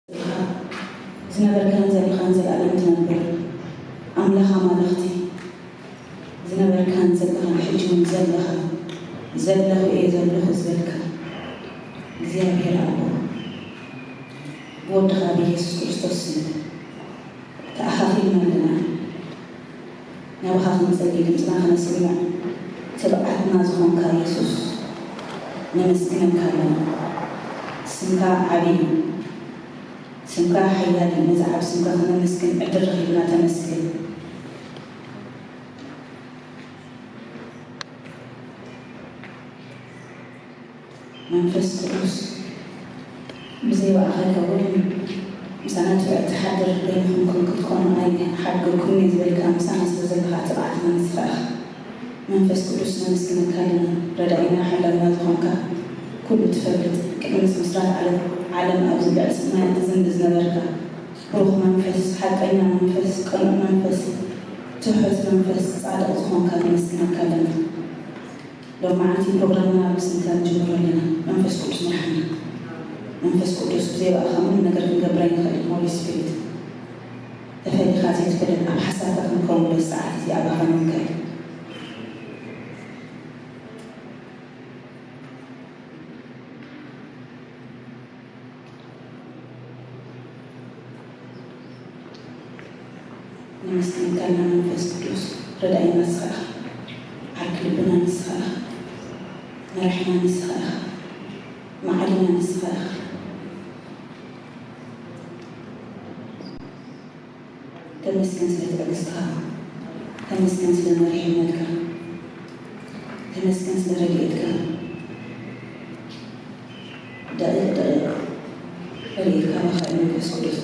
ዘለኻ፣ ዝነበርካን ዘለኻን ዘለኣለም ትነብር ኣምላኽ ኣማልኽቲ፣ ዝነበርካን ዘለኻን ሕጂ እውን ዘለኻ፣ ዘለኹ እየ ዘለኹ ዝበልካ እግዚኣብሔር ኣቦ፣ ብወድኻ ብኢየሱስ ክርስቶስ ስም ተኣኻኺብና ኣለና። ናባኻ ክንጸሊ ድምፅና ከነስምዕ ትብዓትና ዝኾንካ የሱስ ነመስግነካ ኣለና። ስምካ ዓብዪ እዩ። ስምካ ሓያል እዩ። ነዚ ዓብ ስምካ ከነመስግን ዕድል ረኺብና ተመስገን። መንፈስ ቅዱስ ብዘይ ብኣኻ ከውን ምሳና ትብዕ ትሓድር በይንኹም ክትኮኑ ኣይሓድገኩም እየ ዝበልካ ምሳና ስለ ዘለኻ ትብዓትና ንስኻ ኢኻ። መንፈስ ቅዱስ ነመስግነካ ኣለና። ረዳኢና ሓላዊና ዝኾንካ ኩሉ ትፈልጥ ቅድሚ ምስራት ዓለም ዓለም ኣብዚ ልዕሊ ሰማያት ትዝንቢ ዝነበርካ ብሩኽ መንፈስ፣ ሓቀኛ መንፈስ፣ ቅኑዕ መንፈስ፣ ትሑት መንፈስ፣ ጻድቕ ዝኾንካ ነመስግነካ ኣለና። ሎማዓንቲ ፕሮግራምና ብስምካ ንጅምሮ ኣለና። መንፈስ ቅዱስ ምርሓና። መንፈስ ቅዱስ ብዘይ ብኣኻ ምንም ነገር ክንገብር ኣይንኽእልን። ሆሊ ስፒሪት ተፈሊኻ ዘይትፈልጥ ኣብ ሓሳብካ ክንከውን በዚ ሰዓት እዚ ኣባኻ ንምካድ ነመስግነካ ኣለና መንፈስ ቅዱስ። ረዳኢና ንስኻ ኢኻ። ዓርኪ ልብና ንስኻ ኢኻ። መራሒና ንስኻ ኢኻ። መዓሊና ንስኻ ኢኻ። ተመስገን ስለ ትዕግስትኻ። ተመስገን ስለ መሪሕነትካ። ተመስገን ስለ ረድኤትካ። ደቂቕ ደቂቕ ረድኤትካ ባኻ እዩ መንፈስ ቅዱስ።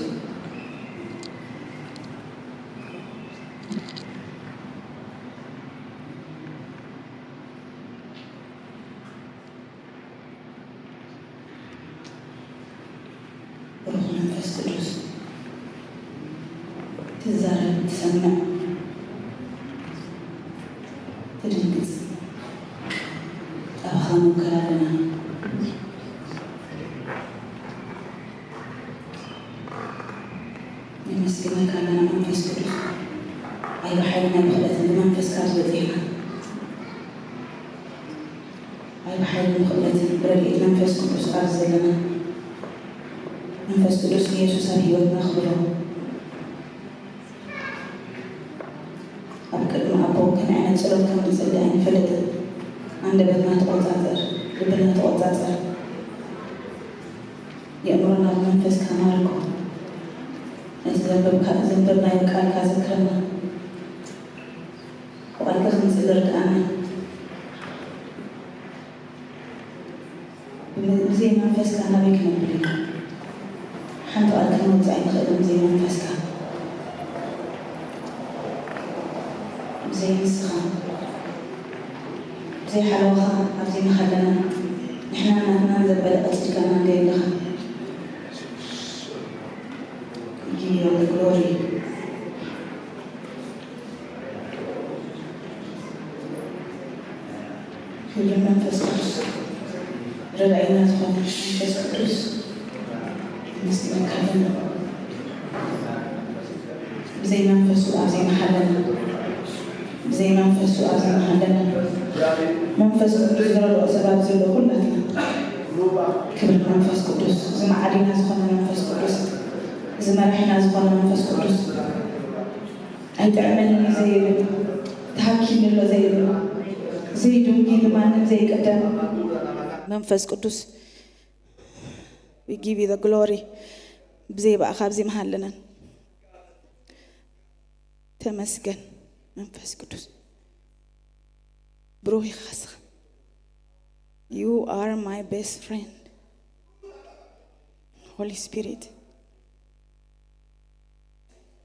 ብሩኽ መንፈስ ቅዱስ ትዛረብ፣ ትሰምዕ፣ ትድንግጽ ኣባኻ ንውከል ኣለና። ነመስግነካ ኣለና መንፈስ ቅዱስ። ኣይ ብሓይልን ኣይ ብኽእለትን ብመንፈስካ ዝበጺሕና። ኣይ ብሓይልን ብኽእለትን ብረድኤት መንፈስ ቅዱስ ኣብዚ ዘለና። መንፈስ ቅዱስ ንየሱስ ኣብ ህይወትና ክብሮ። ኣብ ቅድሚ ኣቦ ከመይ ዓይነት ጸሎት ከም ንጸሊ ኣይንፈልጥን። ኣንደበትና ተቖጻጸር፣ ልብና ተቖጻጸር። የእምሮና ብመንፈስካ ማርኮ። ነቲ ዘንበብካ-፣ ዘንበብናዮ ቃልካ ዘክረና። ብቓልካ ክንጽሊ ርድኣና። ብዘይ መንፈስካ ናበይ ክነብል ኢና? ሓንቲ ቃል ከነውጽእ ኣይንኽእልን ብዘይ መንፈስካ። ብዘይ ንስኻ፣ ብዘይ ሓለዋኻ ኣብዚ ምሃለና፣ ንሕና ናትና ዘበለ ቀጺልካና እንዶ የለኻ። We give you all the glory. ክብሪ መንፈስ ቅዱስ፣ ረዳኢና ዝኾነ መንፈስ ቅዱስ፣ ነመስግነካ ኣለና። ብዘይ መንፈሱ ኣብ ዘይምሓለና፣ ብዘይ መንፈሱ ኣብ ዘይምሓለና፣ መንፈስ ቅዱስ ዝረድኦ ሰብ ኣብዚ ዘሎ ኩላትና። ክብሪ መንፈስ ቅዱስ፣ እዚ መዓሊና ዝኾነ መንፈስ ቅዱስ፣ እዚ መራሒና ዝኾነ መንፈስ ቅዱስ፣ ኣይጥዕመንን እዩ ዘይብል፣ ተሃኪኒ ኣሎ ዘይብል፣ ዘይድንጉይ ብማንም ዘይቅደም። መንፈስ ቅዱስ፣ we give you the glory። ብዘይ ብኣኻ ኣብዚ ምሃለናን። ተመስገን መንፈስ ቅዱስ። ብሩኽ ኢኻ ስኻ። You are my best friend. Holy Spirit.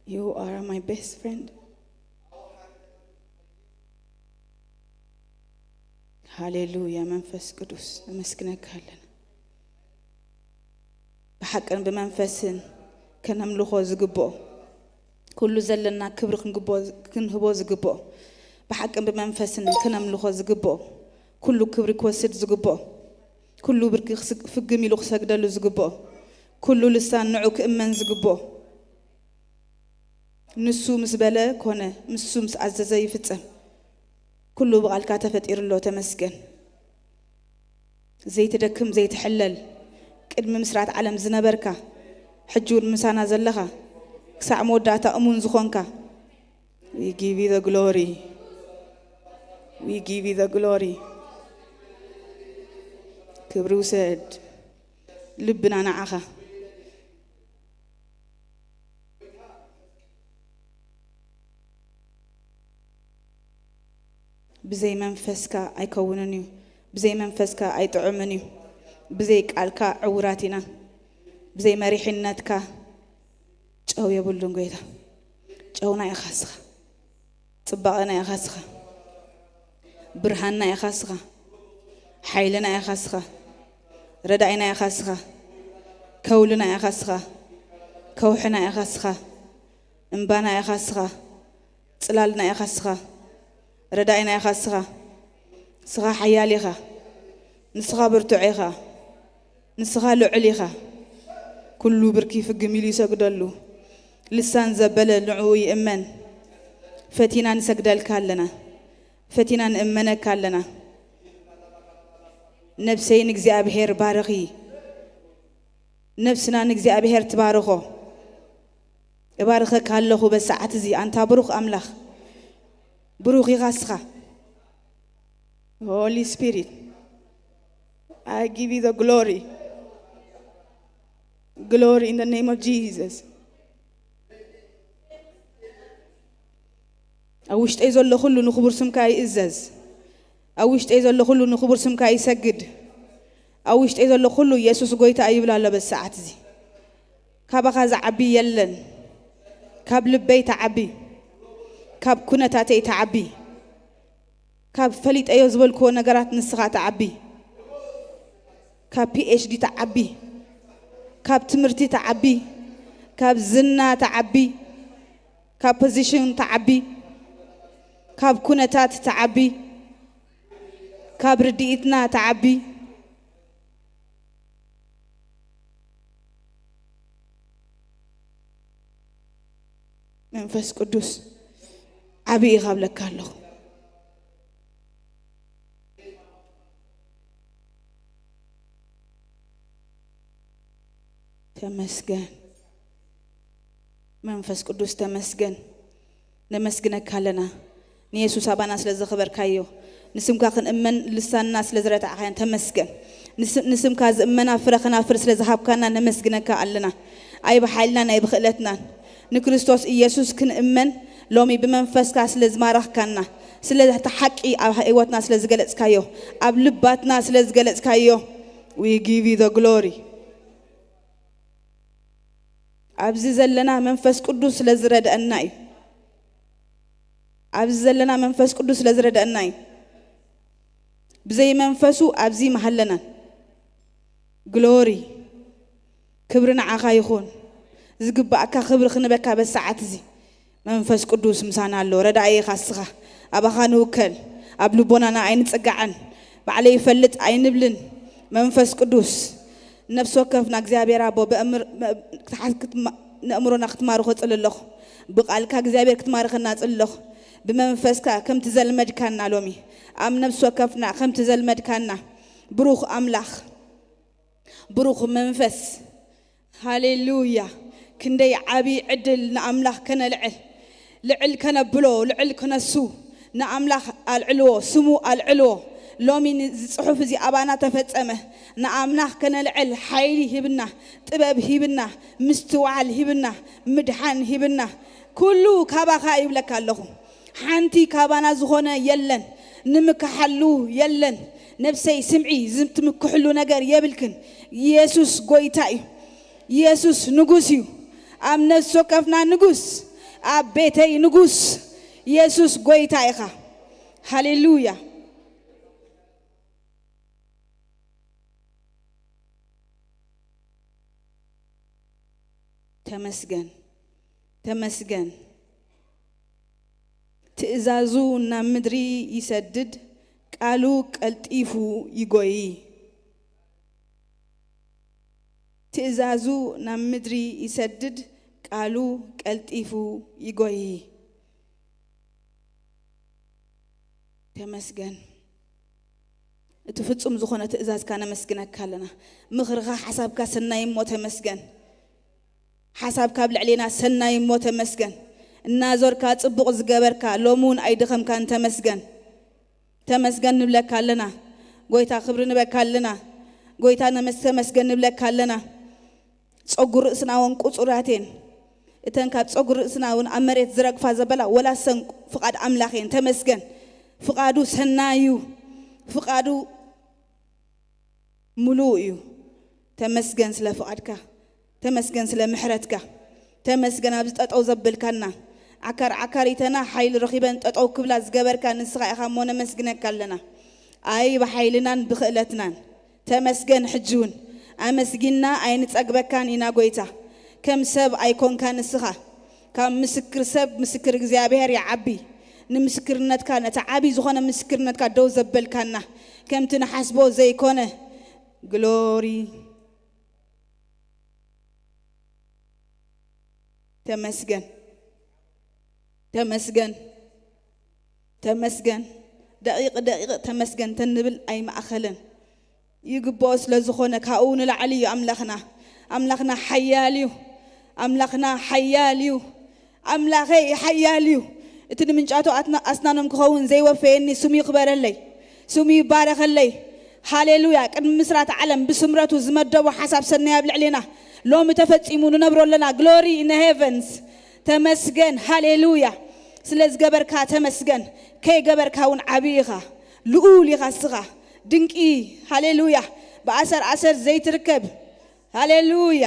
You are my best friend. ሃሌሉያ መንፈስ ቅዱስ ነመስግነካ ኣለና። ብሓቅን ብመንፈስን ከነምልኾ ዝግብኦ፣ ኩሉ ዘለና ክብሪ ክንግቦ-፣ ክንህቦ ዝግብኦ፣ ብሓቅን ብመንፈስን ከነምልኾ ዝግብኦ፣ ኩሉ ክብሪ ክወስድ ዝግብኦ፣ ኩሉ ብርኪ ክስ-፣ ፍግም ኢሉ ክሰግደሉ ዝግብኦ፣ ኩሉ ልሳን ንዑ ክእመን ዝግብኦ። ንሱ ምስ በለ ኮነ፣ ንሱ ምስ ኣዘዘ ይፍጸም። ኩሉ ብቓልካ ተፈጢሩ ኣሎ፣ ተመስገን። ዘይትደክም፣ ዘይትሕለል፣ ቅድሚ ምስራት ዓለም ዝነበርካ፣ ሕጂ እውን ምሳና ዘለኻ፣ ክሳዕ መወዳእታ እሙን ዝኾንካ፣ we give you the glory. We give you the glory. ክብሪ ውሰድ። ልብና ንዓኻ። ብዘይ መንፈስካ ኣይከውንን እዩ። ብዘይ መንፈስካ ኣይጥዑምን እዩ። ብዘይ ቃልካ ዕውራት ኢና። ብዘይ መሪሕነትካ ጨው የብሉን ጎይታ። ጨውና ኢኻ ስኻ። ጽባቐና ኢኻ ስኻ። ብርሃንና ኢኻ ስኻ። ሓይልና ኢኻ ስኻ። ረዳኢና ኢኻ ስኻ። ከውልና ኢኻ ስኻ። ከውሕና ኢኻ ስኻ። እምባና ኢኻ ስኻ። ጽላልና ኢኻ ስኻ። ረዳኢና ኢኻ ስኻ። ስኻ ሓያል ኢኻ። ንስኻ ብርቱዕ ኢኻ። ንስኻ ልዑል ኢኻ። ኩሉ ብርኪ ፍግም ኢሉ ይሰግደሉ። ልሳን ዘበለ ንዕኡ ይእመን። ፈቲና ንሰግደልካ ኣለና። ፈቲና ንእመነካ ኣለና። ነብሰይ ንእግዚኣብሔር ባርኺ። ነብስና ንእግዚኣብሔር ትባርኾ። እባርኸካ ኣለኹ በሰዓት እዚ ኣንታ ብሩኽ ኣምላኽ። ብሩኽ ኢኻ እስኻ። Holy Spirit, I give you the glory. Glory in the name of Jesus. ኣብ ውሽጠይ ዘሎ ኩሉ ንኽቡር ስምካ ይእዘዝ። ኣብ ውሽጠይ ዘሎ ኩሉ ንኽቡር ስምካ ይሰግድ። ኣብ ውሽጠይ ዘሎ ኩሉ የሱስ ጎይታ ይብል ኣሎ በዚ ሰዓት እዚ። ካባኻ ዝዓቢ የለን። ካብ ልበይ ትዓቢ። ካብ ኩነታተይ ትዓቢ። ካብ ፈሊጠዮ ዝበልክዎ ነገራት ንስኻ ትዓቢ። ካብ ፒ ኤች ዲ ትዓቢ። ካብ ትምህርቲ ትዓቢ። ካብ ዝና ትዓቢ። ካብ ፖዚሽን ትዓቢ። ካብ ኩነታት ትዓቢ። ካብ ርድኢትና ትዓቢ። መንፈስ ቅዱስ ዓቢ ኢኻ እብለካ ኣለኹ። ተመስገን መንፈስ ቅዱስ ተመስገን። ነመስግነካ ኣለና ንየሱስ ኣባና ስለ ዘኽበርካዮ፣ ንስምካ ክንእመን ልሳንና ስለ ዝረታዕካዮን ተመስገን። ንስ-፣ ንስምካ ዝእመና ፍረ ከናፍር ስለ ዝሃብካና ነመስግነካ ኣለና። ኣይ ብሓይልናን ኣይ ብኽእለትናን ንክርስቶስ ኢየሱስ ክንእመን ሎሚ ብመንፈስካ ስለ ዝማረኽካና፣ ስለ እቲ ሓቂ ኣብ ህይወትና ስለ ዝገለጽካዮ፣ ኣብ ልባትና ስለ ዝገለጽካዮ we give you the glory። ኣብዚ ዘለና መንፈስ ቅዱስ ስለ ዝረድአና እዩ። ኣብዚ ዘለና መንፈስ ቅዱስ ስለ ዝረድአና እዩ። ብዘይ መንፈሱ ኣብዚ ምሃለናን። ግሎሪ ክብሪ ንዓኻ ይኹን። ዝግባእካ ክብሪ ክንበካ በሰዓት እዚ መንፈስ ቅዱስ ምሳና ኣሎ። ረዳኢ ኢኻ እስኻ። ኣባኻ ንውከል። ኣብ ልቦናና ኣይንጽጋዕን። ባዕለይ ይፈልጥ ኣይንብልን። መንፈስ ቅዱስ ነፍሲ ወከፍና እግዚኣብሔር ኣቦ ብእምር-፣ መ-፣ ክትሓዝ ክትማ-፣ ንእምሮና ክትማርኾ ጽሊ ኣለኹ። ብቓልካ እግዚኣብሔር ክትማርኸና ጽሊ ኣለኹ። ብመንፈስካ ከምቲ ዘልመድካና ሎሚ ኣብ ነፍሲ ወከፍና ከምቲ ዘልመድካና ብሩኽ ኣምላኽ ብሩኽ መንፈስ። ሃሌሉያ። ክንደይ ዓቢ ዕድል ንኣምላኽ ከነልዕል፣ ልዕል ከነብሎ፣ ልዕል ክነሱ ንኣምላኽ ኣልዕልዎ፣ ስሙ ኣልዕልዎ። ሎሚ እዚ ጽሑፍ እዚ ኣባና ተፈጸመ። ንኣምላኽ ከነልዕል ሓይሊ ሂብና፣ ጥበብ ሂብና፣ ምስትውዓል ሂብና፣ ምድሓን ሂብና። ኩሉ ካባኻ ይብለካ ኣለኹ። ሓንቲ ካባና ዝኾነ የለን። ንምክሓሉ የለን። ነፍሰይ ስምዒ፣ ዝትምክሕሉ ነገር የብልክን። ኢየሱስ ጎይታ እዩ። ኢየሱስ ንጉስ እዩ። ኣብ ነፍሲ ወከፍና ንጉስ፣ ኣብ ቤተይ ንጉስ። ኢየሱስ ጎይታ ኢኻ። ሃሌሉያ። ተመስገን፣ ተመስገን። ትእዛዙ ናብ ምድሪ ይሰድድ፣ ቃሉ ቀልጢፉ ይጎዪ። ትእዛዙ ናብ ምድሪ ይሰድድ፣ ቃሉ ቀልጢፉ ይጎይ። ተመስገን። እቲ ፍጹም ዝኾነ ትእዛዝካ ነመስግነካ ኣለና። ምኽርኻ ሓሳብካ ሰናይ እሞ ተመስገን። ሓሳብካ ኣብ ልዕሌና ሰናይ እሞ ተመስገን። እናዞርካ ጽቡቕ ዝገበርካ፣ ሎሚ እውን ኣይደኸምካን፣ ተመስገን። ተመስገን ንብለካ ኣለና። ጎይታ ክብሪ ንበካ ኣለና። ጎይታ ነመስ-፣ ተመስገን ንብለካ ኣለና። ጸጉሪ ርእስና እውን ቁጹራት እየን። እተን ካብ ጸጉሪ ርእስና እውን ኣብ መሬት ዝረግፋ ዘበላ ወላ ሰን ፍቓድ ኣምላኽ እየን። ተመስገን። ፍቓዱ ሰናይ እዩ። ፍቓዱ ምሉእ እዩ። ተመስገን ስለ ፍቓድካ። ተመስገን ስለ ምሕረትካ። ተመስገን ኣብዚ ጠጠው ዘብልካና። ዓካር ዓካሪተና ሓይሊ ረኺበን ጠጠው ክብላ ዝገበርካ ንስኻ ኢኻ እሞ ነመስግነካ ኣለና። ኣይ ብሓይልናን ብኽእለትናን። ተመስገን ሕጂ እውን። ኣመስጊንና ኣይንጸግበካን ኢና ጎይታ። ከም ሰብ ኣይኮንካ ንስኻ። ካብ ምስክር ሰብ ምስክር እግዚኣብሔር ይዓቢ። ንምስክርነትካ፣ ነቲ ዓቢ ዝኾነ ምስክርነትካ ደው ዘበልካና። ከምቲ ንሓስቦ ዘይኮነ። ግሎሪ። ተመስገን። ተመስገን። ተመስገን። ደቂቕ ደቂቕ ተመስገን ተንብል ኣይማእኸለን። ይግብኦ ስለ ዝኾነ ካብኡ ንላዕሊ እዩ ኣምላኽና። ኣምላኽና ሓያል እዩ። ኣምላኽና ሓያል እዩ። ኣምላኸይ ሓያል እዩ። እቲ ንምንጫቶ ኣትና-፣ ኣስናኖም ክኸውን ዘይወፈየኒ ስሙ ይኽበረለይ። ስሙ ይባረኸለይ። ሃሌሉያ። ቅድሚ ምስራት ዓለም ብስምረቱ ዝመደቦ ሓሳብ ሰናይ ኣብ ልዕሌና ሎሚ ተፈጺሙ ንነብሮ ኣለና። ግሎሪ ኢን ሄቨንስ። ተመስገን። ሃሌሉያ። ስለ ዝገበርካ ተመስገን። ከይገበርካ እውን ዓብዪ ኢኻ። ልኡል ኢኻ እስኻ። ድንቂ። ሃሌሉያ። ብኣሰር ኣሰር ዘይትርከብ። ሃሌሉያ።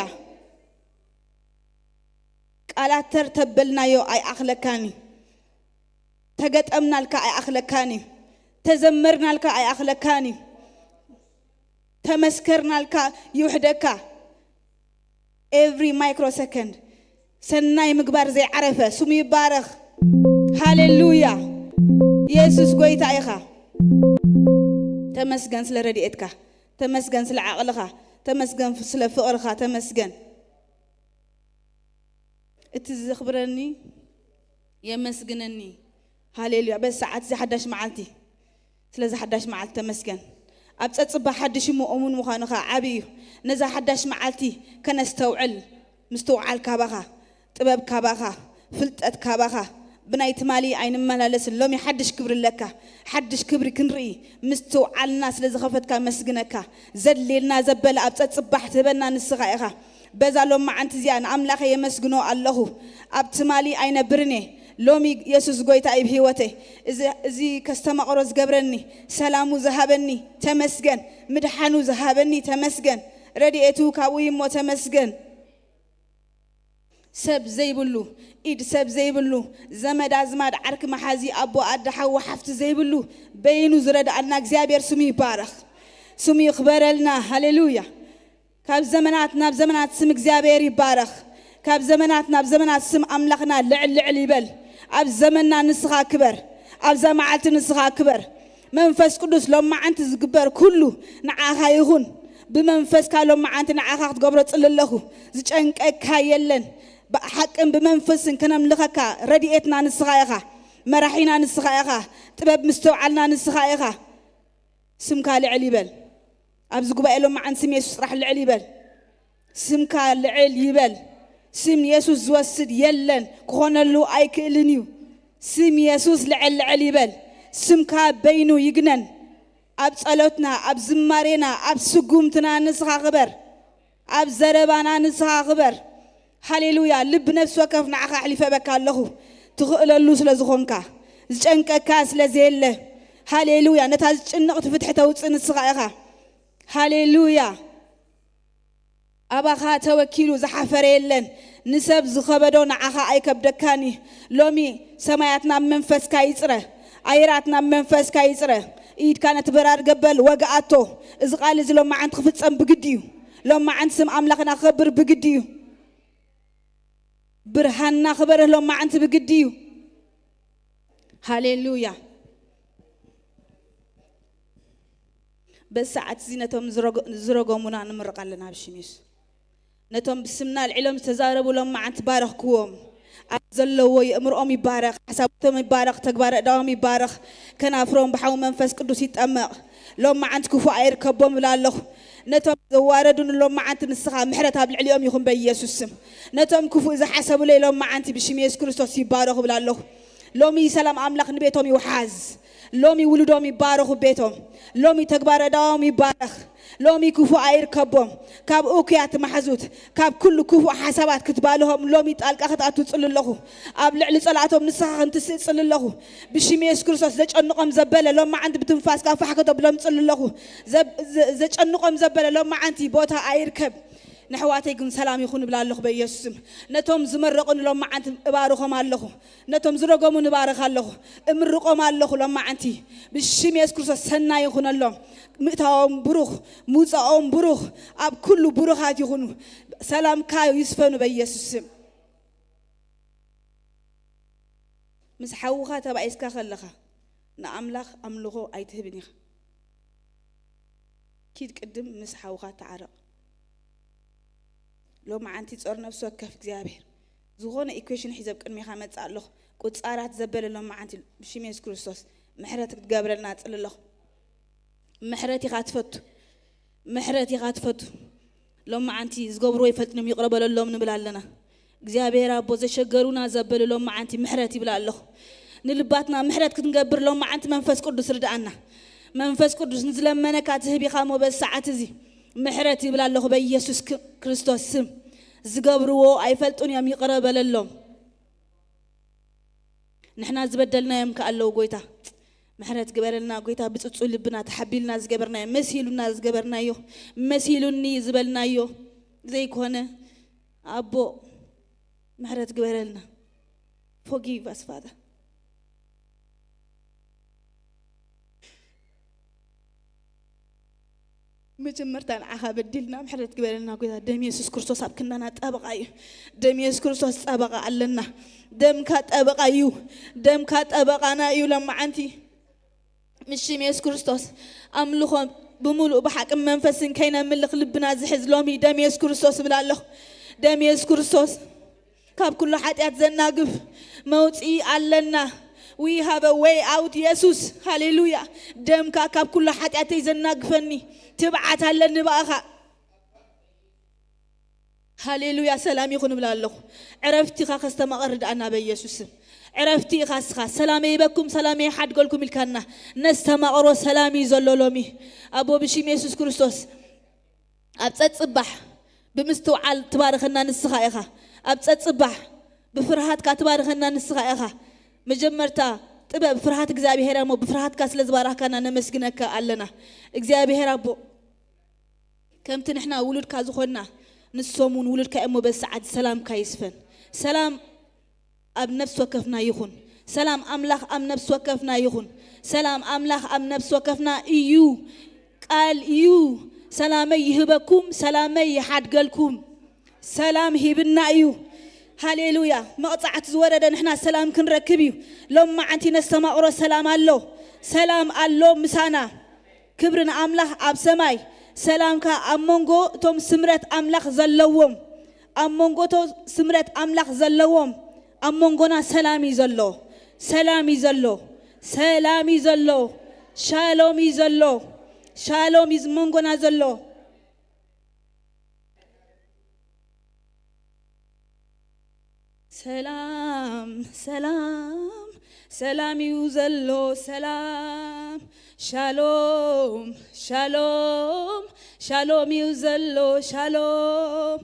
ቃላት ተርተበልናዮ ኣይኣኽለካን እዩ። ተገጠምናልካ ኣይኣኽለካን እዩ። ተዘመርናልካ ኣይኣኽለካን እዩ። ተመስከርናልካ ይውሕደካ። ኤቭሪ ማይክሮ ሰከንድ ሰናይ ምግባር ዘይዓረፈ ስሙ ይባረኽ። ሃሌሉያ። ኢየሱስ ጎይታ ኢኻ። ተመስገን ስለ ረድኤትካ። ተመስገን ስለ ዓቕልኻ። ተመስገን ስለ ፍቕርኻ። ተመስገን። እቲ ዘኽብረኒ የመስግነኒ። ሃሌሉያ። በዚ ሰዓት እዚ ሓዳሽ መዓልቲ፣ ስለዚ ሓዳሽ መዓልቲ ተመስገን። ኣብ ጸጽባ ሓድሽ እሞ እሙን ምዃንኻ ዓቢ እዩ። ነዛ ሓዳሽ መዓልቲ ከነስተውዕል ምስትውዓል ካባኻ፣ ጥበብ ካባኻ፣ ፍልጠት ካባኻ። ብናይ ትማሊ ኣይንመላለስን። ሎሚ ሓድሽ ክብሪ ኣለካ። ሓድሽ ክብሪ ክንርኢ ምስትውዓልና ስለ ዝኸፈትካ መስግነካ። ዘድልየልና ዘበለ ኣብ ጸጽባሕ ትህበና ንስኻ ኢኻ። በዛ ሎማዓንቲ እዚኣ ንኣምላኸ የመስግኖ ኣለኹ። ኣብ ትማሊ ኣይነብርን እየ። ሎሚ የሱስ ጎይታ እዩ ብህይወተይ። እዚ፣ እዚ ከስተማቕሮ ዝገብረኒ፣ ሰላሙ ዝሃበኒ ተመስገን። ምድሓኑ ዝሃበኒ ተመስገን። ረድኤቱ ካብኡ እዩ እሞ ተመስገን። ሰብ ዘይብሉ፣ ኢድ ሰብ ዘይብሉ፣ ዘመድ ኣዝማድ፣ ዓርኪ መሓዚ፣ ኣቦ ኣደ፣ ሓዊ ሓፍቲ ዘይብሉ፣ በይኑ ዝረድኣና እግዚኣብሔር ስሙ ይባረኽ። ስሙ ይኽበረልና። ሃሌሉያ። ካብ ዘመናት ናብ ዘመናት ስም እግዚኣብሔር ይባረኽ። ካብ ዘመናት ናብ ዘመናት ስም ኣምላኽና ልዕል ልዕል ይበል። ኣብ ዘመንና ንስኻ ክበር። ኣብዛ መዓልቲ ንስኻ ክበር። መንፈስ ቅዱስ ሎማዓንቲ ዝግበር ኩሉ ንዓኻ ይኹን። ብመንፈስካ ሎማዓንቲ ንዓኻ ክትገብሮ ጽሊ ኣለኹ። ዝጨንቀካ የለን። ብሓቅን ብመንፈስን ከነምልኸካ ረድኤትና ንስኻ ኢኻ። መራሒና ንስኻ ኢኻ። ጥበብ ምስትውዓልና ንስኻ ኢኻ። ስምካ ልዕል ይበል። ኣብዚ ጉባኤ ሎማዓንቲ ስም የሱስ ጥራሕ ልዕል ይበል። ስምካ ልዕል ይበል። ስም የሱስ ዝወስድ የለን፣ ክኾነሉ ኣይክእልን እዩ። ስም የሱስ ልዕል ልዕል ይበል። ስምካ በይኑ ይግነን። ኣብ ጸሎትና፣ ኣብ ዝማሬና፣ ኣብ ስጉምትና ንስኻ ክበር። ኣብ ዘረባና ንስኻ ክበር። ሃሌሉያ። ልቢ ነፍሲ ወከፍ ንዓኻ ኣሕሊፈ በካ ኣለኹ። ትኽእለሉ ስለ ዝኾንካ፣ ዝጨንቀካ ስለ ዘየለ። ሃሌሉያ። ነታ ዝጭንቕቲ ፍትሒ ተውጽእ ንስኻ ኢኻ። ሃሌሉያ። ኣባኻ ተወኪሉ ዝሓፈረ የለን። ንሰብ ዝኸበዶ ንዓኻ ኣይከብደካን እዩ። ሎሚ ሰማያት ናብ መንፈስካ ይጽረ፣ ኣየራት ናብ መንፈስካ ይጽረ። ኢድካ ነቲ በራድ ገበል ወግኣቶ። እዚ ቃል እዚ ሎማዓንቲ ክፍጸም ብግዲ እዩ። ሎማዓንቲ ስም ኣምላኽና ክኸብር ብግዲ እዩ። ብርሃንና ክበርህ ሎማዓንቲ ብግዲ እዩ። ሃሌሉያ። በዚ ሰዓት እዚ ነቶም ዝረገ-፣ ዝረገሙና ንምርቕ ኣለና ብሽም የሱስ። ነቶም ብስምና ኣልዒሎም ዝተዛረቡ ሎም መዓንቲ ባረኽክዎም። ኣብ ዘለዎ የእምርኦም ይባረኽ፣ ሓሳባቶም ይባረኽ፣ ተግባረ እዳዎም ይባረኽ። ከናፍሮም ብሓዊ መንፈስ ቅዱስ ይጠመቕ። ሎም መዓንቲ ክፉእ ኣይርከቦም እብላ ኣለኹ። ነቶም ዘዋረዱን ሎም መዓንቲ ንስኻ ምሕረት ኣብ ልዕሊኦም ይኹን በኢየሱስ ስም። ነቶም ክፉእ ዝሓሰቡለይ ሎም መዓንቲ ብሽም የሱስ ክርስቶስ ይባረኹ እብላ ኣለኹ። ሎሚ ሰላም ኣምላኽ ንቤቶም ይውሓዝ። ሎሚ ውሉዶም ይባረኹ ቤቶም። ሎሚ ተግባረ እዳዎም ይባረኽ። ሎሚ ክፉእ ኣይርከቦም። ካብ እኩያት ማሕዙት፣ ካብ ኩሉ ክፉእ ሓሳባት ክትባልሆም ሎሚ ጣልቃ ክትኣቱ ጽሊ ኣለኹ። ኣብ ልዕሊ ጸላእቶም ንስኻ ክንትስእ ጽሊ ኣለኹ። ብሽም የሱስ ክርስቶስ ዘጨንቖም ዘበለ ሎም መዓንቲ ብትንፋስካ ፋሕ ከተብሎም ጽሊ ኣለኹ። ዘብ-፣ ዘ-፣ ዘጨንቖም ዘበለ ሎም መዓንቲ ቦታ ኣይርከብ። ንሕዋተይ ግን ሰላም ይኹን እብላ ኣለኹ በኢየሱስ ስም። ነቶም ዝመረቑኒ ሎም መዓንቲ እባርኾም ኣለኹ። ነቶም ዝረገሙ ንባርኽ ኣለኹ። እምርቖም ኣለኹ ሎም መዓንቲ። ብሽም የሱስ ክርስቶስ ሰናይ ይኹነሎም። ምእታዎም ብሩኽ፣ ምውጻኦም ብሩኽ፣ ኣብ ኩሉ ብሩኻት ይኹኑ። ሰላምካ ይስፈኑ በኢየሱስ ስም። ምስ ሓውኻ ተባኢስካ ከለኻ ንኣምላኽ ኣምልኾ ኣይትህብን ኢኻ። ኪድ ቅድም ምስ ሓውኻ ተዓረቕ። ሎማዓንቲ ጾር ነፍሲ ወከፍ እግዚኣብሔር ዝኾነ ኢኩዌሽን ሒዘ ኣብ ቅድሜኻ መጽእ ኣለኹ። ቁጻራት ዘበለ ሎማዓንቲ ብሽም የሱስ ክርስቶስ ምሕረት ክትገብረልና ጽሊ ኣለኹ። ምሕረት ኢኻ ትፈቱ። ምሕረት ኢኻ ትፈቱ። ሎማዓንቲ ዝገብርዎ ይፈልጥን እዮም ይቕረ በለሎም ንብል ኣለና። እግዚኣብሔር ኣቦ ዘሸገሩና ዘበሉ ሎማዓንቲ ምሕረት ይብላ ኣለኹ። ንልባትና ምሕረት ክንገብር ሎማዓንቲ መንፈስ ቅዱስ ርድኣና። መንፈስ ቅዱስ ንዝለመነካ ትህብ ኢኻ እሞ በዚ ሰዓት እዚ ምሕረት ይብላ ኣለኹ በኢየሱስ ክ-፣ ክርስቶስ ስም። ዝገብርዎ ኣይፈልጡን እዮም ይቕረ በለሎም። ንሕና ዝበደልናዮም ከ ኣለዉ ጎይታ ምሕረት ግበረልና ጎይታ። ብጽጹ ልብና ተሓቢልና ዝገበርናዮ መሲሉና ዝገበርናዮ መሲሉኒ ዝበልናዮ ዘይኮነ ኣቦ ምሕረት ግበረልና። Forgive us Father። መጀመርታ ንዓኻ በዲልና ምሕረት ግበረልና ጎይታ። ደም የሱስ ክርስቶስ ኣብ ክንዳና ጠበቓ እዩ። ደም የሱስ ክርስቶስ ጠበቓ ኣለና። ደምካ ጠበቓ እዩ። ደምካ ጠበቓና እዩ። ለማዓንቲ ምሽም የሱስ ክርስቶስ ኣምልኾ ብምሉእ ብሓቅን መንፈስን ከይነምልኽ ልብና ዝሕዝ ሎሚ ደም የሱስ ክርስቶስ እብላ ኣለኹ። ደም የሱስ ክርስቶስ ካብ ኩሉ ሓጢኣት ዘናግፍ መውፅኢ ኣለና። We have a way out የሱስ። ሃሌሉያ። ደምካ ካብ ኩሉ ሓጢኣተይ ዘናግፈኒ ትብዓት ኣለኒ ብኣኻ። ሃሌሉያ። ሰላም ይኹን እብላ ኣለኹ። ዕረፍቲኻ ከስተማቐር ርድኣና በኢየሱስ ስም። ዕረፍቲ ኢኻ እስኻ። ሰላመይ ይበኩም ሰላመይ ይሓድገልኩም ኢልካና። ነስተማቕሮ ሰላም እዩ ዘሎ ሎሚ ኣቦ ብሽም የሱስ ክርስቶስ። ኣብ ጸጽባሕ ብምስትውዓል ትባርኸና ንስኻ ኢኻ። ኣብ ጸጽባሕ ብፍርሃትካ ትባርኸና ንስኻ ኢኻ። መጀመርታ ጥበብ ፍርሃት እግዚኣብሔር እሞ ብፍርሃትካ ስለ ዝባራኽካና ነመስግነካ ኣለና እግዚኣብሔር ኣቦ። ከምቲ ንሕና ውሉድካ ዝኾንና ንሶም እውን ውሉድካ እሞ በዚ ሰዓት ሰላምካ ይስፈን። ሰላም ኣብ ነፍሲ ወከፍና ይኹን። ሰላም ኣምላኽ ኣብ ነፍሲ ወከፍና ይኹን። ሰላም ኣምላኽ ኣብ ነፍሲ ወከፍና እዩ። ቃል እዩ። ሰላመይ ይህበኩም፣ ሰላመይ ይሓድገልኩም። ሰላም ሂብና እዩ። ሃሌሉያ። መቕጻዕቲ ዝወረደ ንሕና ሰላም ክንረክብ እዩ። ሎም መዓንቲ ነስተማቕሮ ሰላም ኣሎ። ሰላም ኣሎ ምሳና። ክብሪ ንኣምላኽ ኣብ ሰማይ። ሰላምካ ኣብ መንጎ እቶም ስምረት ኣምላኽ ዘለዎም፣ ኣብ መንጎ እቶ ስምረት ኣምላኽ ዘለዎም፣ ኣብ መንጎና ሰላም እዩ ዘሎ። ሰላም እዩ ዘሎ። ሰላም እዩ ዘሎ። ሻሎም እዩ ዘሎ። ሻሎም እዩ መንጎና ዘሎ። ሰላም ሰላም ሰላም እዩ ዘሎ ሰላም። ሻሎም ሻሎም ሻሎም እዩ ዘሎ ሻሎም።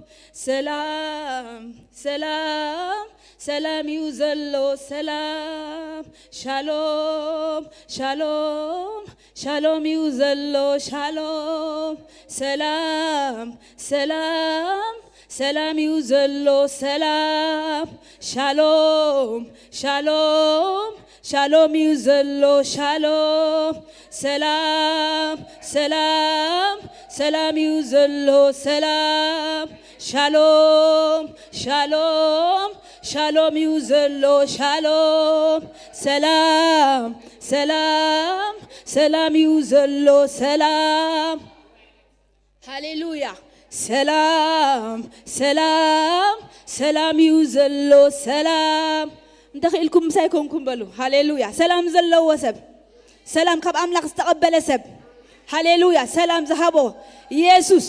ሰላም ሰላም ሰላም እዩ ዘሎ ሰላም። ሻሎም ሻሎም ሻሎም እዩ ዘሎ ሻሎም። ሰላም ሰላም ሰላም እዩ ዘሎ ሰላም። ሻሎም ሻሎም ሻሎም እዩ ዘሎ ሻሎም። ሰላም ሰላም ሰላም እዩ ዘሎ ሰላም። ሻሎም ሻሎም ሻሎም እዩ ዘሎ ሻሎም። ሰላም ሰላም ሰላም እዩ ዘሎ ሰላም። ሃሌሉያ። ሰላም ሰላም ሰላም እዩ ዘሎ ሰላም። እንተኽኢልኩም ምሳይ ኮንኩም በሉ። ሃሌሉያ። ሰላም ዘለዎ ሰብ፣ ሰላም ካብ ኣምላኽ ዝተቐበለ ሰብ፣ ሃሌሉያ፣ ሰላም ዝሃቦ ኢየሱስ።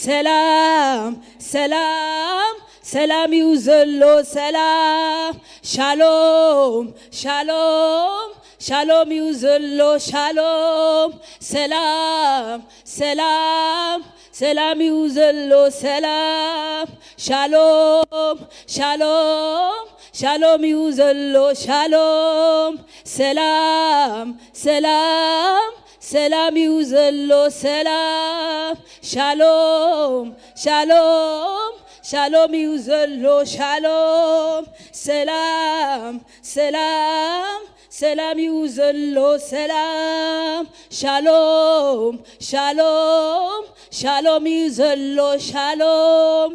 ሰላም ሰላም ሰላም እዩ ዘሎ ሰላም። ሻሎም ሻሎም ሻሎም እዩ ዘሎ ሻሎም። ሰላም ሰላም ሰላም እዩ ዘሎ ሰላም። ሻሎም ሻሎም ሻሎም እዩ ዘሎ ሻሎም። ሰላም ሰላም ሰላም እዩ ዘሎ ሰላም። ሻሎም ሻሎም ሻሎም እዩ ዘሎ ሻሎም። ሰላም ሰላም ሰላም እዩ ዘሎ ሰላም። ሻሎም ሻሎም ሻሎም እዩ ዘሎ ሻሎም።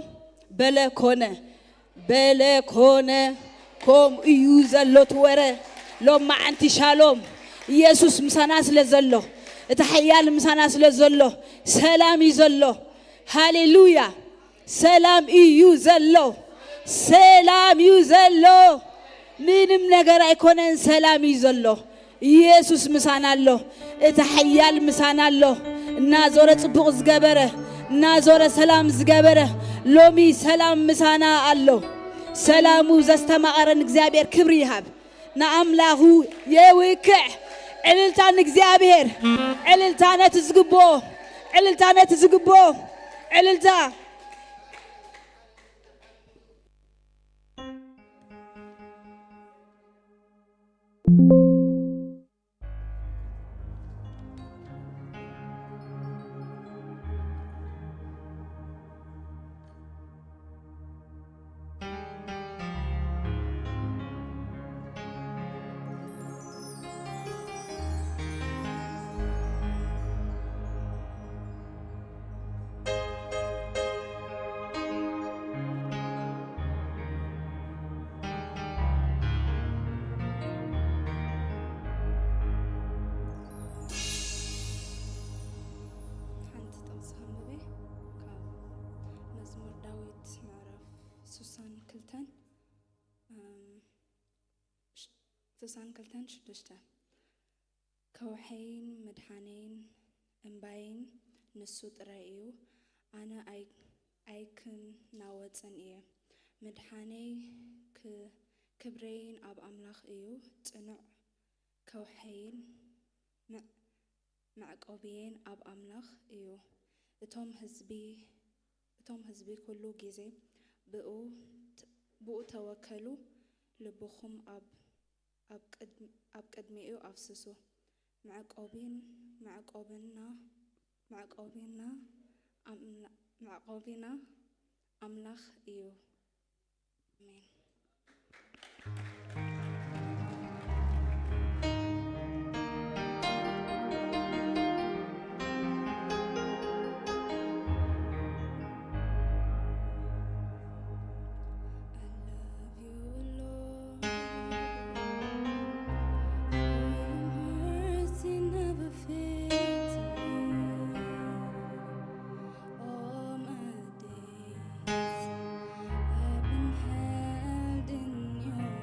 በለ ኮነ በለ ኮነ። ከምኡ እዩ ዘሎ እቲ ወረ። ሎም መዓንቲ ሻሎም። ኢየሱስ ምሳና ስለ ዘሎ፣ እቲ ሓያል ምሳና ስለ ዘሎ፣ ሰላም እዩ ዘሎ። ሃሌሉያ። ሰላም እዩ ዘሎ። ሰላም እዩ ዘሎ። ምንም ነገር ኣይኮነን፣ ሰላም እዩ ዘሎ። ኢየሱስ ምሳና ኣሎ። እቲ ሓያል ምሳና ኣሎ። እናዞረ ጽቡቕ ዝገበረ፣ እናዞረ ሰላም ዝገበረ፣ ሎሚ ሰላም ምሳና ኣሎ። ሰላሙ ዘስተማቐረን እግዚኣብሔር ክብሪ ይሃብ። ንኣምላኹ የውክዕ። ዕልልታ ንእግዚኣብሔር። ዕልልታ ነቲ ዝግብኦ። ዕልልታ ነቲ ዝግብኦ። ዕልልታ። ሓንቲ ጥቕሲ ከንብበ ካብ መዝሙር ዳዊት ምዕራፍ ስሳን ክልተን፣ እም፣ ሽ-፣ ስሳን ክልተን ሽዱሽተ። ከውሐይን ምድሓነይን እምባይን ንሱ ጥራይ እዩ። ኣነ ኣይ-፣ ኣይክናወጽን እየ። ምድሓነይ ክ-፣ ክብረይን ኣብ ኣምላኽ እዩ። ጽኑዕ ከውሐይን ምዕ-፣ መዕቆብየን ኣብ ኣምላኽ እዩ። እቶም ህዝቢ፣ እቶም ህዝቢ ኩሉ ግዜ ብኡ ት-፣ ብኡ ተወከሉ፣ ልብኹም ኣብ፣ ኣብ ቅድ-፣ ኣብ ቅድሚኡ ኣፍስሱ። መዕቆቢን፣ መዕቆብና፣ መዕቆቢና ኣምላ-፣ መዕቆቢና ኣምላኽ እዩ። ኣሜን። I love you, Lord, for your mercy never fails me. All my days I've been held in your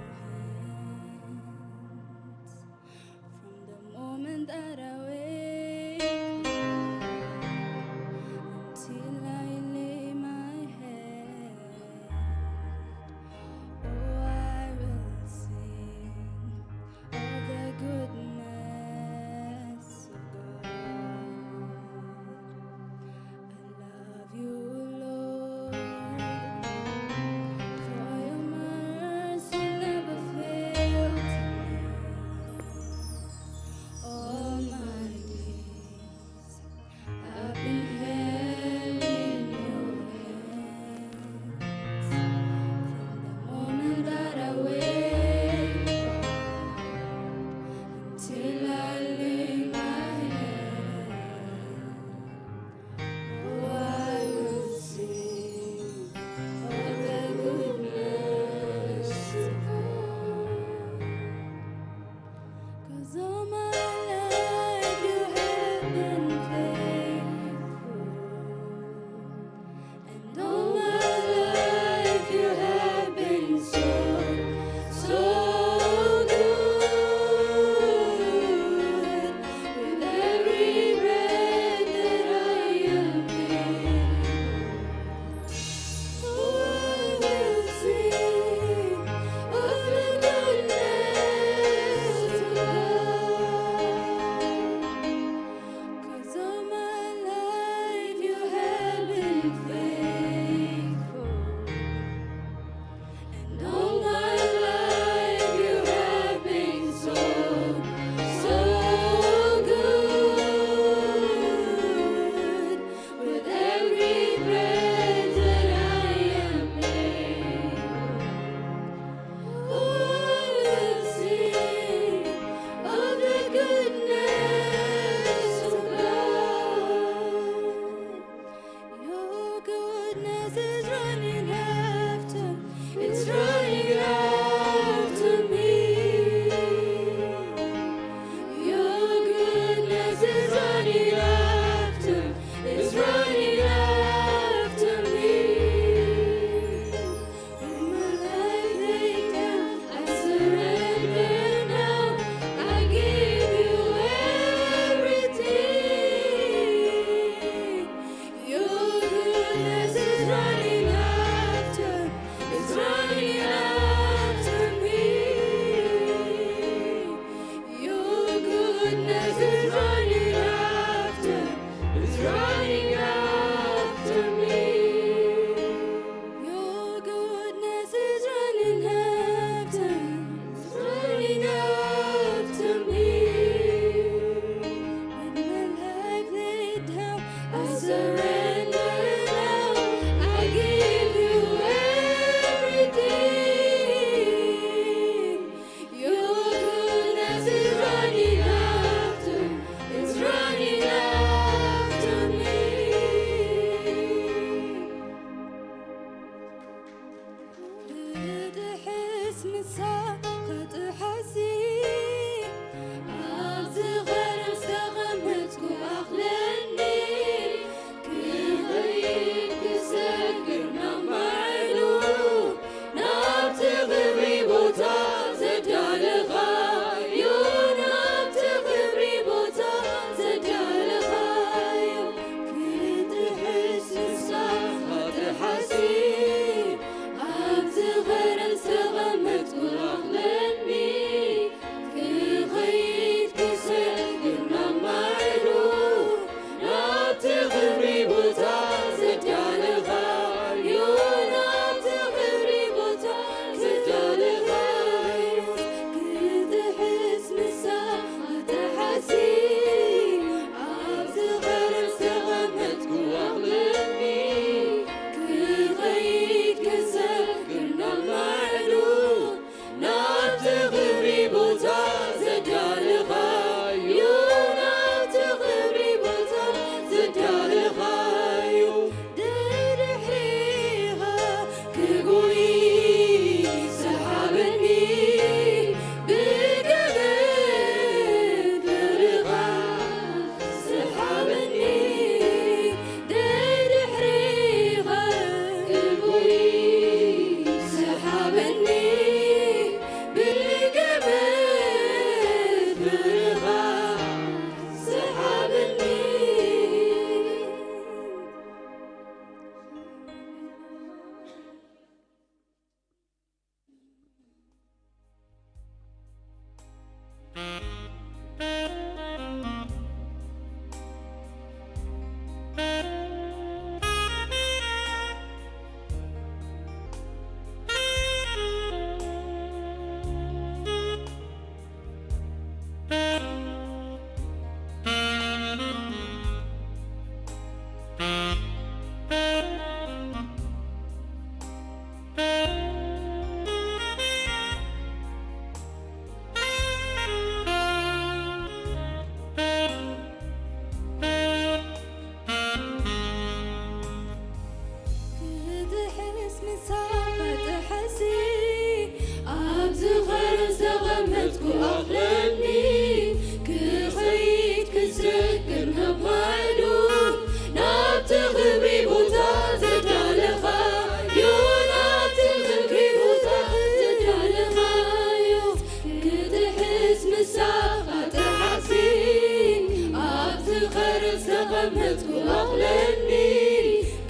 መትኩ ኣኽለኒ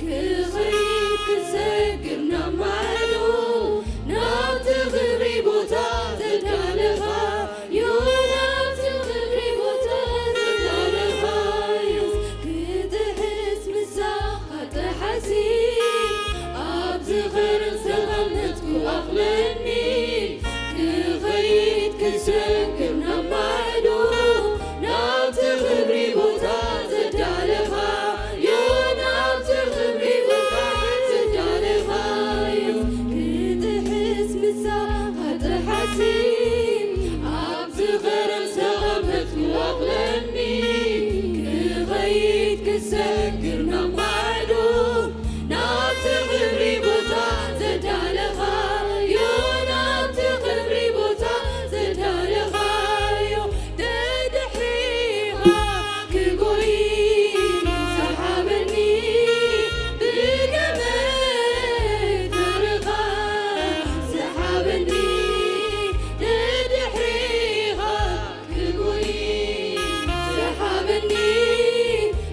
ክኸይድ ክሰግር ናብ ማዕዶ ናብቲ ክብሪ ቦታ ዘዳለኻዮ ናብቲ ክብሪ ቦታ ዘዳለኻዮ ክጥሕስ ምሳኻ ጥሓሲ ኣብ ዝኸርን ዝተቐመጥኩ ኣኽለኒ ክኸይድ ክሰግር ናብ ማዕዶ ናብቲ ክብሪ ቦታ ዘዳለኻዮ ናብቲ ክብሪ ቦታ ዘዳለኻዮ ክጥሕስ ምሳኻ ጥሓሲ ኣብ ዝኸርን ዝተቐመጥኩ ኣኽለኒ ክኸይድ ክሰግር ናብ ማዕዶ ናብቲ ክብሪ ቦታ ዘዳለኻዮ ናብቲ ክብሪ ቦታ ዘዳለኻዮ ደድሕሪኻ ክጎይ ሰሓበኒ ብገመድ ፍቕርኻ ሰሓበኒ ደድሕሪኻ ክጎይ ሰሓበኒ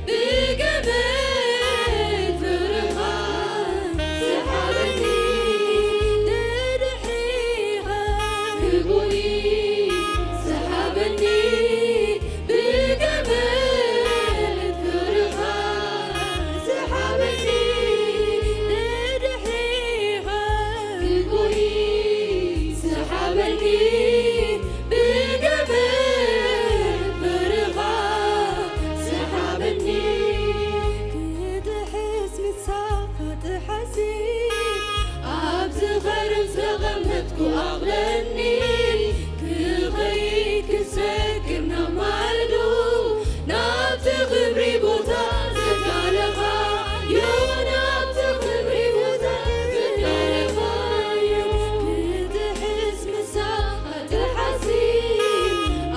ብገመድ ፍቕርኻ ሰሓበኒ ደድሕሪኻ ክጎይ ሰሓበኒ ብገመድ ፍቕርኻ ሰሓበኒ ደድሕሪኻ ክጎይ ሰሓበኒ ብገመድ ፍቕርኻ ሰሓበኒ ክጥሕስ ምሳኻ ጥሓሲ ኣብ ዝኸርን ዝተቐመጥኩ ኣኽለኒ ክኸይድ ክሰግር ናብ ማዕዶ ናብቲ ክብሪ ቦታ ዘዳለኻዮ ናብቲ ክብሪ ቦታ ዘዳለኻዮ ክጥሕስ ምሳኻ ጥሓሲ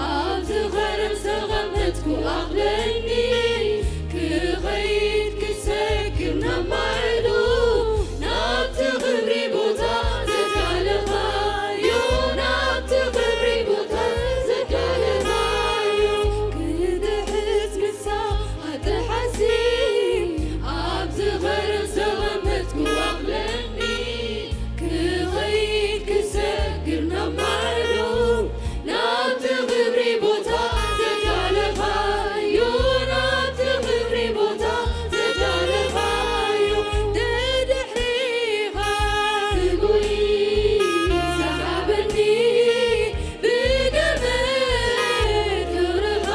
ኣብ ዝኸርን ዝተቐመጥኩ ኣኽለኒ ክኸይድ ክሰግር ናብ ማዕዶ ናብቲ ክብሪ ቦታ ዘዳለኻዮ ናብቲ ክብሪ ቦታ ዘዳለኻዮ ክጥሕስ ምሳኻ ጥሓሲ ኣብ ዝኸርን ዝተቐመጥኩ ኣኽለኒ ክኸይድ ክሰግር ናብ ማዕዶ ናብቲ ክብሪ ቦታ ዘዳለኻዮ ናብቲ ክብሪ ቦታ ዘዳለኻዮ ደድሕሪኻ ክጎይ ሰሓበኒ ብገመድ ፍቕርኻ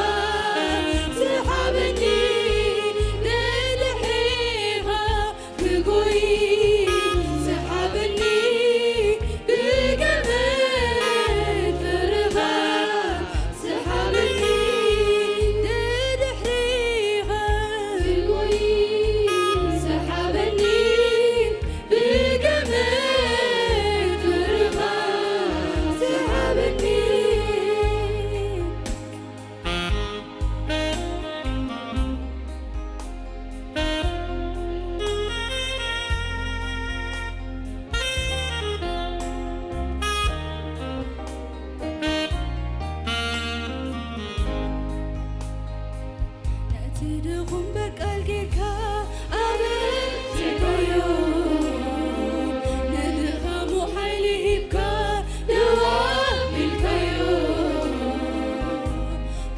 ሰሓበኒ ደድሕሪኻ ክጎይ ሰሓበኒ ብገመድ ፍቕርኻ ሰሓበኒ ደድሕሪኻ ክጎይ ሰሓበኒ ብገመድ ፍቕርኻ ሰሓበኒ ነቲ ድኹም በቃል ጌርካ ኣበርቲዕካዮ ንድኻሙ ሓይሊ ሂብካ ደው ኣቢልካዮ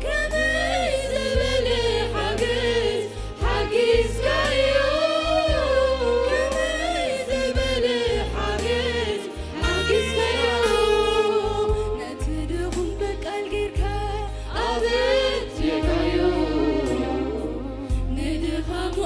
ከመይ ዝበለ ሓገዝ ሓጊዝካዮ ከመይ ዝበለ ሓገዝ ሓጊዝካዮ ነቲ ድኹም በቃል ጌርካ ኣበርቲዕካዮ ንድኻሙ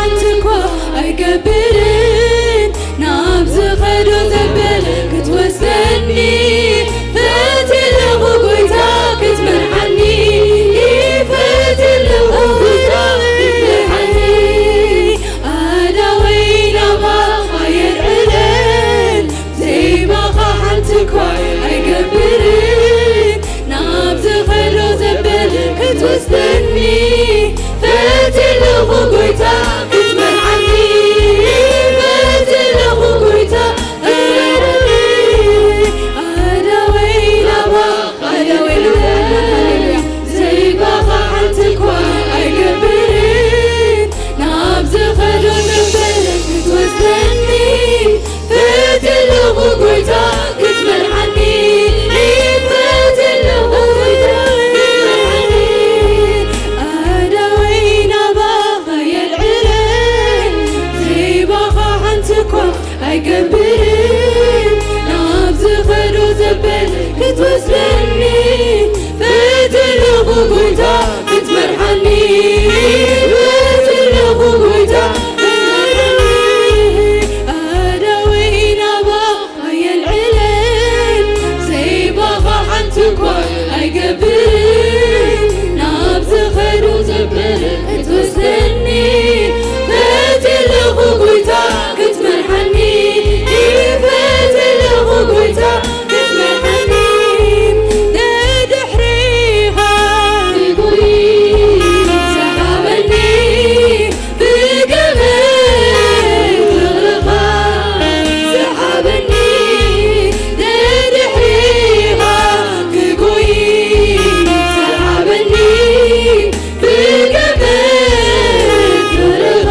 እኳ ኣይገብርን ናብ ዝኸዶ ዘበለ ክትወስደኒ ፈትለኹ ጎይታ ክትመርሓኒ ፈትለኹ ጎይታ ክትመርሓኒ ኣዳወይ ናባኻ የልዕለን ዘይባኻ ሓንቲ እኳ ኣይገብርን ናብ ዝኸዶ ዘበለ ክትወስደኒ ፈትለኹ ጎይታ ክትመርሓኒ ፈትለኹ ጎይታ ኣዳወይ ናባኻ ኣዳወይ ናባኻ ዘይባኻ ሓንቲ እኳ ኣይገብርን ናብ ዝኸዶ ዘበለ ክትወስደኒ ፈትለኹ ጎይታ ክትመርሓኒ ፈትለኹ ጎይታ ክትመርሓኒ ኣዳወይ ናባኻ የልዕለን ዘይባኻ ሓንቲ እኳ ኣይገብርን ናብ ዝኸዶ ዘበለ ክትወስደኒ ፈትለኹ ጎይታ ክትመርሓኒ ፈትለኹ ጎይታ ክትመርሓኒ ኣዳወይ ናባኻ የልዕለን ዘይባኻ ሓንቲ እኳ ኣይገብርን ናብ ዝኸዶ ዘበለ ክትወስደኒ ፈትለኹ ጎይታ ክትመርሓኒ ፈትለኹ ጎይታ ክትመርሓኒ ደድሕሪኻ ክጉይ ሰሓበኒ ብገመድ ፍቕርኻ ሰሓበኒ ደድሕሪኻ ክጉይ ሰሓበኒ ብገመድ ፍቕርኻ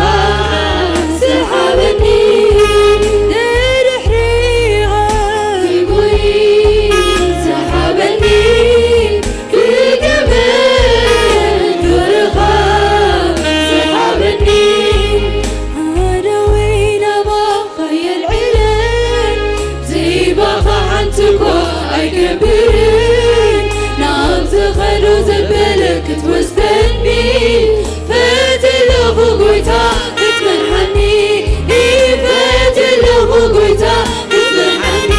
ሰሓበኒ ደድሕሪኻ ክጉይ ሰሓበኒ ብገመድ ፍቕርኻ ሰሓበኒ ኣዳወይ ናባኻ የልዕለን ዘይባኻ ሓንቲ እኳ ኣይገብርን ናብ ዝኸዶ ዘበለ ክትወስደኒ ፈትለኹ ጎይታ ክትመርሓኒ ፈትለኹ ጎይታ ክትመርሓኒ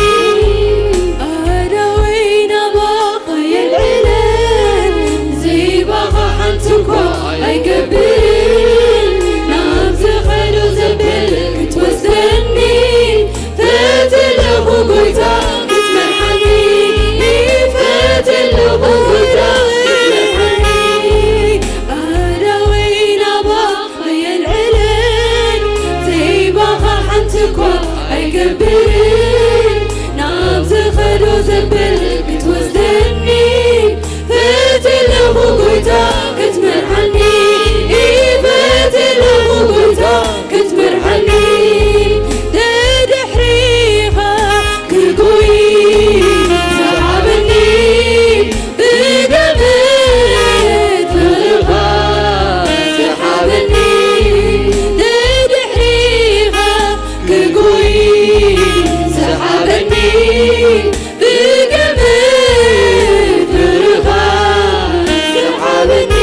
ኣዳወይ ናባኻ የልዕለን ዘይባኻ ሓንቲ እኳ ኣይገብርን ናብ ዝኸዶ ዘበለ ክትወስደኒ ፈትለኹ ጎይታ ክትመርሓኒ ፈትለኹ ጎይታ ክትመርሓኒ ኣዳወይ ናባኻ የልዕለን ዘይባኻ ሓንቲ እኳ ኣይገብርን ናብ ዝኸዶ ዘበለ ክትወስደኒ ፈትለኹ ጎይታ ክትመርሓኒ ፈትለኹ ጎይታ ክትመርሓኒ ደድሕሪኻ ክጉይ ሰሓበኒ ብገመድ ፍቕርኻ ሰሓበኒ ደድሕሪኻ ክጉይ ሰሓበኒ ብገመድ ፍቕርኻ ሰሓበኒ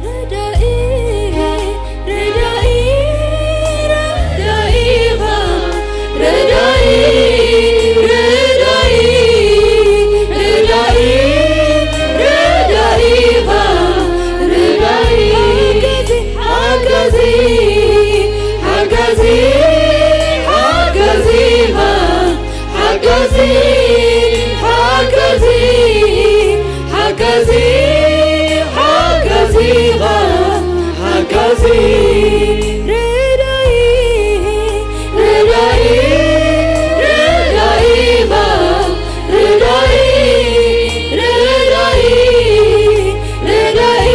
ረዳኢ ረዳኢ ረዳኢኻ ረዳኢ ረዳኢ ረዳኢ ረዳኢኻ ረዳኢ ሓጋዚ ሓጋዚ ሓጋዚኻ ሓጋዚ ሓጋዚ ሓጋዚ ሓጋዚኻ ሓጋዚ ረዳኢ ረዳኢ ረዳኢኻ ረዳኢ ረዳኢ ረዳኢ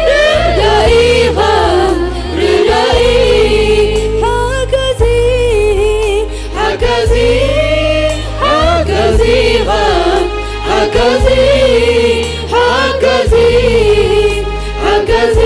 ረዳኢኻ ረዳኢ ሓጋዚ ሓጋዚ ሓጋዚኻ ሓጋዚ ሓጋዚ ሓጋዚ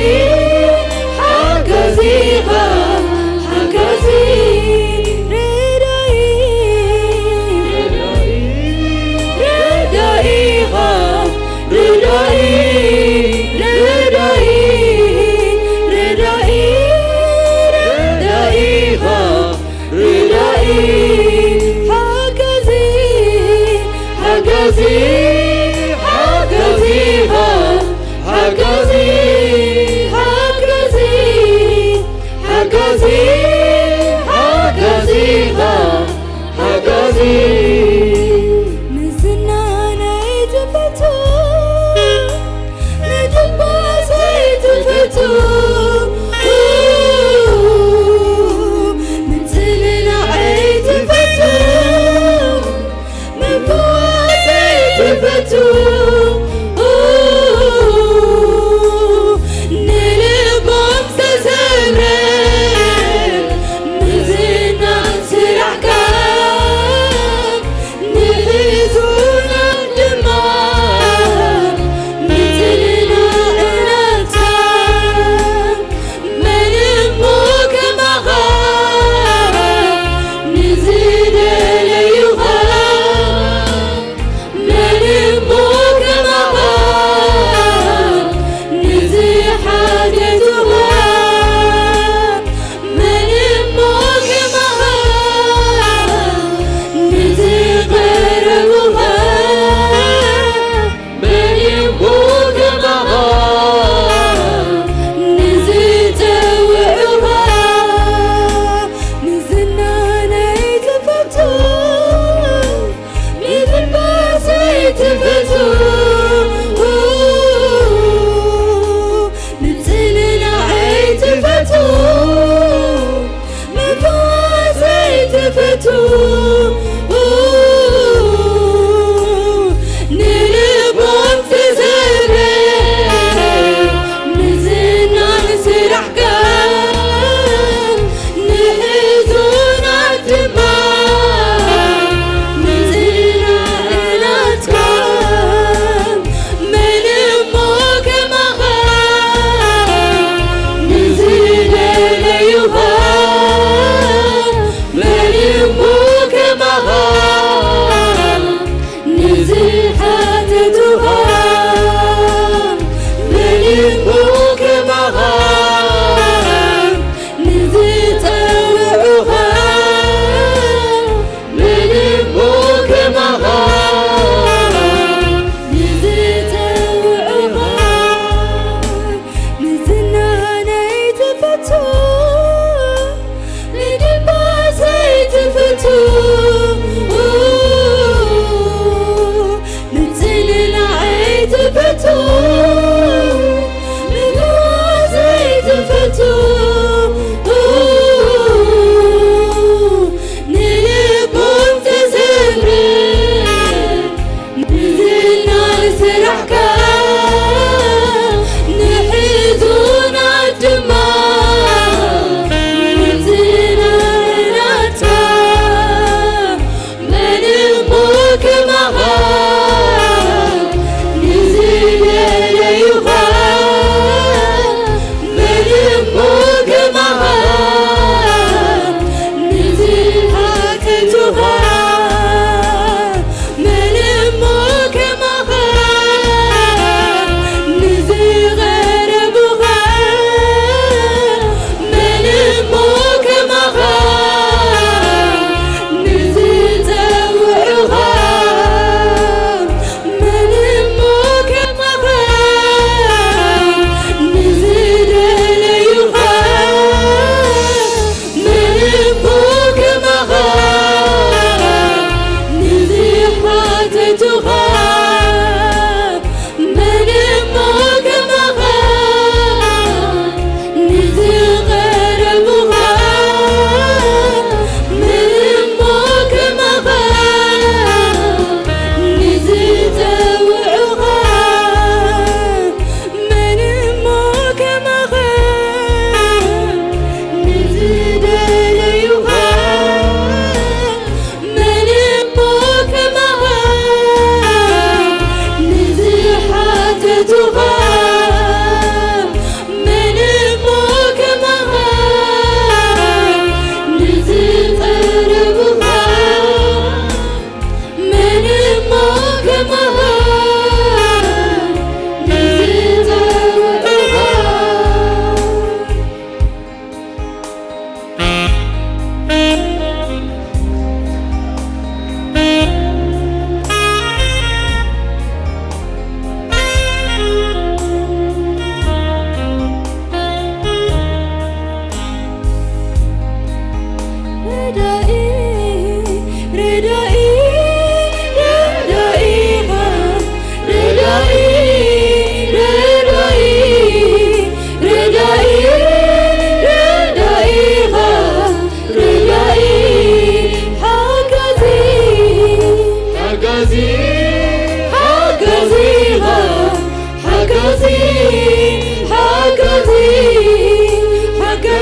ንዝናነይ ትፈቱ፣ ንድባሰይ ትፈቱ፣ ምጽንናዐይ ትፈቱ፣ ምፍዋሰይ ትፈቱ፣ ንልቦም ዝተሰብረ ምዝናን ስራሕካ፣ ንሕዙናት ድማ ምጽንናዕ ናትካ። መን እሞ ከማኻ ንዝደለዩኻ፣ መን እሞ ከማኻ ንዝሓተቱኻ፣ መን እሞ ከማኻ ንዝቐረቡኻ፣ መን እሞ ከማኻ ንዝጸውዑኻ፣ ንዝናነይ ትፈቱ፣ ንትንፋሰይ ትፈቱ፣ ምጽንናዕ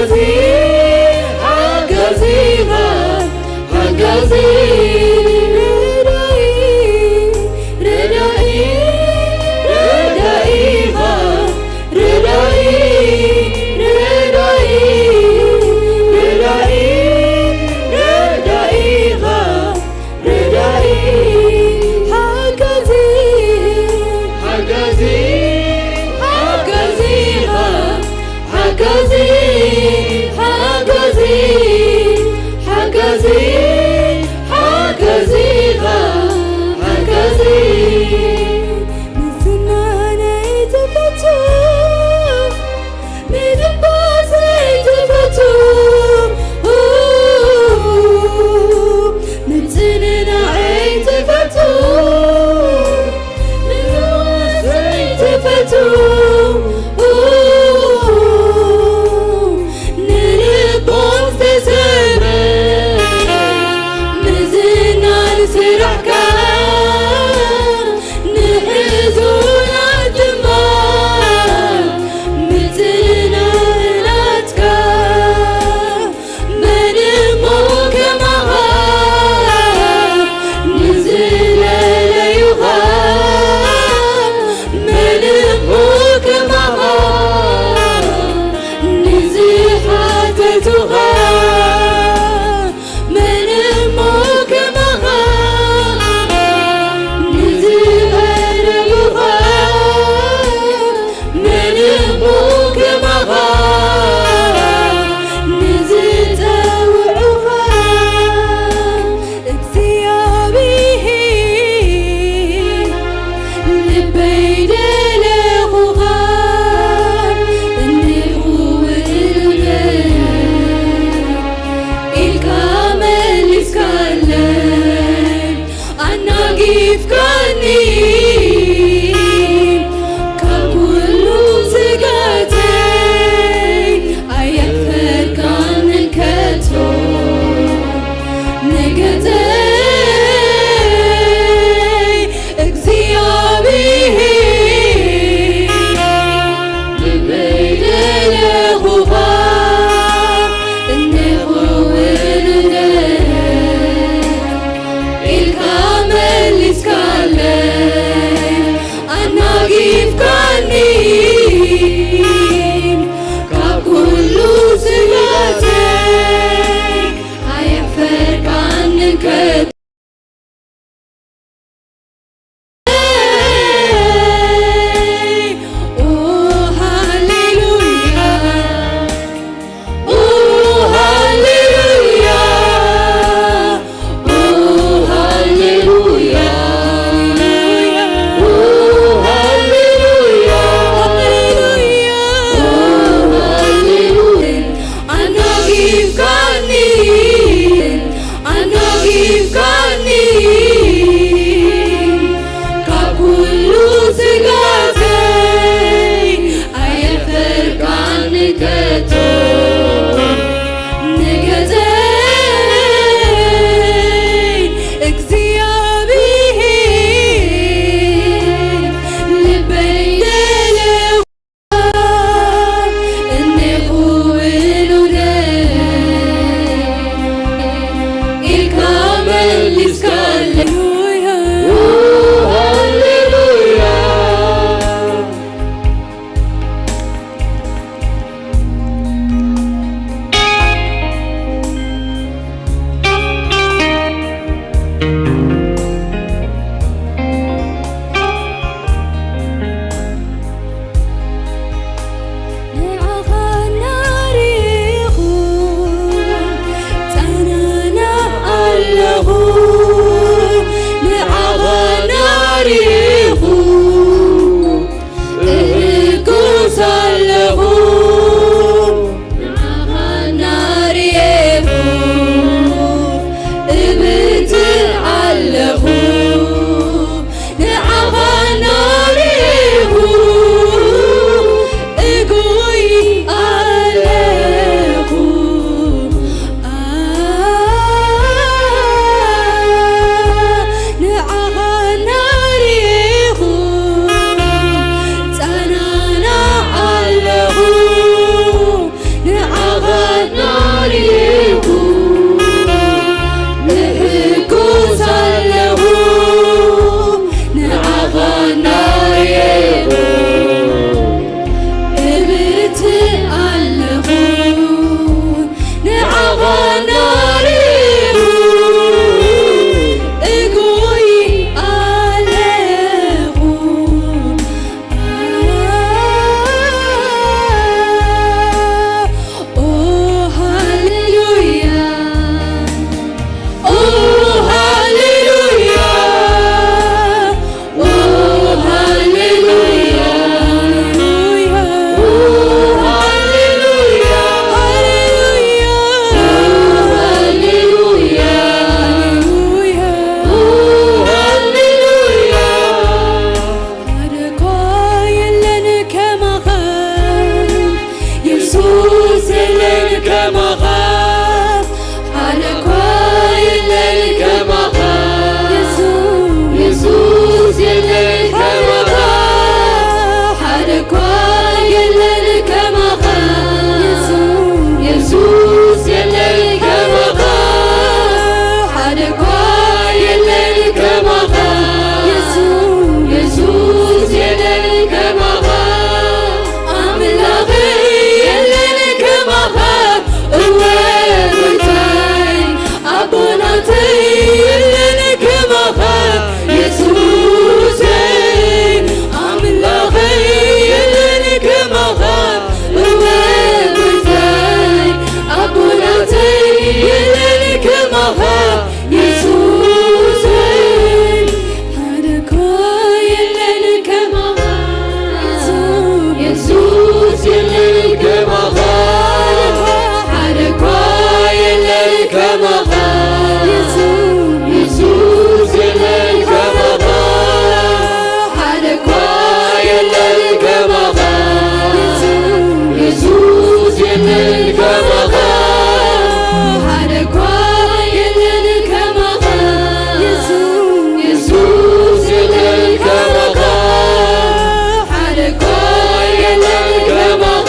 ሓጋዚ፣ ሓጋዚ ኢኻ፣ ሓጋዚ፣ ረዳኢ፣ ረዳኢ፣ ረዳኢ ኢኻ፣ ረዳኢ፣ ረዳኢ፣ ረዳኢ፣ ረዳኢ ኢኻ፣ ረዳኢ፣ ሓጋዚ፣ ሓጋዚ፣ ሓጋዚ ኢኻ፣ ሓጋዚ፣ ሓጋዚ፣ ሓጋዚ፣ ሓጋዚ ኣለኹ ንዓኻ እናርኡ እጎይ ኣለኹ። ኦ ሃሌሉያ፣ ኦ ሃሌሉያ፣ ኦ ሃሌሉያ፣ ኦ ሃሌሉያ፣ ሃሌሉያ፣ ኦ ሃሌሉያ፣ ኦ ሃሌሉያ። ሓደ እኳ የለን ከማኻ፣ የሱስ የለን ከማኻ። ሓደ እኳ የለን ከማኻ፣ የሱስ፣ የሱስ የለን ከማኻ። ሓደ እኳ የለን ከማኻ፣ የሱስ፣ የሱስ የለን ከማኻ። ሓደ እኳ የለን ከማኻ፣ የሱስ፣ የሱስ የለን ከማኻ። ኣምላኸይ የለን ከማኻ፣ እወ ጎይታይ ኣቦ ናተይ የለን ከማኻ፣ የሱሰይ ኣምላኸይ የለን ከማኻ፣ እወ ጎይታይ ኣቦ ናተይ የለን ከማኻ፣ የሱሰይ ሓደ እኳ የለን ከማኻ፣ የሱስ የለን ከማኻ፣ ሓደ እኳ የለን ከማኻ፣ የሱስ የለን ከማኻ፣ ሓደ እኳ የለን ከማኻ፣ የሱስ የለን ከማኻ፣ ሓደ እኳ የለን ከማኻ፣ የሱስ የለን ከማኻ፣ ሓደ እኳ የለን ከማኻ፣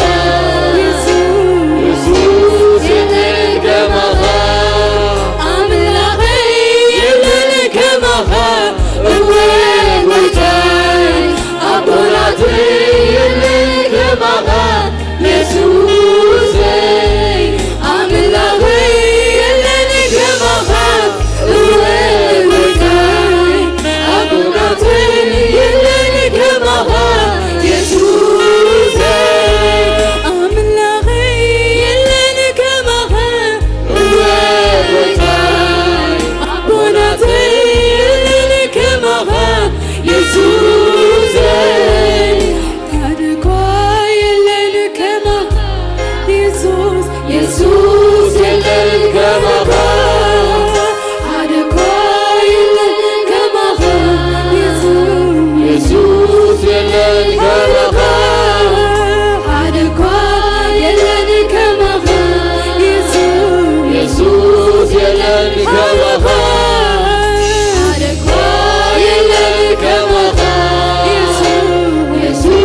የሱስ የለን ከማኻ፣ ኣምላኸይ የለን ከማኻ፣ እወ ጎይታይ ኣቦ ናተይ የለን ከማኻ፣ የሱሰይ ኣምላኸይ የለን ከማኻ፣ እወ ጎይታይ ኣቦ ናተይ የለን ከማኻ፣ የሱሰይ ኣምላኸይ የለን ከማኻ፣ እወ ጎይታይ ኣቦ ናተይ የለን ከማኻ፣ የሱሰይ ሓደ እኳ የለን ከማኻ፣ የሱስ፣ የሱስ የለን ከማኻ፣ ሓደ እኳ የለን ከማኻ፣ የሱስ፣ የሱስ የለን ከማኻ፣ ሓደ እኳ የለን ከማኻ፣ የሱስ፣ የሱስ የለን ከማኻ፣ ሓደ እኳ የለን ከማኻ፣ የሱስ፣ የሱስ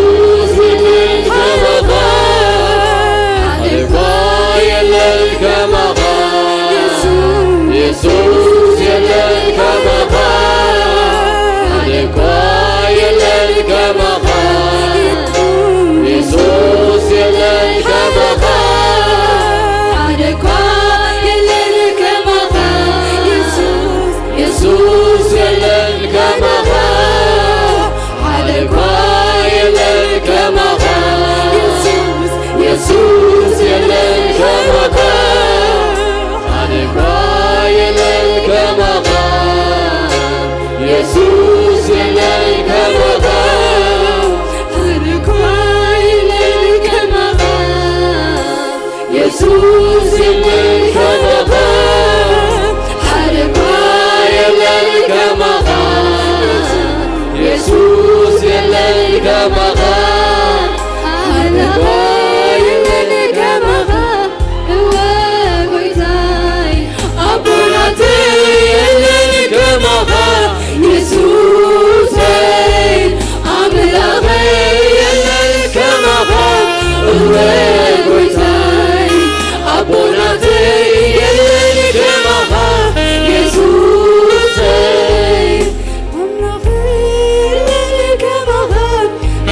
የለን ከማኻ፣ ሓደ እኳ የለን ከማኻ፣ የሱስ፣ የሱስ የለን ከማኻ፣ ሓደ እኳ የለን ከማኻ፣ የሱስ የለን ከማኻ፣ ሓደ እኳ የለን ከማኻ፣ የሱስ፣ የሱስ የለን ከማኻ፣ ሓደ እኳ የለን ከማኻ፣ የሱስ፣ የሱስ የለን ከማኻ፣ ሓደ እኳ የለን ከማኻ፣ የሱስ የለን ከማኻ፣ ሓደ እኳ የለን ከማኻ፣ የሱስ የለን ከማኻ፣ ሓደ እኳ የለን ከማኻ፣ የሱስ የለን ከማኻ፣ ሓደ እኳ የለን ከማኻ፣ እወ ጎይታይ ኣቦ ናተይ የለን ከማኻ፣ የሱሰይ ኣምላኸይ የለን ከማኻ፣ እወ ጎይታይ ኣቦ ናተይ የለን ከማኻ፣ የሱሰይ ኣምላኸይ የለን ከማኻ፣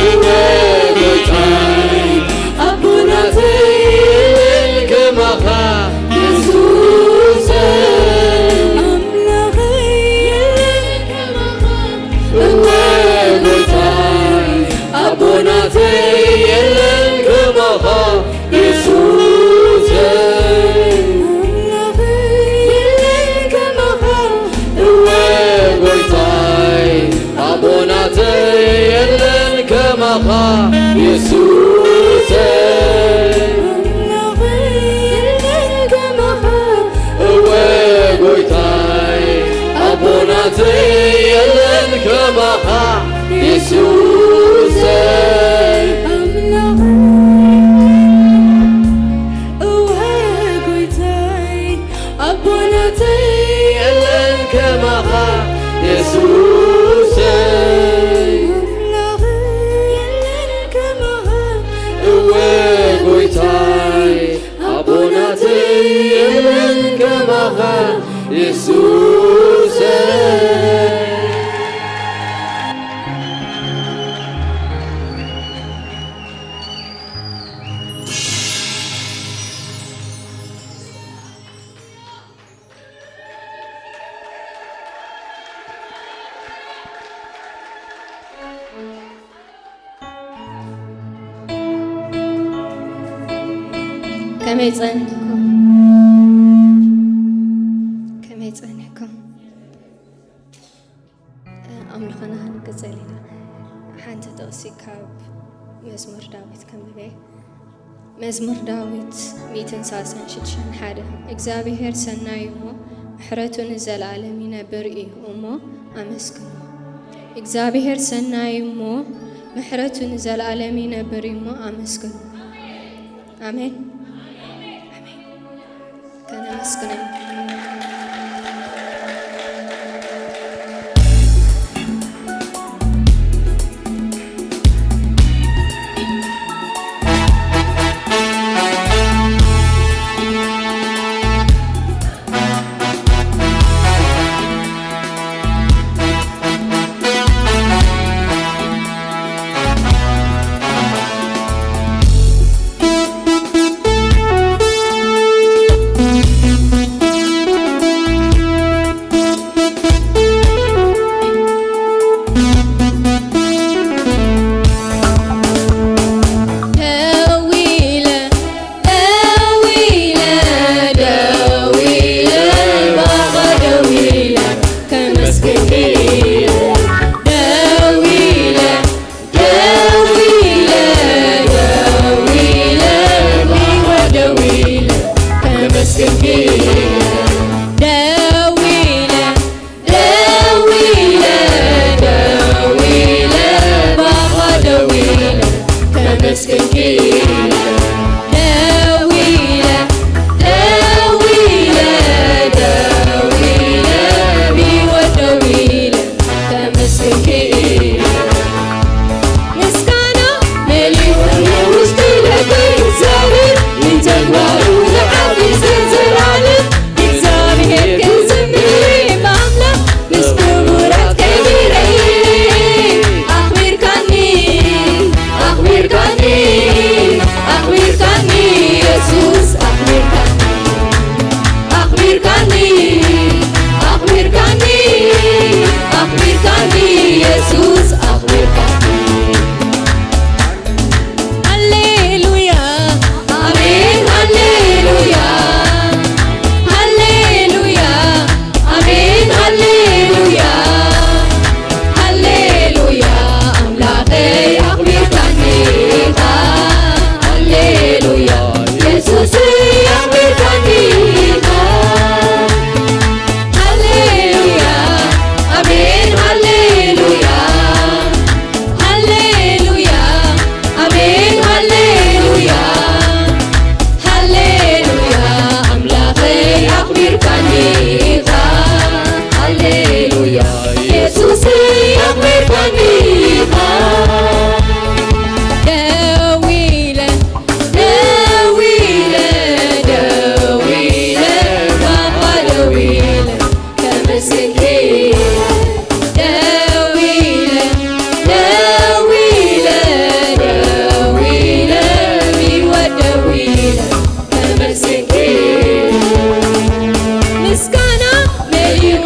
እወ ጎይታይ ታይ ኣቦናተይ የለን ከማኻ የሱሰይ። ከመይ ጸኒሕኩም? ከመይ ጸኒሕኩም? ኣምልኾና ክንቅጽል ኢና። ሓንቲ ጥቕሲ ካብ መዝሙር ዳዊት ከንብበ። መዝሙር ዳዊት ሚእትን ሳልሳን ሽዱሽተን ሓደ። እግዚኣብሔር ሰናይ እሞ ምሕረቱ ንዘለኣለም ይነብር እዩ እሞ ኣመስግኑ። እግዚኣብሔር ሰናይ እሞ ምሕረቱ ንዘለኣለም ይነብር እዩ እሞ ኣመስግኑ። ኣሜን። ኣሜን። ከነመስግነን። ደዊለ፣ ደዊለ፣ ደዊለ፣ ባኻ ደዊለ፣ ከመስግንኪ ኢለ። ደዊለ፣ ደዊለ፣ ደዊለ፣ ባኻ ደዊለ፣ ከመስግንኪ ኢለ። ደዊለ፣ ደዊለ፣ ደዊለ፣ ባኻ ደዊለ፣ ከመስግንኪ ኢለ። ደዊለ፣ ደዊለ፣ ደዊለ፣ ብህይወት ደዊለ፣ ከመስግንኪ ኢለ። ምስጋና መሊኡ ውሽጢ ልበይ እግዚኣብሔር፣ ንተግባሩ ዝዓቢ ዘዘላለም እግዚኣብሔር ክዝምር እየ፣ ብኣምላኽ ምስ ክቡራት ከቢረ እየ። ኣኽቢርካኒ፣ ኣኽቢርካኒ፣ ኣኽቢርካኒ የሱስ፣ ኣኽቢርካኒ፣ ኣኽቢርካኒ፣ ኣኽቢርካኒ፣ ኣኽቢርካኒ የሱስ፣ ኣኽቢርካኒ። ሃሌሉያ፣ ኣሜን፣ ሃሌሉያ፣ ሃሌሉያ፣ ኣሜን፣ ሃሌሉያ፣ ሃሌሉያ፣ ኣምላኸይ ኣኽቢርካኒ ኢኻ፣ ሃሌሉያ፣ የሱሰይ ኣኽቢርካኒ ኢኻ፣ ሃሌሉያ፣ ኣሜን፣ ሃሌሉያ። ሃሌሉያ፣ ኣሜን፣ ሃሌሉያ፣ ሃሌሉያ፣ ኣምላኸይ ኣኽቢርካኒ ኢኻ። ሃሌሉያ፣ የሱሰይ ኣኽቢርካኒ ኢኻ። ደዊለ፣ ደዊለ፣ ደዊለ፣ ባባ ደዊለ፣ ከመስግንኪ ደዊለ፣ ደዊለ፣ ደዊለ፣ ብህይወት ደዊለ፣ ከመስግንኪ። ምስጋና መሊኡ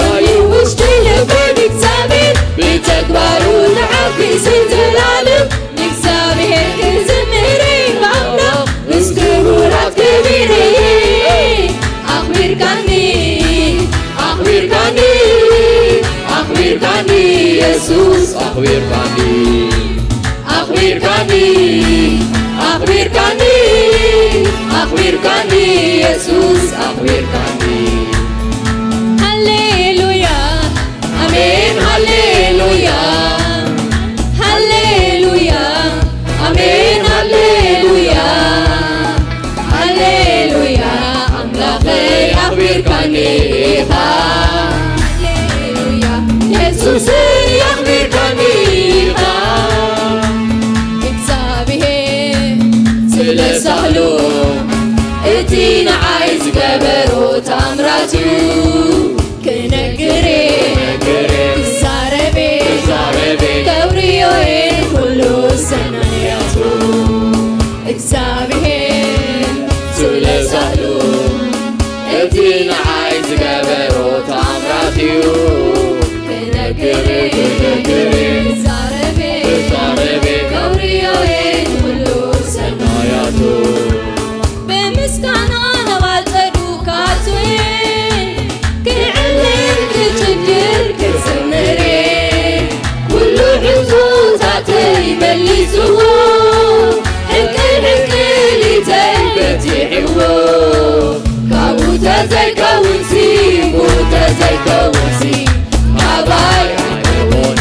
ውሽጠይ ልበይ ብእግዚኣብሔር፣ ብተግባሩ ዝዓቢ ዘዘለኣለም። ንእግዚኣብሔር ክዝምር እየ ብኣምላኽ ምስ ክቡራት ከቢረ እየ። ኣኽቢርካኒ፣ ኣኽቢርካኒ፣ ኣኽቢርካኒ የሱስ ኣኽቢርካኒ፣ ኣኽቢርካኒ፣ ኣኽቢርካኒ፣ ኣኽቢርካኒ የሱስ ኣኽቢርካኒ። ሃሌሉያ። ኣሜን ሃሌሉያ፣ ሃሌሉያ፣ ኣሜን ሃሌሉያ፣ ሃሌሉያ፣ ኣምላኸይ ኣኽቢርካኒ ኢኻ። ሃሌሉያ፣ የሱሰይ ኣኽቢርካኒ ኢኻ። እግዚኣብሔር ስለ ሳህሉ እቲ ንዓይ ዝገበሮ ታምራት እዩ ክነግር ክዛረብ ክዛረብ ከውርዮ ኩሉ ሰናያቱ እግዚኣብሔር ስለ ሳህሉ እቲ ንዓይ ዝገበሮ ታምራት እዩ ክነግር ክዛረብ ክዛረብ ከውርዮ ኩሉ ሰናያቱ ብምስጋና ነባጸዱ ካቱ ክዕልል ክጭድር ክዝምር ኩሉ ሕቶታተይ መሊስዎ ሕቅል ሕቅሊተይ በቲሕዎ ካብኡ ተዘይከውንሲ ብኡ ተዘይከውንሲ ኣባይ ኣይኮነ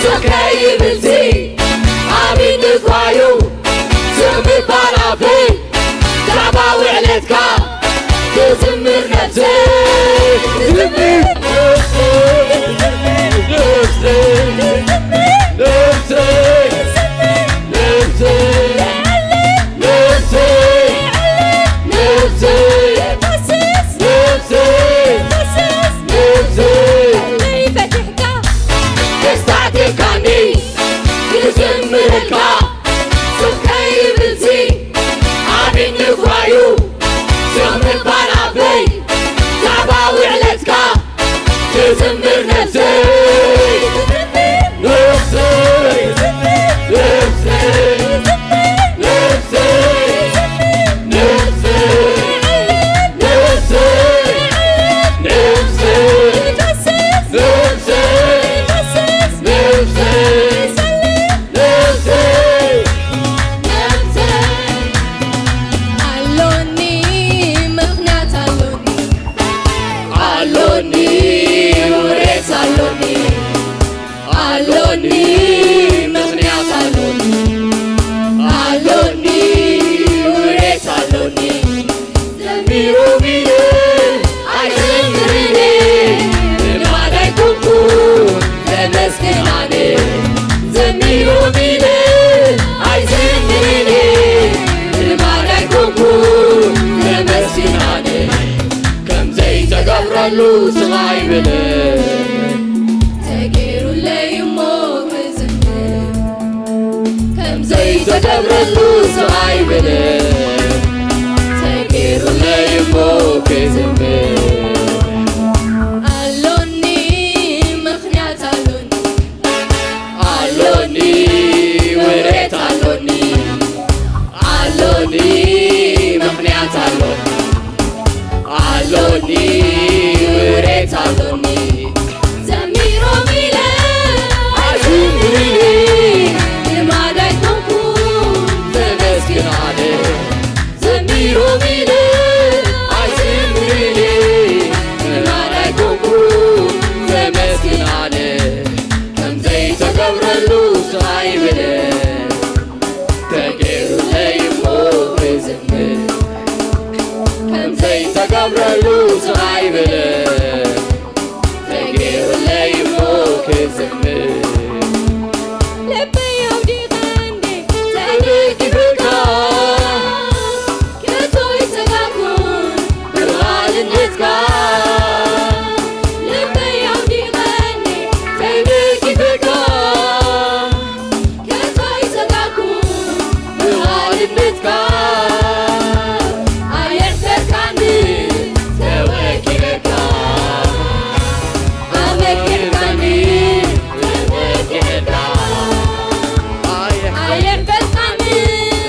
ሱቕ ከይብልሲ ኣብ ኢድኳዩ ስቕ ምባል ኣፈይ ብዛዕባ ውዕለትካ ትዝምር ነፍሰይ። ትዝምር ነፍሰይ፣ ነፍሰይ፣ ነፍሰይ፣ ነፍሰይ፣ ነፍሰይ፣ ነፍሰይ፣ ነፍሰይ፣ ነፍሰይ፣ ነፍሰይ። ደስታትካኒ ክዝምረልካ ሱቕ ከይብልሲ ኣብ ኢድኳዩ ስቕ ምባል ኣፈይ ብዛዕባ ውዕለትካ ትዝምር ነፍሰይ። ነፍሰይ፣ ነፍሰይ፣ ነፍሰይ፣ ነፍሰይ፣ ነፍሰይ፣ ነፍሰይ፣ ነፍሰይ፣ ነፍሰይ፣ ነፍሰይ። ኣሎኒ፣ ምኽንያት ኣሎኒ። ኣሎኒ፣ ውሬት ኣሎኒ። ኣሎኒ፣ ምኽንያት ኣሎኒ። ኣሎኒ፣ ውሬት ኣሎኒ። ዘሚሮም ኢለ ኣይዘምርን እየ፣ ልማድ ኣይኮንኩን ዘመስግን ኣነ። ዘሚሮም ኢለ ኣይዘምርን እየ፣ ልማድ ኣይኮንኩን ዘመስግን ኣነ። ከም ዘይተገብረሉ ስቕ ኣይብልን፣ ተገይሩለይ እሞ ክዝምር። ከም ዘይተገብረሉ ስቕ ኣይብልን፣ ተገይሩለይ እሞ ክዝምር። ኣሎኒ፣ ምኽንያት ኣሎኒ። ኣሎኒ፣ ውሬት ኣሎኒ። ኣሎኒ፣ ምኽንያት ኣሎኒ። ኣሎኒ፣ ውሬት ኣሎኒ። ዘሚሮም ኢለ ኣይዝምርን፣ ልማድ ኣይኮንኩን ዘመስግን ኣነ። ዘሚሮም ኢለ ኣይዝምርን፣ ልማድ ኣይኮንኩን ዘመስግን ኣነ። ከም ዘይተገብረሉ ስቕ ኣይብልን፣ ተገይሩለይ እሞ ክዝምር። ከም ዘይተገብረሉ ስቕ ኣይብልን፣ ተገይሩለይ እሞ ክዝምር። ልበይ ኣውዲቐ እንዴ ተደጊፈካ፣ ከቶ ኣይሰጋእኩን ብቓልነትካ። ልበይ ኣውዲቐ እንዴ ተደጊፈካ፣ ከቶ ኣይሰጋእኩን ብቓልነትካ። ኣየሕፈርካኒ ተወኪለካ፣ ኣመኪሕካኒ ተወኪለካ። ኣየሕፈርካኒ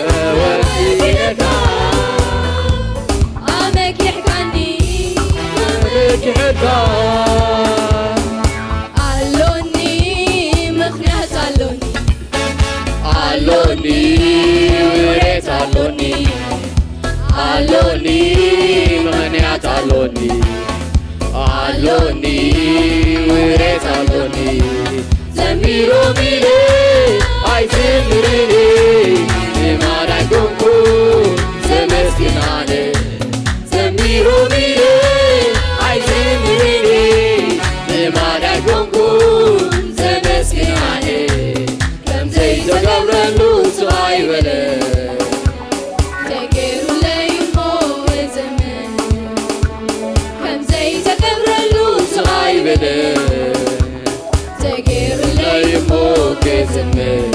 ተወኪለካ፣ ኣመኪሕካኒ ተወኪለካ። ኣሎኒ፣ ምኽንያት ኣሎኒ። ኣሎኒ፣ ውሬት ኣሎኒ። ኣሎኒ፣ ምኽንያት ኣሎኒ። ኣሎኒ፣ ውሬት ኣሎኒ። ዘሚሮም ኢለ ኣይዝምርን፣ ልማድ ኣይኮንኩን ዘመስግን ኣነ። ዘሚሮም ኢለ ኣይዝምርን፣ ልማድ ኣይኮንኩን ዘመስግን ኣነ። ከም ዘይተገብረሉ ስቕ ኣይበለ፣ ተገይሩለይ እሞ ክዝምር። ከም ዘይተገብረሉ ስቕ ኣይበለ፣ ተገይሩለይ እሞ ክዝምር።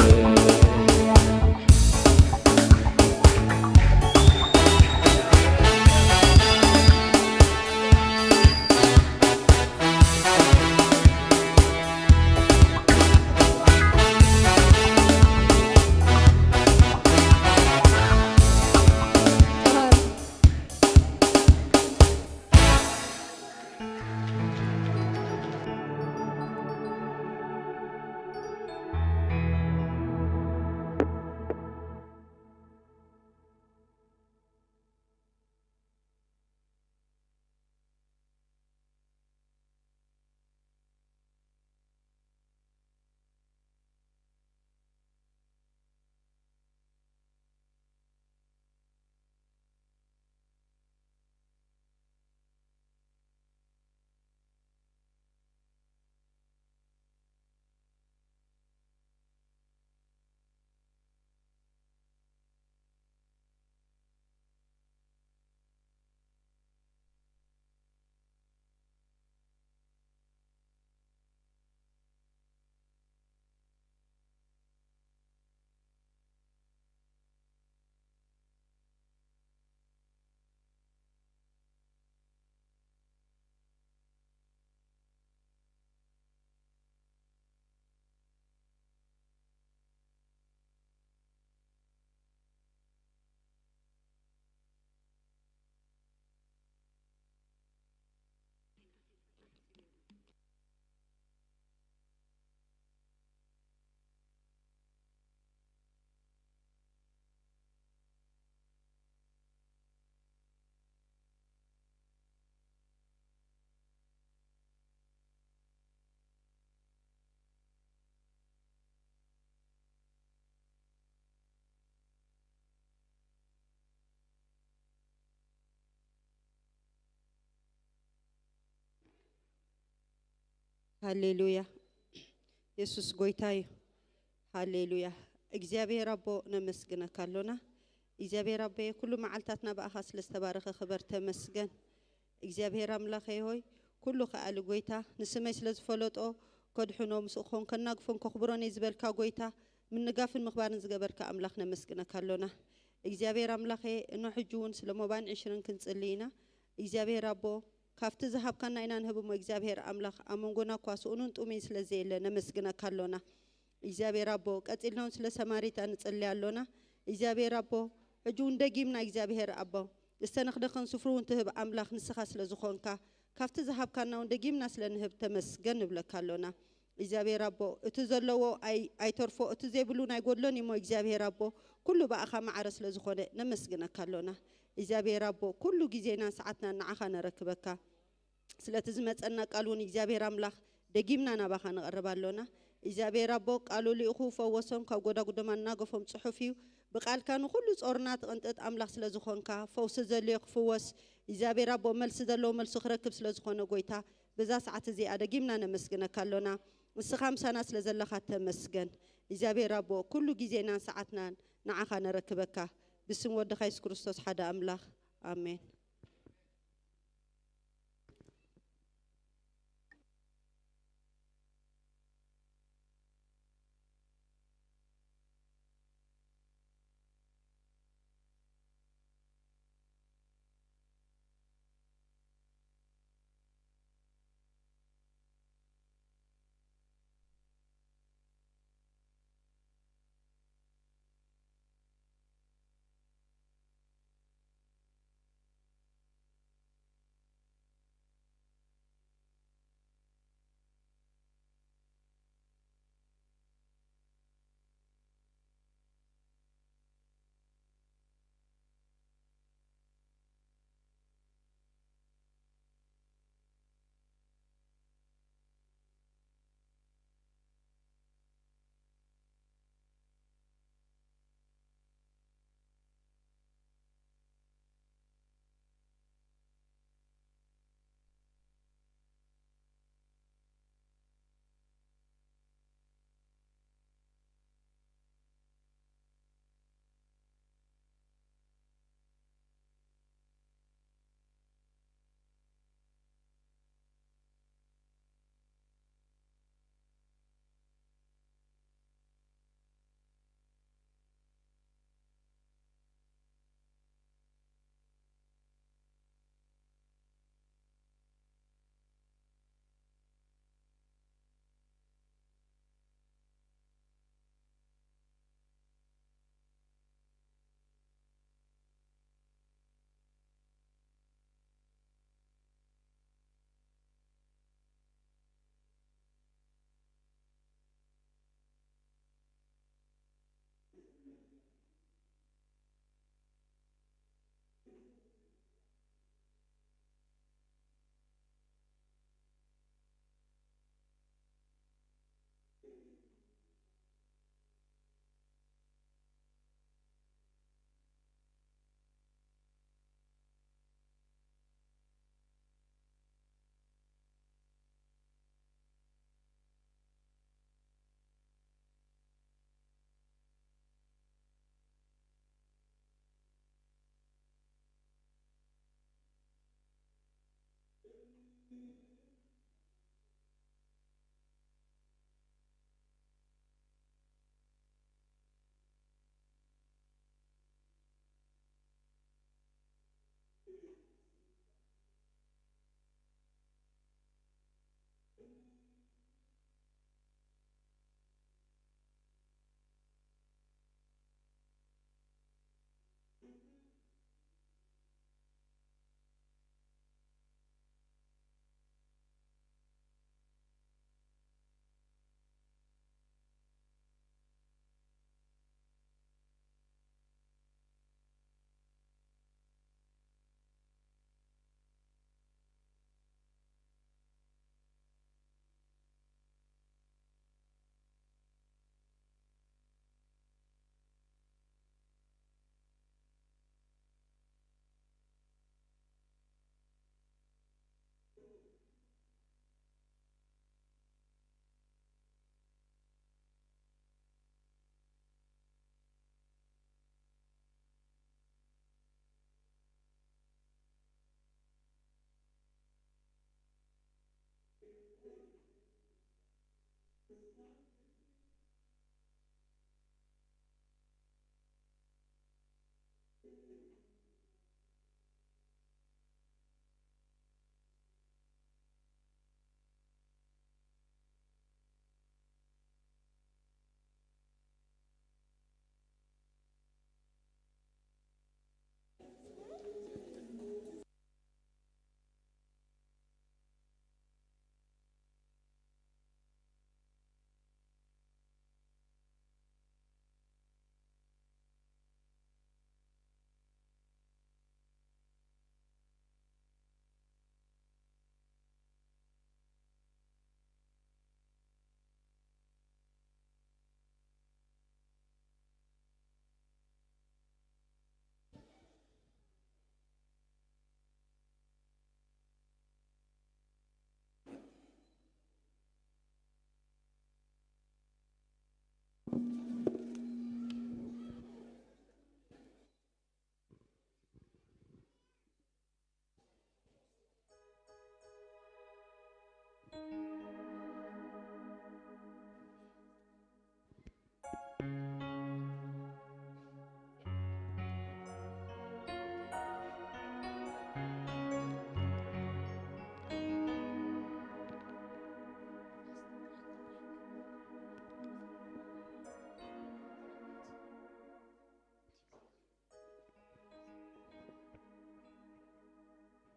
ሃሌሉያ። የሱስ ጎይታ እዩ። ሃሌሉያ። እግዚኣብሔር ኣቦ፣ ነመስግነካ ኣሎና። እግዚኣብሔር ኣቦ፣ ኩሉ መዓልታትና ብኣኻ ስለ ዝተባረኸ ክበር ተመስገን። እግዚኣብሔር ኣምላኸይ ሆይ፣ ኩሉ ከኣሊ ጎይታ፣ ንስመይ ስለ ዝፈለጦ ከድሕኖ፣ ምስኡ ክኾን ከናግፎን ከኽብሮን እየ ዝበልካ ጎይታ፣ ምንጋፍን ምኽባርን ዝገበርካ ኣምላኽ ነመስግነካ ኣሎና። እግዚኣብሔር ኣምላኸ፣ እኖ ሕጂ እውን ስለ ሞባን ዕሽርን ክንጽሊ ኢና። እግዚኣብሔር ኣቦ፣ ካብቲ ዝሃብካና ኢና ንህብ እሞ እግዚኣብሔር ኣምላኽ ኣብ መንጎና እኳ ስኡኑን ጥሙይን ስለ ዘየለ ነመስግነካ ኣሎና። እግዚኣብሔር ኣቦ፣ ቀጺልና እውን ስለ ሰማሪታ ንጽሊ ኣሎና። እግዚኣብሔር ኣቦ፣ ሕጂ እውን ደጊምና እግዚኣብሔር ኣቦ፣ ዝተነኽደኸን ስፍሩ እውን ትህብ ኣምላኽ ንስኻ ስለ ዝኾንካ፣ ካብቲ ዝሃብካና እውን ደጊምና ስለ ንህብ ተመስገን ንብለካ ኣሎና። እግዚኣብሔር ኣቦ፣ እቲ ዘለዎ ኣይ-፣ ኣይተርፎ፣ እቲ ዘይብሉ ናይ ጎድሎን እሞ እግዚኣብሔር ኣቦ፣ ኩሉ ብኣኻ ማዕረ ስለ ዝኾነ ነመስግነካ ኣሎና። እግዚኣብሔር ኣቦ፣ ኩሉ ግዜናን ሰዓትናን ንዓኻ ነረክበካ። ስለቲ ዝመጸና ቃል እውን እግዚኣብሔር ኣምላኽ ደጊምና ናባኻ ንቐርብ ኣሎና። እግዚኣብሔር ኣቦ፣ ቃሉ ልኢኹ ፈወሶም፣ ካብ ጎዳጉዶም ኣናገፎም ጽሑፍ እዩ። ብቃልካ ንኹሉ ጾርና ትቕንጥጥ ኣምላኽ ስለ ዝኾንካ፣ ፈውሲ ዘድልዮ ክፍወስ፣ እግዚኣብሔር ኣቦ፣ መልሲ ዘለዎ መልሲ ክረክብ ስለ ዝኾነ ጎይታ፣ በዛ ሰዓት እዚኣ ደጊምና ነመስግነካ ኣሎና። ንስኻ ምሳና ስለ ዘለኻ ተመስገን። እግዚኣብሔር ኣቦ፣ ኩሉ ግዜናን ሰዓትናን ንዓኻ ነረክበካ። ብስም ወድኻ የሱስ ክርስቶስ ሓደ ኣምላኽ። ኣሜን።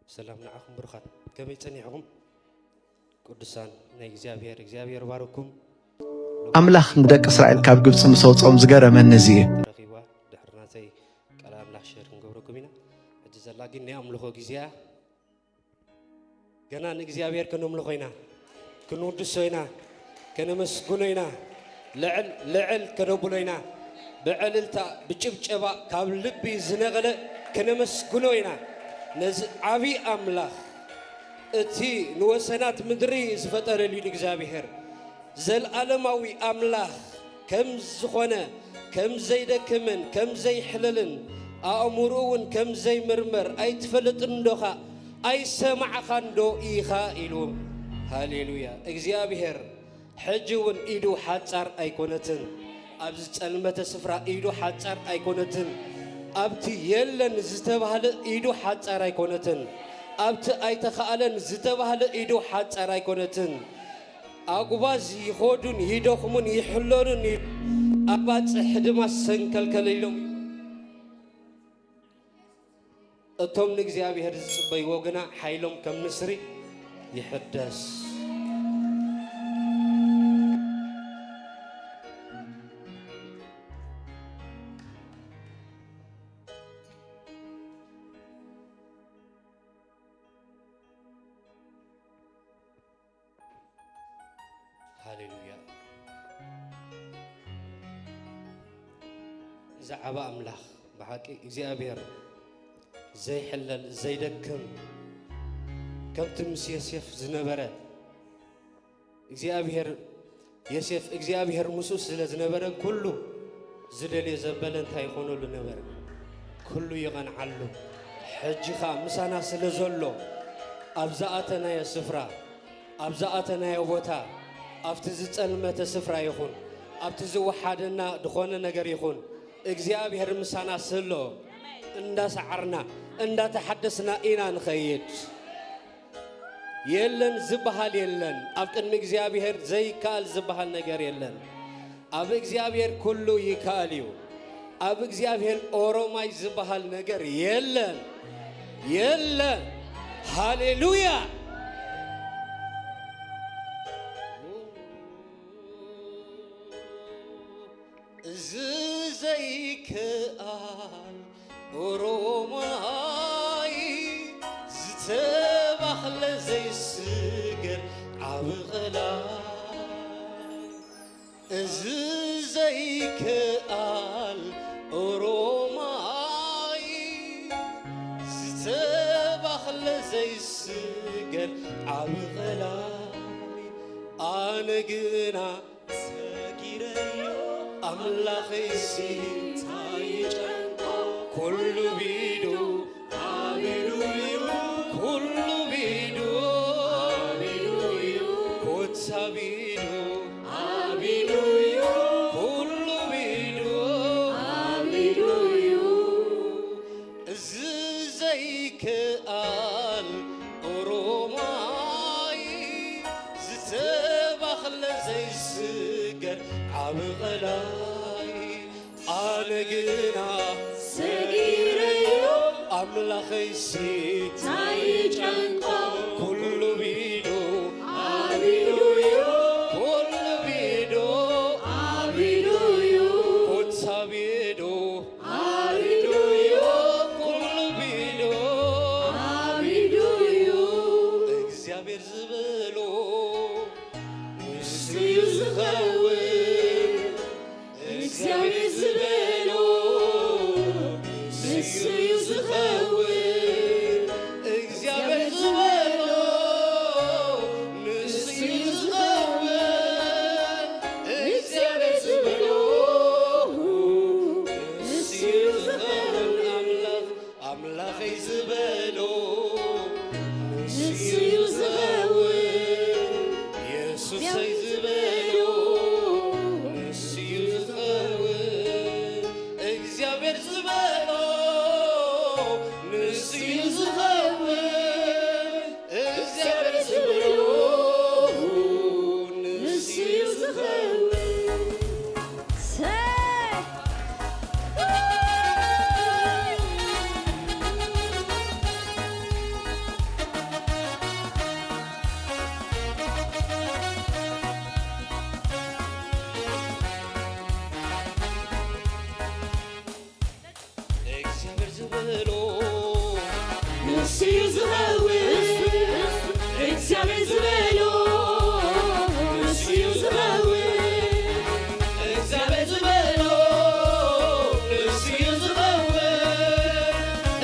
ሰላም ንዓኹም ብሩኻት፣ ከመይ ጸኒሕኹም? ቅዱሳን ናይ እግዚኣብሔር፣ እግዚኣብሔር ባርኩም። ኣምላኽ ንደቂ እስራኤል ካብ ግብጺ ምስ ኣውጽኦም ዝገረመኒ እዚ እዩ። ተረኺባ ድሕሪ ናተይ ቃል ኣምላኽ ሸር ክንገብረኩም ኢና። ሕጂ ዘላ ግን ናይ ኣምልኾ ግዜ እያ። ገና ንእግዚኣብሔር ከነምልኾ ኢና፣ ክንውድሶ ኢና፣ ከነመስግኖ ኢና፣ ልዕል ልዕል ከነብሎ ኢና። ብዕልልታ ብጭብጨባ ካብ ልቢ ዝነቐለ ከነመስግኖ ኢና። ነዚ ዓብዪ ኣምላኽ፣ እቲ ንወሰናት ምድሪ ዝፈጠረ ልዑል እግዚኣብሔር፣ ዘልኣለማዊ ኣምላኽ ከም ዝኾነ፣ ከም ዘይደክምን ከም ዘይሕለልን፣ ኣእምሮኡ እውን ከም ዘይምርመር ኣይትፈልጥን ዶኻ? ኣይሰማዕኻን ዶ ኢኻ? ኢሉ። ሃሌሉያ። እግዚኣብሔር ሕጂ እውን ኢዱ ሓጻር ኣይኮነትን። ኣብ ዝጸልመተ ስፍራ ኢዱ ሓጻር ኣይኮነትን። ኣብቲ የለን ዝተባህለ ኢዱ ሓጻር ኣይኮነትን። ኣብቲ ኣይተኻእለን ዝተባህለ ኢዱ ሓጻር ኣይኮነትን። ኣጉባዝ ይኸዱን ይደኽሙን ይሕለሉን እዩ፣ ኣባጽሕ ድማ ሰንከልከል ኢሎም። እቶም ንእግዚኣብሔር ዝጽበይዎ ግና ሓይሎም ከም ንስሪ ይሕደስ። ሃሌሉያ። እዚ ዓቢ ኣምላኽ ብሓቂ እግዚኣብሔር ዘይሕለል ዘይደክም፣ ከምቲ ምስ ዮሴፍ ዝነበረ እግዚኣብሔር፣ ዮሴፍ እግዚኣብሔር ምስኡ ስለ ዝነበረ፣ ኩሉ ዝደልዮ ዘበለ እንታይ ይኾነሉ ነበረ? ኩሉ ይቐንዓሉ። ሕጂ ኸኣ ምሳና ስለ ዘሎ፣ ኣብ ዝኣተናዮ ስፍራ፣ ኣብ ዝኣተናዮ ቦታ፣ ኣብቲ ዝጸልመተ ስፍራ ይኹን፣ ኣብቲ ዝወሓደና ዝኾነ ነገር ይኹን፣ እግዚኣብሔር ምሳና ስለ ዘሎ፣ እንዳሰዓርና፣ እንዳተሓደስና ኢና ንኸይድ። የለን ዝበሃል የለን። ኣብ ቅድሚ እግዚኣብሔር ዘይከኣል ዝበሃል ነገር የለን። ኣብ እግዚኣብሔር ኩሉ ይከኣል እዩ። ኣብ እግዚኣብሔር ኦሮማይ ዝበሃል ነገር የለን። የለን። ሃሌሉያ። እዚ ዘይከኣል ኦሮማይ ዝተባኽለ ዘይስገር ዓቢ ቐላይ። እዚ ዘይከኣል ኦሮማይ ዝተባኽለ ዘይስገር ዓቢ ቐላይ። ኣነ ግና ሰጊረዮ ኣምላኸይሲ እንታይ ይጨንቆ? ኩሉ ቢዱ ኣብ ኢዱ እዩ፣ ኩሉ ቢዱ ኣብ ኢዱ እዩ፣ ኮታ ቢዱ ኣብ ቐላይ ኣነ ግና ሰጊረዮ ኣምላኸይሲ ታይ ጨንቆ ኩሉ ቢዱ ኣቢዱዩ ኩሉ ቢዱ ኣቢዱዩ ኮትሳቢዱ ኣቢዱዩ ኩሉ ቢዱ ኣቢዱዩ እግዚኣብሔር ዝበሎ ንሱ እዩ ዝኸውን። እግዚኣብሔር ዝበሎ ንሱ እዩ ዝኸውን። እግዚኣብሔር ዝበሎ ንሱ እዩ ዝኸውን። እግዚኣብሔር ዝበሎ ንሱ እዩ ዝኸውን። ኣምላኽ ኣምላኸይ ዝበሎ ንሱ እዩ ዝኸውን። የሱሰይ ዝበሎ ንሱ እዩ ዝኸውን። እግዚኣብሔር ዝበሎ ንሱ እዩ ዝኸውን። እግዚኣብሔር ዝበሎ ንሱ እዩ ዝኸውን። ሰይ! እግዚኣብሔር ዝበሎ ንሱ እዩ ዝኸውን። እግዚኣብሔር ዝበሎ ንሱ እዩ ዝኸውን። እግዚኣብሔር ዝበሎ ንሱ እዩ ዝኸውን።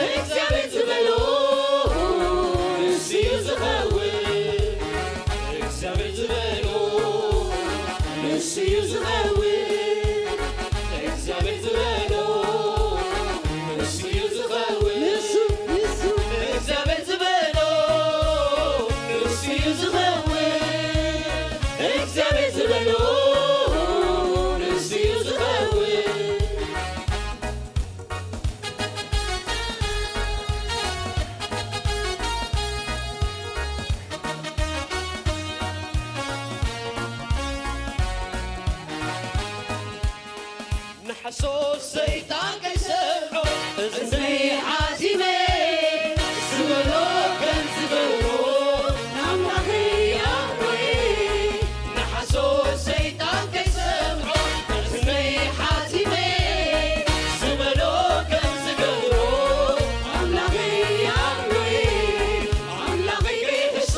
እግዚኣብሔር ዝበሎ ንሱ እዩ ዝኸውን። እግዚኣብሔር ዝበሎ ንሱ እዩ ዝኸውን። እግዚኣብሔር ዝበሎ ንሱ እዩ ዝኸውን። ንሱ፣ ንሱ። እግዚኣብሔር ዝበሎ ንሱ እዩ ዝኸውን። እግዚኣብሔር ዝበሎ ንሱ እዩ ዝኸውን። ንሓሶት ሰይጣን ከይሰምዖ እዝነይ ሓጺመ ዝበሎ ከም ዝገብሮ ኣምላኸይ ኣቦየ። ንሓሶት ሰይጣን ከይሰምዖ እዝነይ ሓጺመ ዝበሎ ከም ዝገብሮ ኣምላኸይ ኣቦየ። ኣምላኸይ ከይሕሶ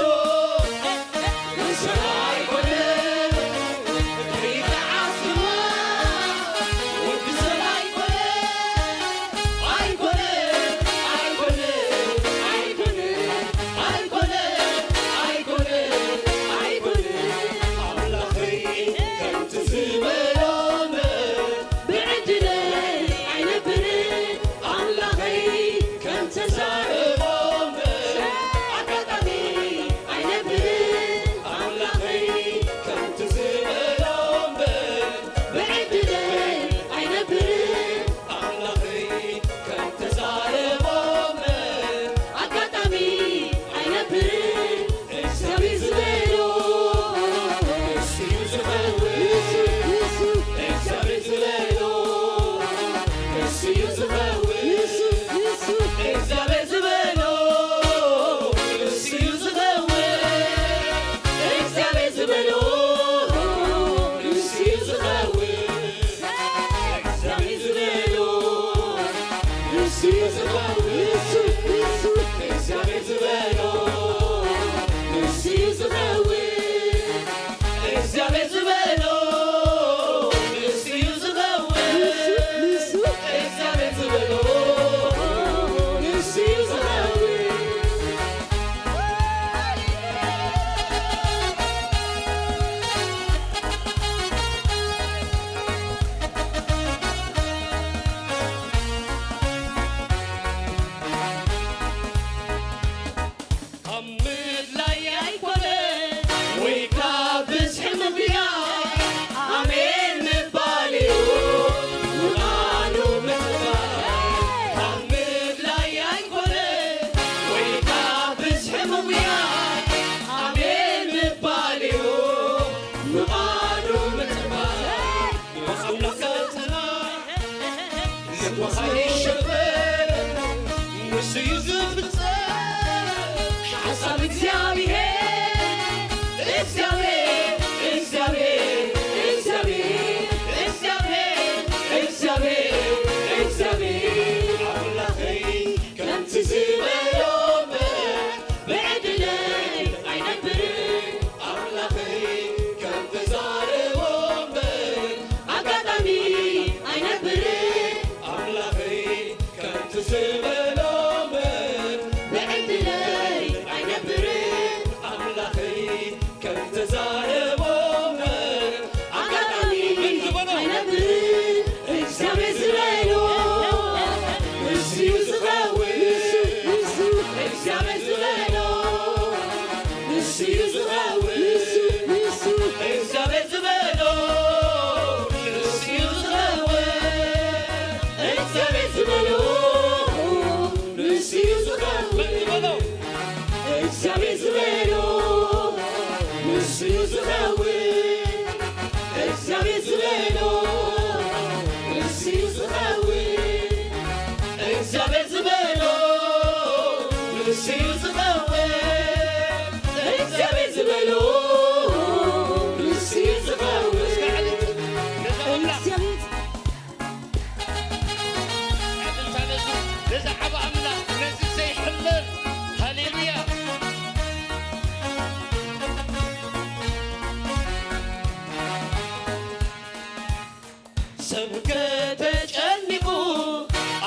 ሰብ ከተጨኒቑ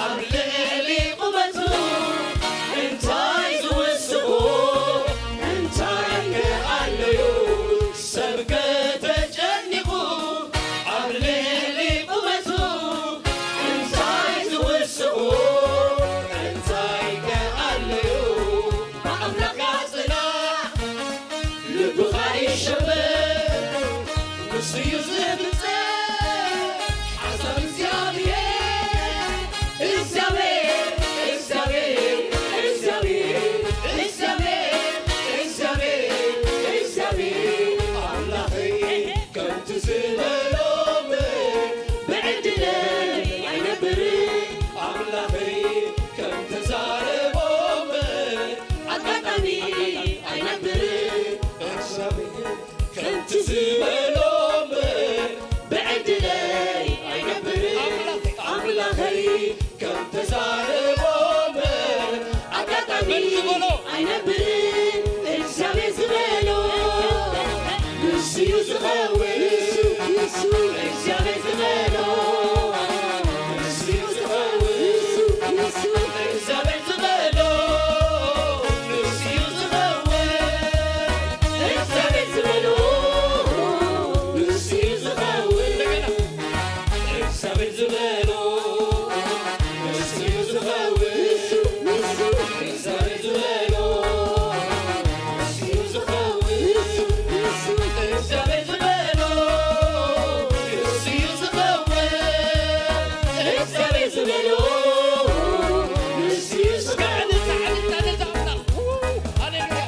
ኣብ ልዕሊ ቁመቱ እንታይ ዝውስኹ እንታይ ከ ኣለዩ? ሰብ ከተጨኒቑ ኣብ ልዕሊ ቁመቱ እንታይ ዝውስኹ እንታይ ከ ኣለዩ? ብኣምላኽካ ጽናዕ፣ ልብኻ ይሸበር፣ ንሱ እዩ ዝፍጸም ሓሳብ እግዚኣብሔር። እግዚኣብሔር፣ እግዚኣብሔር፣ እግዚኣብሔር፣ እግዚኣብሔር፣ እግዚኣብሔር፣ እግዚኣብሔር ኣምላኸይ ከምቲ ዝበሎ እምበር ብዕድለይ ኣይነብርን። ኣምላኸይ ከም ተዛረቦ እምበር ኣጋጣሚ ኣይነብርን። እግዚኣብሔር ከምቲ ዝበሎ እምበር ብዕድለይ ኣይነብርን። ኣምላኸይ ከም ተዛረቦ እምበር ኣጋጣሚ ኣይነብርን። እግዚኣብሔር ዝበሎ ንሱ እዩ ዝኸውን። እግዚኣብሔር ዝበሎ ንሱ እዩ ዝኸውን። እግዚኣብሔር ዝበሎ ንሱ እዩ ዝኸውን። እግዚኣብሔር ዝበሎ ንሱ እዩ ዝኸውን። እግዚኣብሔር ዝበሎ ንሱ እዩ ዝኸውን። ንሱ፣ ንሱ። እግዚኣብሔር ዝበሎ ንሱ እዩ ዝኸውን። ንሱ፣ ንሱ። እግዚኣብሔር ዝበሎ ንሱ እዩ ዝኸውን። እግዚኣብሔር ዝበሎ ንሱ እዩ ዝኸውን። ሃሌሉያ።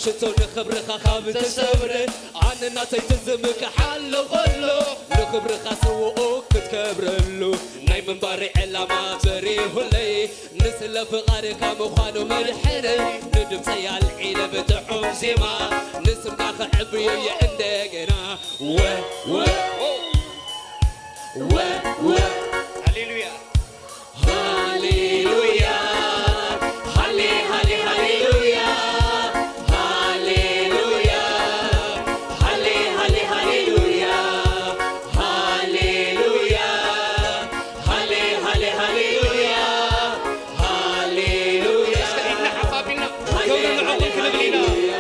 ሽቶ ንኽብርኻ ካብ ተሰብረ ኣነ ናተይ ትዝም ክሓሎ ኸሎ ንኽብርኻ ስውኡ ክትከብረሉ ናይ ምንባረይ ዕላማ በሪሁለይ ንስለ ፍቓድካ ምዃኑ መድሕነይ ንድምፀይ ኣልዒለ ብጥዑም ዜማ ንስምካ ክዕብዮ እየ እንደገና ወ ወ ወ ወ ሃሌሉያ ሃሌሉያ ሃሌ ሃሌ ሃሌሉያ ሃሌሉያ ሃሌ ሃሌ ሃሌሉያ ሃሌሉያ ሃሌ ሃሌ ሃሌሉያ ሃሌሉያ እስከ ኢድና ሓፍ ኣቢልና ክብሪ ንዕኡ ክንብል ኢና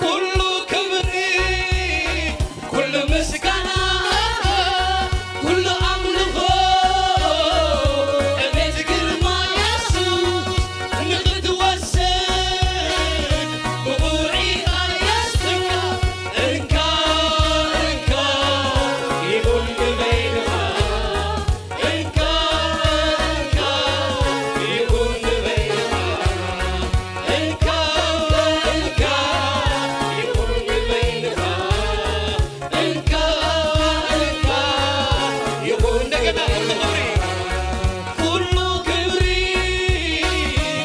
ኩሉ ክብሪ ኩሉ ምስጋና ኩሉ ኣምልኾ ዕቤት ግርማ የሱስ ንኽትወስድ ብቑዒኻ የስካ እንካ እንካ ይኹን ንበይንኻ እንካ እንካ ይኹን ንበይንኻ እንካ እንካ ይኹን ንበይንኻ እንካ እንካ ይኹን እንደገና ኩሉ ክብሪ ኩሉ ክብሪ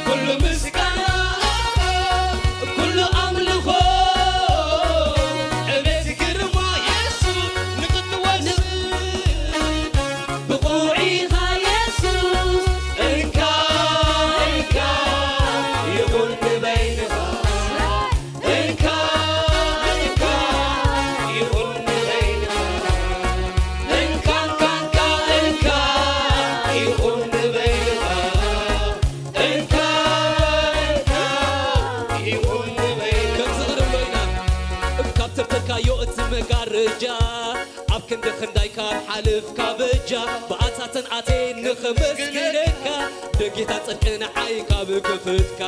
ኩሉ ምስጋና ኩሉ ኣምልኾ ዕቤት ግርማ የሱስ ንኽትወስድ ብቑዒኻ የሱስ እንካ እንካ ይኹን ንበይንኻ እንካ እንካ ይኹን ንበይንኻ እንካ እንካ እንካ እንካ ይኹን ንበይንኻ እንካ እንካ ይኹን ንበይንኻ ከምዚ ክንብሎ ኢና ካብ ተብተብካዮ እቲ መጋረጃ ኣብ ክንዲ ክንዳይ ካብ ሓልፍካ በጃ ብኣታትን ኣቴ ንኽመስግነካ ደጌታ ጽድቂ ንዓይ ካብ ክፍትካ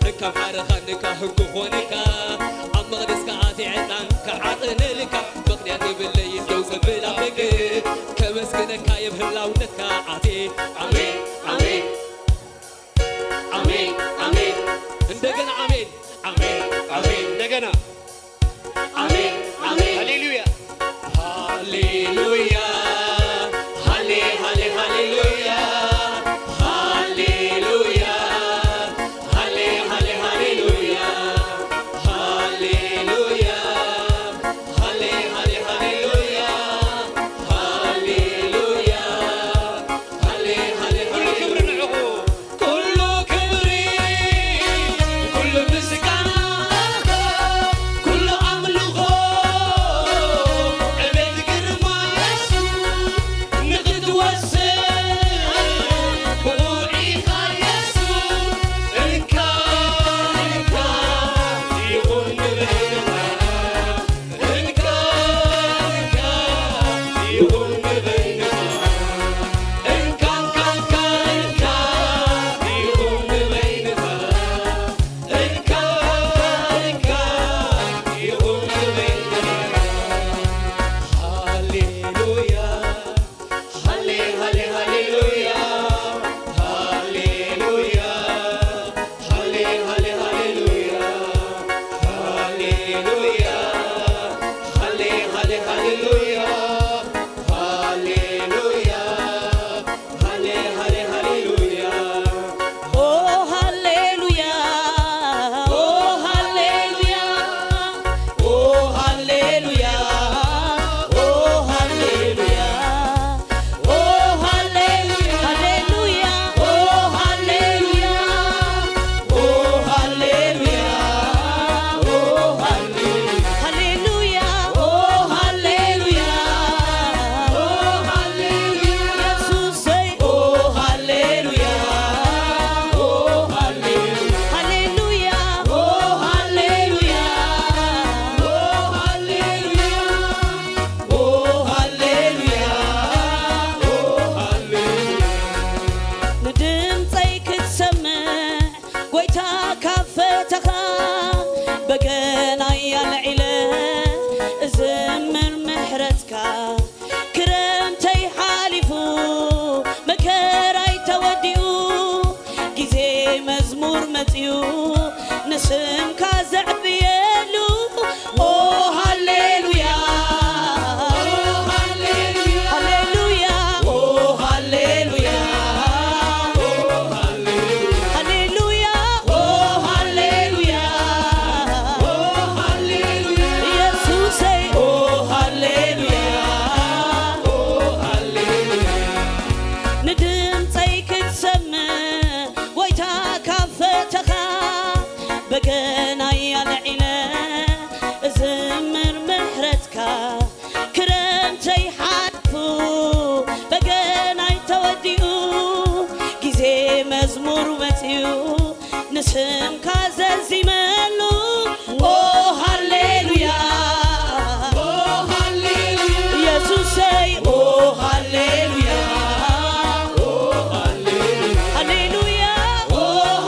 እንካብ ሓረኻ ንካህን ክኾነካ ኣብ መቕደስካ ኣቴ ዕጣን ክዓጥነልካ ምኽንያት የብለይ ደው ዘብል ኣብ ደገ ከመስግነካ የብ ህላውነትካ ኣቴ ኣሜን ኣሜን ኣሜን ኣሜን እንደገና ኣሜን ኣሜን ኣሜን እንደገና አሜን አሜን ሃሌሉያ ሃሌሉያ ሃሌ ሃሌ ሃሌሉያ ሃሌሉያ ሃሌ ሃሌ ሃሌሉያ ሃሌሉያ ሃሌ ሃሌ ሃሌሉያ ሃሌሉያ ሃሌ ሃሌ ኩሉ ክብሪ ንዕኹ ኩሉ ክብሪ ኩሉ ምስጋና ኩሉ ኣምልኾ ዕቤት ግርማ የሱስ ንኽትወስድ ብቑዒኻ የሱስ እንካ እንካ ይኹን ንበይንኻ እንካ እንካ ይኹን ንበይንኻ እንካ እንካ እንካ እንካ ይኹን ንበይንኻ እንካ እንካ ይኹን ንበይንኻ ሃሌሉያ ሃሌ ሃሌ ሃሌሉያ ሃሌሉያ ሃሌ ሃሌ ሃሌሉያ ሃሌሉያ ሃሌ ሃሌ ሃሌሉያ ሃሌሉያ ሃሌ ሃሌ ሃሌሉያ ኦ ሃሌሉያ ኦ ሃሌሉያ ኦ ሃሌሉያ ኦ ሃሌሉያ ኦ ሃሌሉያ ሃሌሉያ ኦ ሃሌሉያ ኦ ሃሌሉያ ኦ ሃሌሉያ ሃሌሉያ ኦ ሃሌሉያ ኦ ሃሌሉያ ኢየሱሰይ ኦ ሃሌሉያ ኦ ሃሌሉያ ሃሌሉያ ኦ ሃሌሉያ ኦ ሃሌሉያ ኦ ሃሌሉያ ኦ ሃሌሉያ ንድምፀይ ክትሰምዕ ጎይታ ካብ ፈተኻ በገናይ ኣልዒለ እዝምር ምሕረትካ ክረምተይ ሓሊፉ መከራይ ተወዲኡ ግዜ መዝሙር መፅዩ ንስምካ ዘዕብየ መዝሙር መጺኡ ንስምካ ዘዚመሉ። ኦ ሃሌሉያ፣ ኦ ሃሌሉያ፣ ኢየሱሰይ፣ ኦ ሃሌሉያ፣ ሃሌሉያ፣ ኦ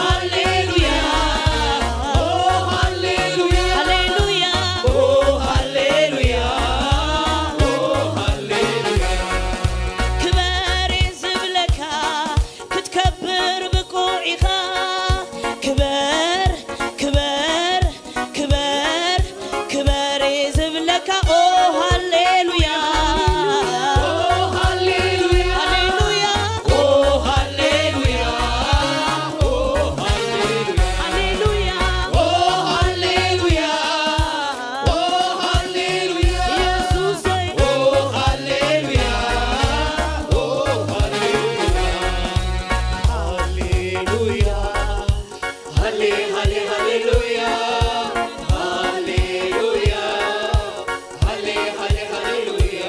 ሃሌሉያ፣ ኦ ሃሌሉያ፣ ሃሌሉያ፣ ኦ ሃሌሉያ፣ ኦ ሃሌሉያ። ክበር ዝብለካ ክትከብር ብቁዕ ኢኻ። ክበር፣ ክበር፣ ክበር፣ ክበር ዝብለካ። ኦ ሃሌሉያ፣ ሃሌሉያ፣ ሃሌሉያ፣ ኦ ሃሌሉያ፣ ሃሌሉያ፣ ኦ ሃሌሉያ፣ ኦ ሃሌሉያ፣ ኢየሱሰይ፣ ኦ ሃሌሉያ፣ ኦ ሃሌሉያ፣ ሃሌሉያ፣ ሃሌ፣ ሃሌ፣ ሃሌሉያ፣ ሃሌሉያ፣ ሃሌ፣ ሃሌ፣ ሃሌሉያ፣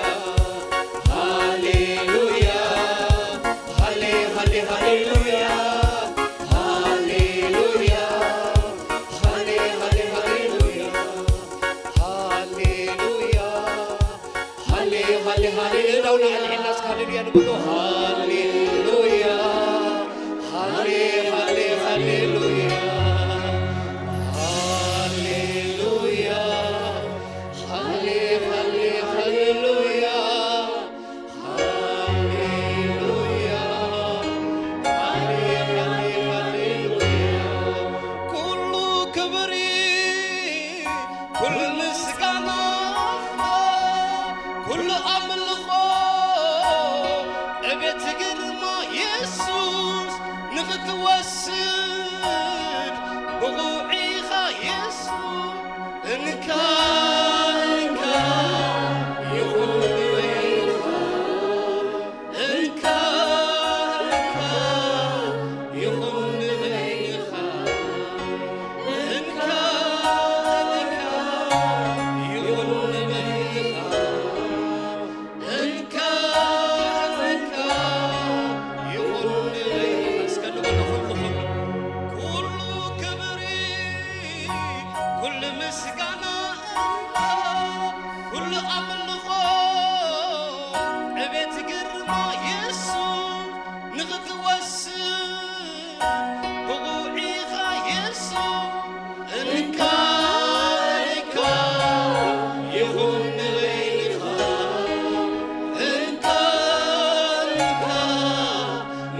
ሃሌሉያ፣ ሃሌ፣ ሃሌ፣ ሃሌሉያ፣ ሃሌሉያ፣ ሃሌ፣ ሃሌ፣ ሃሌሉያ፣ ሃሌሉያ። ሃሌ፣ ሃሌ፣ ሃሌ። ኢድና ኣልዒልና እስከ ሃሌሉያ ንበሎ። ሃሌሉያ፣ ሃሌ፣ ሃሌ፣ ሃሌሉያ፣ ሃሌሉያ፣ ሃሌ፣ ሃሌ፣ ሃሌሉያ፣ ሃሌሉያ፣ ሃሌ፣ ሃሌ፣ ሃሌሉያ። ኩሉ ክብሪ፣ ኩሉ ምስጋና፣ ኩሉ ኣምልኾ፣ ዕቤት ግርማ የሱስ ንኽትወስድ ብቑዕ ኢኻ የሱስ። እንካ፣ እንካ ይኹን ንበይንኻ። እንካ፣ እንካ ይኹን ንበይንኻ። እንካ፣ እንካ ይኹን ንበይንኻ። እንካ፣ እንካ ይኹን ንበይንኻ። እስከ ንበሎ ኩሉ፣ ኩሉ፣ ኩሉ ክብሪ፣ ኩሉ ምስጋና፣ ኩሉ ኣምልኾ፣ ዕቤት ግርማ የሱስ ንኽትወስድ ብቑዕ ኢኻ የሱስ። እንካ፣ እንካ ይኹን ንበይንኻ። እንካ፣ እንካ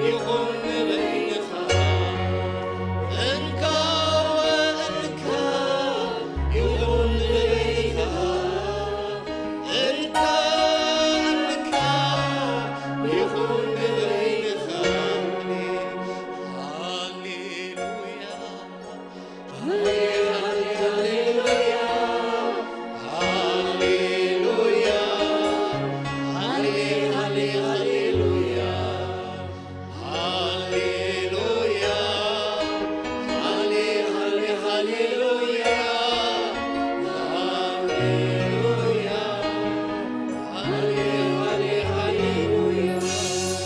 ይኹን ንበይንኻ። እንካ፣ እንካ ይኹን ንበይንኻ። እንካ፣ እንካ ይኹን ንበይንኻ። ሃሌሉያ።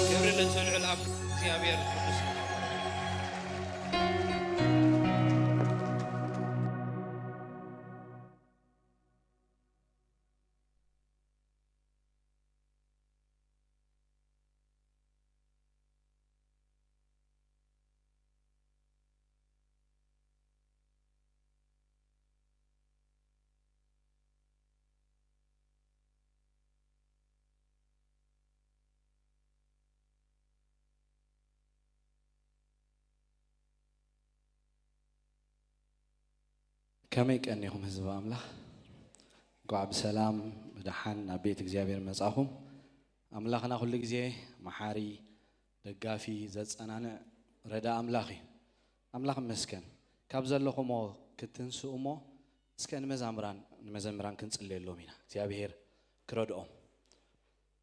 ክብሪ ነቲ ልዑል ኣምላኽ እግዚኣብሔር ቅዱስ እዩ። ከመይ ቀኒኹም ህዝቢ ኣምላኽ? እንኳዕ ብሰላም ብደሓን ናብ ቤት እግዚኣብሔር መጻኹም። ኣምላኽና ኩሉ ግዜ መሓሪ፣ ደጋፊ፣ ዘጸናንዕ፣ ረዳ ኣምላኽ እዩ። ኣምላኽ ይመስገን። ካብ ዘለኹሞ ክትንስኡ እሞ እስከ ንመዛምራን፣ ንመዘምራን ክንጽልየሎም ኢና። እግዚኣብሔር ክረድኦም፣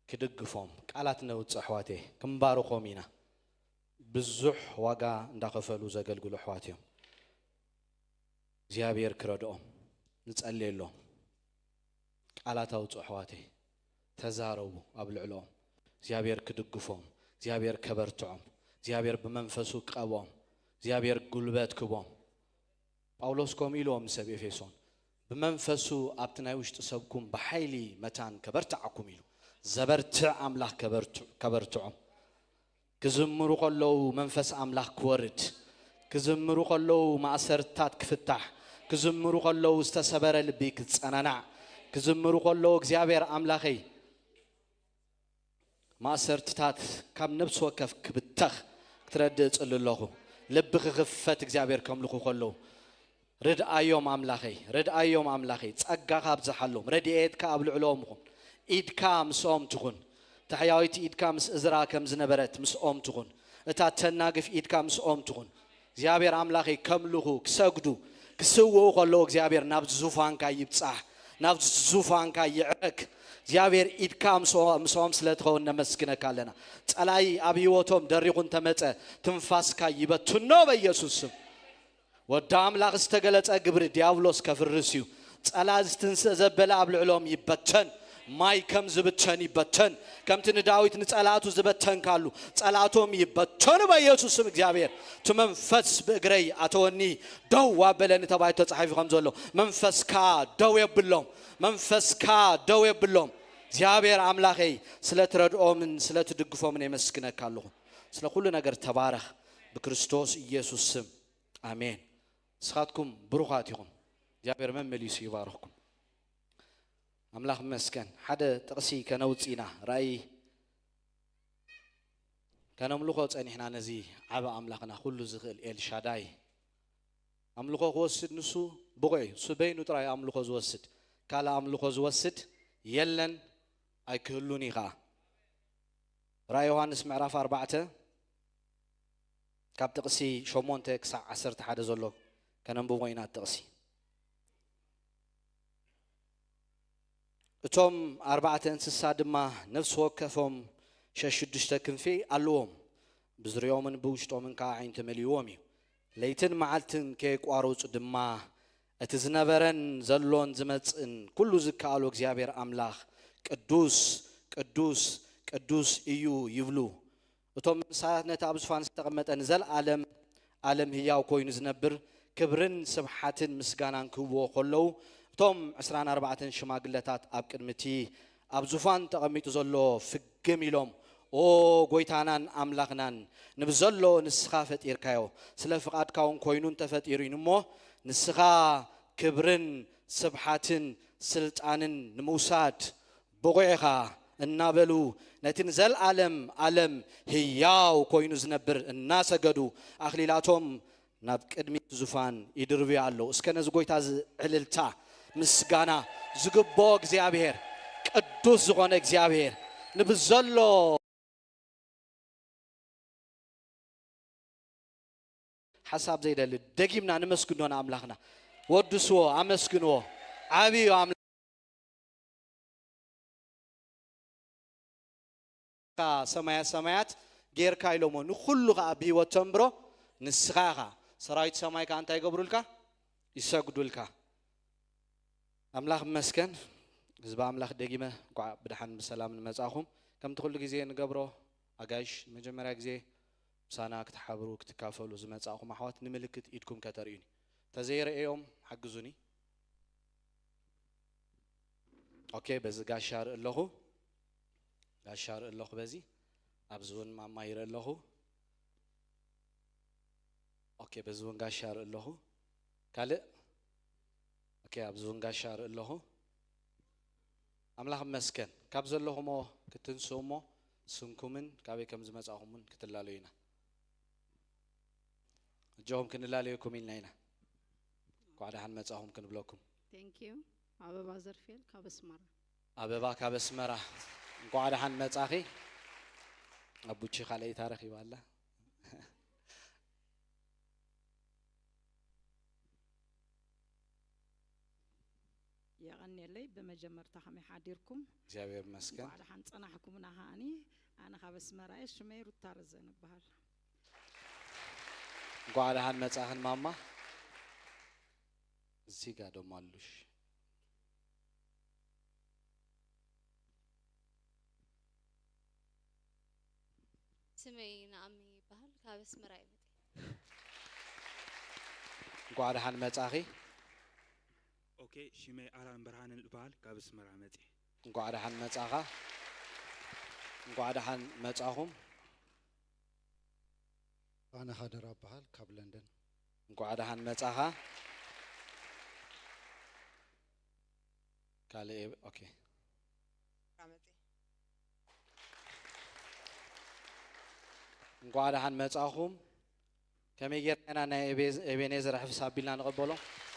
ክድግፎም። ቃላት ነውጽእ ኣሕዋተይ፣ ክንባርኾም ኢና። ብዙሕ ዋጋ እንዳኸፈሉ ዘገልግሉ ኣሕዋት እዮም። እግዚኣብሔር ክረድኦም ንጸልየሎም። ቃላት ኣውጽኡ ኣሕዋተይ፣ ተዛረቡ ኣብ ልዕለኦም። እግዚኣብሔር ክድግፎም፣ እግዚኣብሔር ከበርትዖም፣ እግዚኣብሔር ብመንፈሱ ክቐብኦም፣ እግዚኣብሔር ጉልበት ክቦም። ጳውሎስ ከምኡ ኢልዎም ንሰብ ኤፌሶን፣ ብመንፈሱ ኣብቲ ናይ ውሽጢ ሰብኩም ብሓይሊ መታን ከበርትዓኩም ኢሉ። ዘበርትዕ ኣምላኽ ከበርትዖም። ክዝምሩ ከለዉ መንፈስ ኣምላኽ ክወርድ፣ ክዝምሩ ከለዉ ማእሰርታት ክፍታሕ፣ ክዝምሩ ከለዉ ዝተሰበረ ልቢ ክጸናናዕ፣ ክዝምሩ ከለዉ እግዚኣብሔር ኣምላኸይ ማእሰርትታት ካብ ነብሲ ወከፍ ክብተኽ ክትረድእ እጽሊ ኣለኹ። ልቢ ክኽፈት እግዚኣብሔር ከምልኹ ከለዉ ርድኣዮም ኣምላኸይ፣ ርድኣዮም ኣምላኸይ፣ ጸጋኻ ኣብዝሓሎም፣ ረድኤትካ ኣብ ልዕሎም ይኹን። ኢድካ ምስኦም ትኹን። ተሕያዊት ኢድካ ምስ እዝራ ከም ዝነበረት ምስኦም ትኹን። እታ ተናግፍ ኢድካ ምስኦም ትኹን። እግዚኣብሔር ኣምላኸይ ከምልኹ፣ ክሰግዱ፣ ክስውኡ ከለዉ እግዚኣብሔር ናብ ዙፋንካ ይብጻሕ፣ ናብ ዙፋንካ ይዕረግ። እግዚኣብሔር ኢድካ ምስኦ-፣ ምስኦም ስለ ትኸውን ነመስግነካ ኣለና። ጸላኢ ኣብ ህይወቶም ደሪኹ እንተመጸ ትንፋስካ ይበትኖ በኢየሱስ ስም። ወዲ ኣምላኽ ዝተገለጸ ግብሪ ዲያብሎስ ከፍርስ እዩ። ጸላ ዝትንስእ ዘበለ ኣብ ልዕሎም ይበተን። ማይ ከም ዝበተን ይበተን። ከምቲ ንዳዊት ንጸላእቱ ዝበተንካሉ ጸላእቶም ይበተኑ በኢየሱስ ስም። እግዚኣብሔር እቲ መንፈስ ብእግረይ ኣተወኒ ደው ኣበለኒ ተባሂሉ ተጻሒፉ ከም ዘሎ መንፈስካ ደው የብሎም። መንፈስካ ደው የብሎም። እግዚኣብሔር ኣምላኸይ ስለ ትረድኦምን ስለ ትድግፎምን የመስግነካ ኣለኹ። ስለ ኩሉ ነገር ተባረኽ ብክርስቶስ ኢየሱስ ስም። ኣሜን። ንስኻትኩም ብሩኻት ኢኹም። እግዚኣብሔር መመሊሱ ይባርኽኩም። ኣምላኽ ይመስገን። ሓደ ጥቕሲ ከነውጽእ ኢና። ራእይ ከነምልኾ ጸኒሕና ነዚ ዓቢ ኣምላኽና ኩሉ ዝኽእል ኤልሻዳይ። ኣምልኾ ክወስድ ንሱ ብቑዕ እዩ። ንሱ በይኑ ጥራይ ኣምልኾ ዝወስድ። ካልእ ኣምልኾ ዝወስድ የለን ኣይክህሉን እዩ ኸኣ። ራእይ ዮሃንስ ምዕራፍ ኣርባዕተ ካብ ጥቕሲ ሸሞንተ ክሳዕ ዓሰርተ ሓደ ዘሎ ከነንብቦ ኢና ጥቕሲ። እቶም ኣርባዕተ እንስሳ ድማ ነፍሲ ወከፎም ሸሽዱሽተ ክንፊ ኣለዎም፣ ብዙርዮምን ብውሽጦምን ከዓ ዓይኒ ተመሊእዎም እዩ። ለይትን መዓልትን ከየቋረጹ ድማ እቲ ዝነበረን ዘሎን ዝመጽእን ኩሉ ዝከኣሎ እግዚኣብሔር ኣምላኽ ቅዱስ ቅዱስ ቅዱስ እዩ ይብሉ። እቶም እንስሳታት ነቲ ኣብ ዙፋን ዝተቐመጠ ንዘለኣለም ኣለም ህያው ኮይኑ ዝነብር ክብርን ስብሓትን ምስጋናን ክህብዎ ከለዉ፣ እቶም ዕስራን ኣርባዕተን ሽማግለታት ኣብ ቅድሚ እቲ ኣብ ዙፋን ተቐሚጡ ዘሎ ፍግም ኢሎም፣ ኦ ጎይታናን ኣምላኽናን፣ ንብዘሎ ንስኻ ፈጢርካዮ፣ ስለ ፍቓድካ እውን ኮይኑ እንተፈጢሩ እዩ እሞ፣ ንስኻ ክብርን ስብሓትን ስልጣንን ንምውሳድ ብቑዕ ኢኻ እናበሉ፣ ነቲ ንዘለኣለም ኣለም ህያው ኮይኑ ዝነብር እናሰገዱ፣ ኣኽሊላቶም ናብ ቅድሚት ዙፋን ይድርብዩ ኣለዉ። እስከ ነዚ ጐይታ እዚ ዕልልታ፣ ምስጋና ዝግብኦ እግዚኣብሔር፣ ቅዱስ ዝኾነ እግዚኣብሔር፣ ንብዘሎ ሓሳብ ዘይደሊ፣ ደጊምና ነመስግኖ ንኣምላኽና። ወድስዎ፣ ኣመስግንዎ። ዓብዪ እዩ ኣምላኽ። ሰማያ ሰማያት ጌርካ ኢሎሞ፣ ንኹሉ ኸዓ ብህይወት ተንብሮ ንስኻ ኢኻ። ሰራዊት ሰማይ ከኣ እንታይ ይገብሩልካ? ይሰግዱልካ። ኣምላኽ ይመስገን። ህዝቢ ኣምላኽ ደጊመ እንኳዕ ብደሓን ብሰላም ንመጻኹም። ከምቲ ኩሉ ግዜ ንገብሮ፣ ኣጋይሽ፣ ንመጀመርያ ግዜ ምሳና ክትሓብሩ፣ ክትካፈሉ ዝመጻኹም ኣሕዋት፣ ንምልክት ኢድኩም ከተርእዩኒ። ተዘይረኤዮም ሓግዙኒ። ኦኬ፣ በዚ ጋሻ ርኢ ኣለኹ። ጋሻ ርኢ ኣለኹ በዚ። ኣብዚ እውን ማማ ይርኢ ኣለኹ። ኦኬ፣ በዚ እውን ጋሻ ርኢ ኣለኹ። ካልእ? ኦኬ፣ ኣብዚ እውን ጋሻ ርኢ ኣለኹ። ኣምላኽ ይመስገን። ካብ ዘለኹሞ ክትንስኡ እሞ ስምኩምን ካበይ ከም ዝመጻኹምን ክትላለዩ ኢና። እጆኹም ክንላለየኩም ኢልና ኢና። እንኳዕ ደሓን መጻኹም ክንብለኩም። Thank you። ኣበባ ዘርፌል ካብ ኣስመራ። ኣበባ ካብ ኣስመራ፣ እንኳዕ ደሓን መጻኺ። ኣቡቺ ካልኣይታ ረኺባ ኣላ። የቐንየለይ። ብመጀመርታ ከመይ ሓዲርኩም? እግዚኣብሔር ይመስገን። እንኳዕ ደሓን ጸናሕኩምና ከኣኒ። ኣነ ካብ ኣስመራ እየ፣ ሽመይ ሩታ ረዘን እበሃል። እንኳዕ ደሓን መጻኽን ማማ። እዚህ ጋር ደግሞ አሉሽ። ስመይ ናኣሚ ይበሃል። ካብ ኣስመራ እየ መፅእ። እንኳዕ ደሓን መጻኺ። ኦኬ፣ ሽመይ ኣላን ብርሃነ እበሃል፣ ካብ ኣስመራ መፅእ። እንኳዕ ደሓን መጻኻ። እንኳዕ ደሓን መጻኹም። ኣነ ሃደራ እበሃል፣ ካብ ለንደን። እንኳዕ ደሓን መጻኻ። ካልእ ኦኬ። እንኳዕ ደሓን መጻኹም። ከመይ ጌርና ኢና ናይ ኤቤ- ኤቤኔዘር ሕፍስ ኣቢልና ንቐበሎ?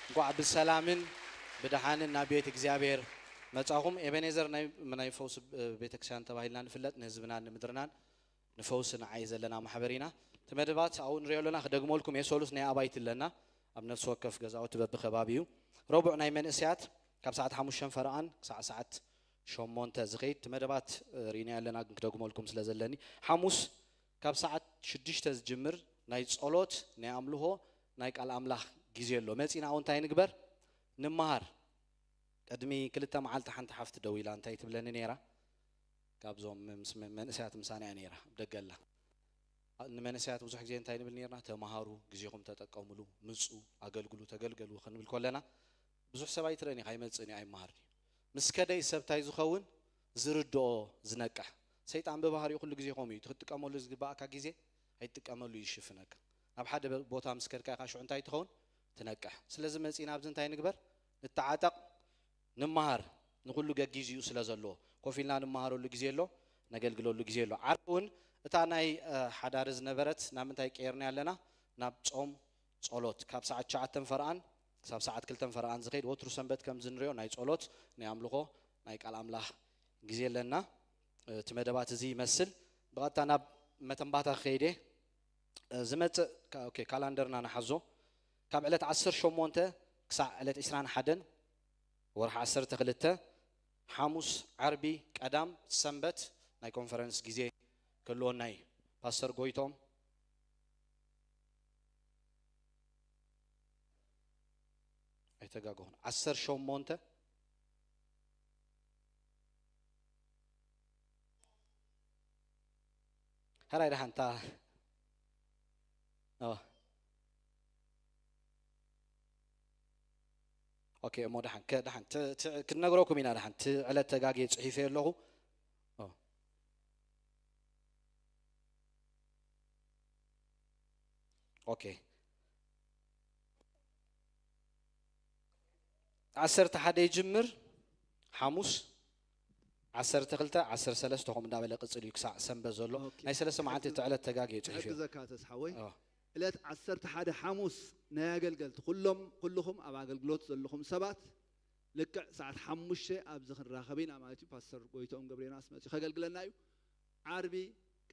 እንኳዕ ብሰላምን ብደሓንን ናብ ቤት እግዚኣብሔር መጻኹም። ኤቤኔዘር ናይ ናይ ፈውሲ ቤተክርስትያን ተባሂልና ንፍለጥ፣ ንህዝብናን ንምድርናን ንፈውሲ ንዓይ ዘለና ማሕበር ኢና። እቲ መደባት ኣብኡ ንሪኦ ኣለና፣ ክደግመልኩም እየ። ሰሉስ ናይ ኣባይቲ ኣለና፣ ኣብ ነፍሲ ወከፍ ገዛውቲ በብከባቢ እዩ። ረቡዕ ናይ መንእሰያት ካብ ሰዓት ሓሙሽተ ፈረቓን ክሳዕ ሰዓት ሸሞንተ ዝኸይድ እቲ መደባት እ፣ ርኢናዮ ኣለና፣ ግን ክደግመልኩም ስለ ዘለኒ። ሓሙስ ካብ ሰዓት ሽዱሽተ ዝጅምር ናይ ጸሎት፣ ናይ ኣምልኾ፣ ናይ ቃል ኣምላኽ ግዜ ኣሎ። መጺና እውን እንታይ ንግበር? ንመሃር። ቅድሚ ክልተ መዓልቲ ሓንቲ ሓፍቲ ደዊላ እንታይ ትብለኒ ነይራ? ካብዞም ምስ መ- መንእሰያት ምሳና እያ ነይራ፣ ኣብ ደገ ኣላ። ኣ- ንመንእሰያት ብዙሕ ግዜ እንታይ ንብል ነይርና? ተምሃሩ፣ ግዜኹም ተጠቀሙሉ፣ ምጹ፣ ኣገልግሉ፣ ተገልገሉ ክንብል ከለና ብዙሕ ሰብ ኣይትረን ኢኻ፣ ኣይመጽእን እዩ፣ ኣይመሃርን እዩ። ምስ ከደይ ሰብ እንታይ ዝኸውን? ዝርድኦ፣ ዝነቅሕ። ሰይጣን ብባህሪኡ ኩሉ ግዜ ከምኡ እዩ። እቲ ክትጥቀመሉ ዝግባእካ ግዜ ኣይትጥቀመሉ እዩ፣ ይሽፍነካ። ናብ ሓደ በ- ቦታ ምስ ከድካ ኢኻ ሽዑ እንታይ ትኸውን? ትነቅሕ። ስለዚ መጺና ኣብዚ እንታይ ንግበር? ንተዓጠቕ፣ ንመሃር። ንኹሉ ገጊዝኡ ስለ ዘለዎ ኮፍ ኢልና ንመሃረሉ ግዜ ኣሎ፣ ነገልግለሉ ግዜ ኣሎ። ዓርቢ እውን እታ ናይ እ፣ ሓዳሪ ዝነበረት ናብ ምንታይ ቀይርና ኣለና? ናብ ጾም ጸሎት ካብ ሰዓት ትሽዓተ ፈርቓን ክሳብ ሰዓት ክልተ ፈርቓን ዝኸይድ ወትሩ ሰንበት ከም ዝንሪኦ ናይ ጸሎት ናይ ኣምልኾ ናይ ቃል ኣምላኽ ግዜ ኣለና። እ፣ እቲ መደባት እዚ ይመስል። ብቐጥታ ናብ መተንባታ ክኸይድ እየ። እ፣ ዝመጽእ ካ- ኦኬ፣ ካላንደርና ንሓዞ። ካብ ዕለት ዓሰርተ ሸሞንተ ክሳዕ ዕለት ዕስራን ሓደን ወርሒ ዓሰርተ ክልተ ሓሙስ፣ ዓርቢ፣ ቀዳም፣ ሰንበት ናይ ኮንፈረንስ ግዜ ክህልወና እዩ። ፓስተር ጎይቶም ኣይተጋገኹን። ዓሰርተ ሸሞንተ ሕራይ ደሓን እታ ኦኬ እሞ ደሓን ከ ደሓን ት- ት- ክንነግረኩም ኢና። ደሓን እቲ ዕለት ተጋግየ ጽሒፈ ኣለኹ። ኦ። ኦኬ ዓሰርተ ሓደ ይጅምር ሓሙስ ዓሰርተ ክልተ ዓሰርተ ሰለስተ ከምኡ እንዳበለ ቅጽል እዩ ክሳዕ ሰንበት ዘሎ። ናይ ሰለስተ መዓልቲ እቲ ዕለት ተጋግየ ጽሒፈ። ክሕግዘካ ተስሓወይ፣ ዕለት ዓሰርተ ሓደ ሓሙስ ናይ ኣገልገልቲ ኩሎም ኩልኹም ኣብ ኣገልግሎት ዘለኹም ሰባት ልክዕ ሰዓት ሓሙሽተ ኣብዚ ክንራኸብ ኢና ማለት እዩ። ፓስተር ጎይትኦም ገብረዮናስ መፂኡ ከገልግለና እዩ። ዓርቢ፣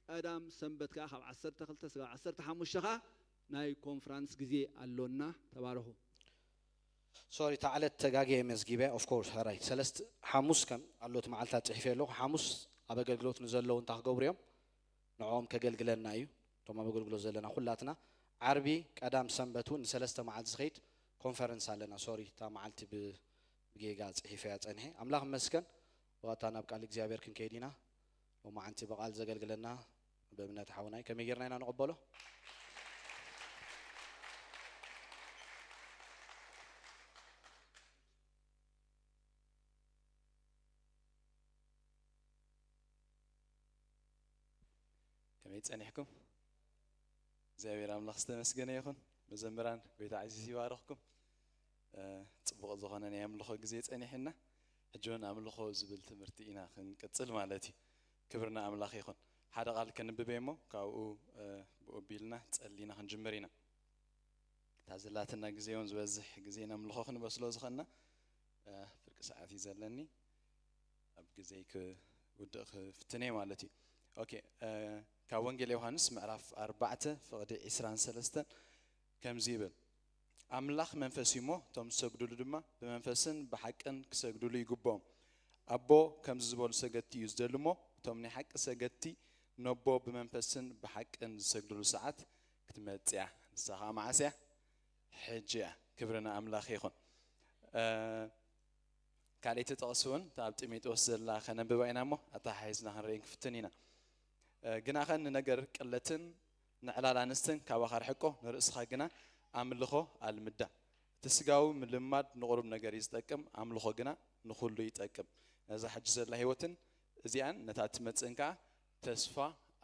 ቀዳም፣ ሰንበት ከዓ ካብ ዓሰርተ ክልተ ስጋብ ዓሰርተ ሓሙሽተ ከዓ ናይ ኮንፍራንስ ግዜ ኣሎና። ተባረኹ። ሶሪ እታ ዕለት ተጋግየ መዝጊበ። ኦፍ ኮርስ ሕራይ ሰለስተ ሓሙስ ከም ኣሎ እቲ መዓልታት ፅሒፈ ኣለኹ። ሓሙስ ኣብ ኣገልግሎት ንዘለዉ እንታይ ክገብሩ እዮም? ንዕኦም ከገልግለና እዩ። እቶም ኣብ ኣገልግሎት ዘለና ኩላትና ዓርቢ፣ ቀዳም፣ ሰንበት እውን ንሰለስተ መዓልቲ ዝኸይድ ኮንፈረንስ ኣለና። ሶሪ እታ መዓልቲ ብ- ብጌጋ ፅሒፈያ ፀኒሐ። ኣምላኽ ይመስገን። ብቐጥታ ናብ ቃል እግዚኣብሔር ክንከይድ ኢና። ሎማዓንቲ ብቓል ዘገልግለና ብእምነት ሓውናይ ከመይ ጌርና ኢና ንቐበሎ? ከመይ ጸኒሕኩም? እግዚኣብሔር ኣምላኽ ዝተመስገነ ይኹን። መዘምራን ጎይታ ዓዚዝ ይባርኽኩም። ጽቡቕ ዝኾነ ናይ ኣምልኾ ግዜ ጸኒሕና ሕጂ እውን ኣምልኾ ዝብል ትምህርቲ ኢና ክንቅጽል ማለት እዩ። ክብርና ኣምላኽ ይኹን። ሓደ ቃል ከንብብ እሞ ካብኡ ብኡ ቢልና ጸሊና ክንጅምር ኢና። እታ ዘላትና ግዜ እውን ዝበዝሕ ግዜ ነምልኾ ክንበስሎ ዝኸና ፍርቂ ሰዓት እዩ ዘለኒ። ኣብ ግዜይ ክውድእ ክፍትን እየ ማለት እዩ። ኦኬ፣ ካብ ወንጌል ዮሃንስ ምዕራፍ ኣርባዕተ ፍቕዲ ዒስራን ሰለስተን ከምዚ ይብል፣ ኣምላኽ መንፈስ እዩ እሞ እቶም ዝሰግዱሉ ድማ ብመንፈስን ብሓቅን ክሰግዱሉ ይግብኦም። ኣቦ ከምዚ ዝበሉ ሰገድቲ እዩ ዝደሊ እሞ እቶም ናይ ሓቂ ሰገድቲ ነቦ ብመንፈስን ብሓቅን ዝሰግዱሉ ሰዓት ክትመጽእ እያ። ንሳ ኸዓ መዓስ እያ? ሕጂ እያ። ክብሪ ንኣምላኽ ይኹን። ካልኣይቲ ጥቕሲ እውን እታ ኣብ ጢሞቴዎስ ዘላ ከነንብባ ኢና እሞ ኣተሓሒዝና ክንርኢ ክንፍትን ኢና። ግናኸ ንነገር ቅለትን ንዕላል ኣንስትን ካባኻ ርሕቆ፣ ንርእስኻ ግና ኣምልኾ ኣልምዳ። እቲ ስጋዊ ምልማድ ንቑሩብ ነገር እዩ ዝጠቅም፣ ኣምልኾ ግና ንኹሉ ይጠቅም። ነዛ ሕጂ ዘላ ህይወትን እዚኣን ነታ እትመጽእን ከኣ ተስፋ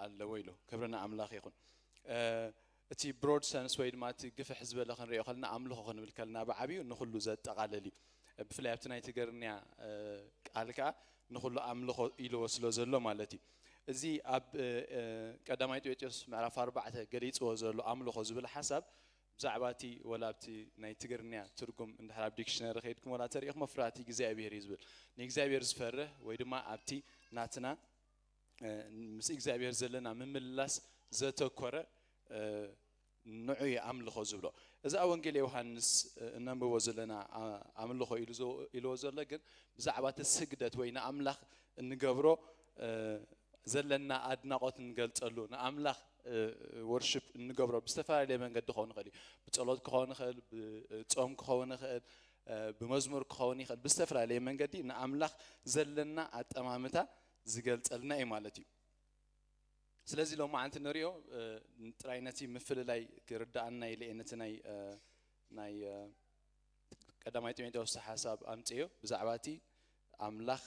ኣለዎ ኢሉ። ክብሪ ንኣምላኽ ይኹን። እ፣ እቲ ብሮድ ሰንስ ወይ ድማ እቲ ግፍሕ ዝበለ ክንሪኦ ከለና፣ ኣምልኾ ክንብል ከለና ብዓብዩ ንኹሉ ዘጠቓልል እዩ። ብፍላይ ኣብቲ ናይ ትግርኛ፣ እ፣ ቃል ከኣ ንኹሉ ኣምልኾ ኢልዎ ስለ ዘሎ ማለት እዩ። እዚ ኣብ፣ እ፣ እ፣ ቀዳማይ ጢሞቴዎስ ምዕራፍ ኣርባዕተ ገሊጽዎ ዘሎ ኣምልኾ ዝብል ሓሳብ ብዛዕባ እቲ፣ ወላ ኣብቲ ናይ ትግርኛ ትርጉም እንድሕር ኣብ ዲክሽነሪ ከይድኩም ወላ ተሪኢኹሞ፣ ፍርሃት እግዚኣብሔር እዩ ዝብል። ንእግዚኣብሔር ዝፈርህ ወይ ድማ ኣብቲ ናትና፣ እ፣ ምስ እግዚኣብሔር ዘለና ምምልላስ ዘተኮረ፣ እ፣ ንዑ እዩ ኣምልኾ ዝብሎ። እዚ ኣብ ወንጌል ዮሃንስ፣ እ፣ እነንብቦ ዘለና፣ ኣ-፣ ኣምልኾ ኢሉ ዘ-፣ ኢልዎ ዘሎ ግን ብዛዕባ እቲ ስግደት ወይ ንኣምላኽ እንገብሮ፣ እ፣ ዘለና ኣድናቖት እንገልጸሉ፣ ንኣምላኽ፣ እ፣ ወርሺፕ እንገብሮ ብዝተፈላለየ መንገዲ ክኸውን ይኽእል እዩ። ብጸሎት ክኸውን ይኽእል፣ ብጾም ክኸውን ይኽእል፣ እ፣ ብመዝሙር ክኸውን ይኽእል፣ ብዝተፈላለየ መንገዲ ንኣምላኽ ዘለና ኣጠማምታ ዝገልጸልና እዩ ማለት እዩ። ስለዚ ሎማዓንቲ ንሪኦ፣ እ፣ ጥራይ ነቲ ምፍልላይ ክርድኣና ኢለ እየ ነቲ ናይ፣ እ፣ ናይ፣ እ፣ ቀዳማይ ጢሞቴዎስ ሓሳብ ኣምጽዮ ብዛዕባ እቲ ኣምላኽ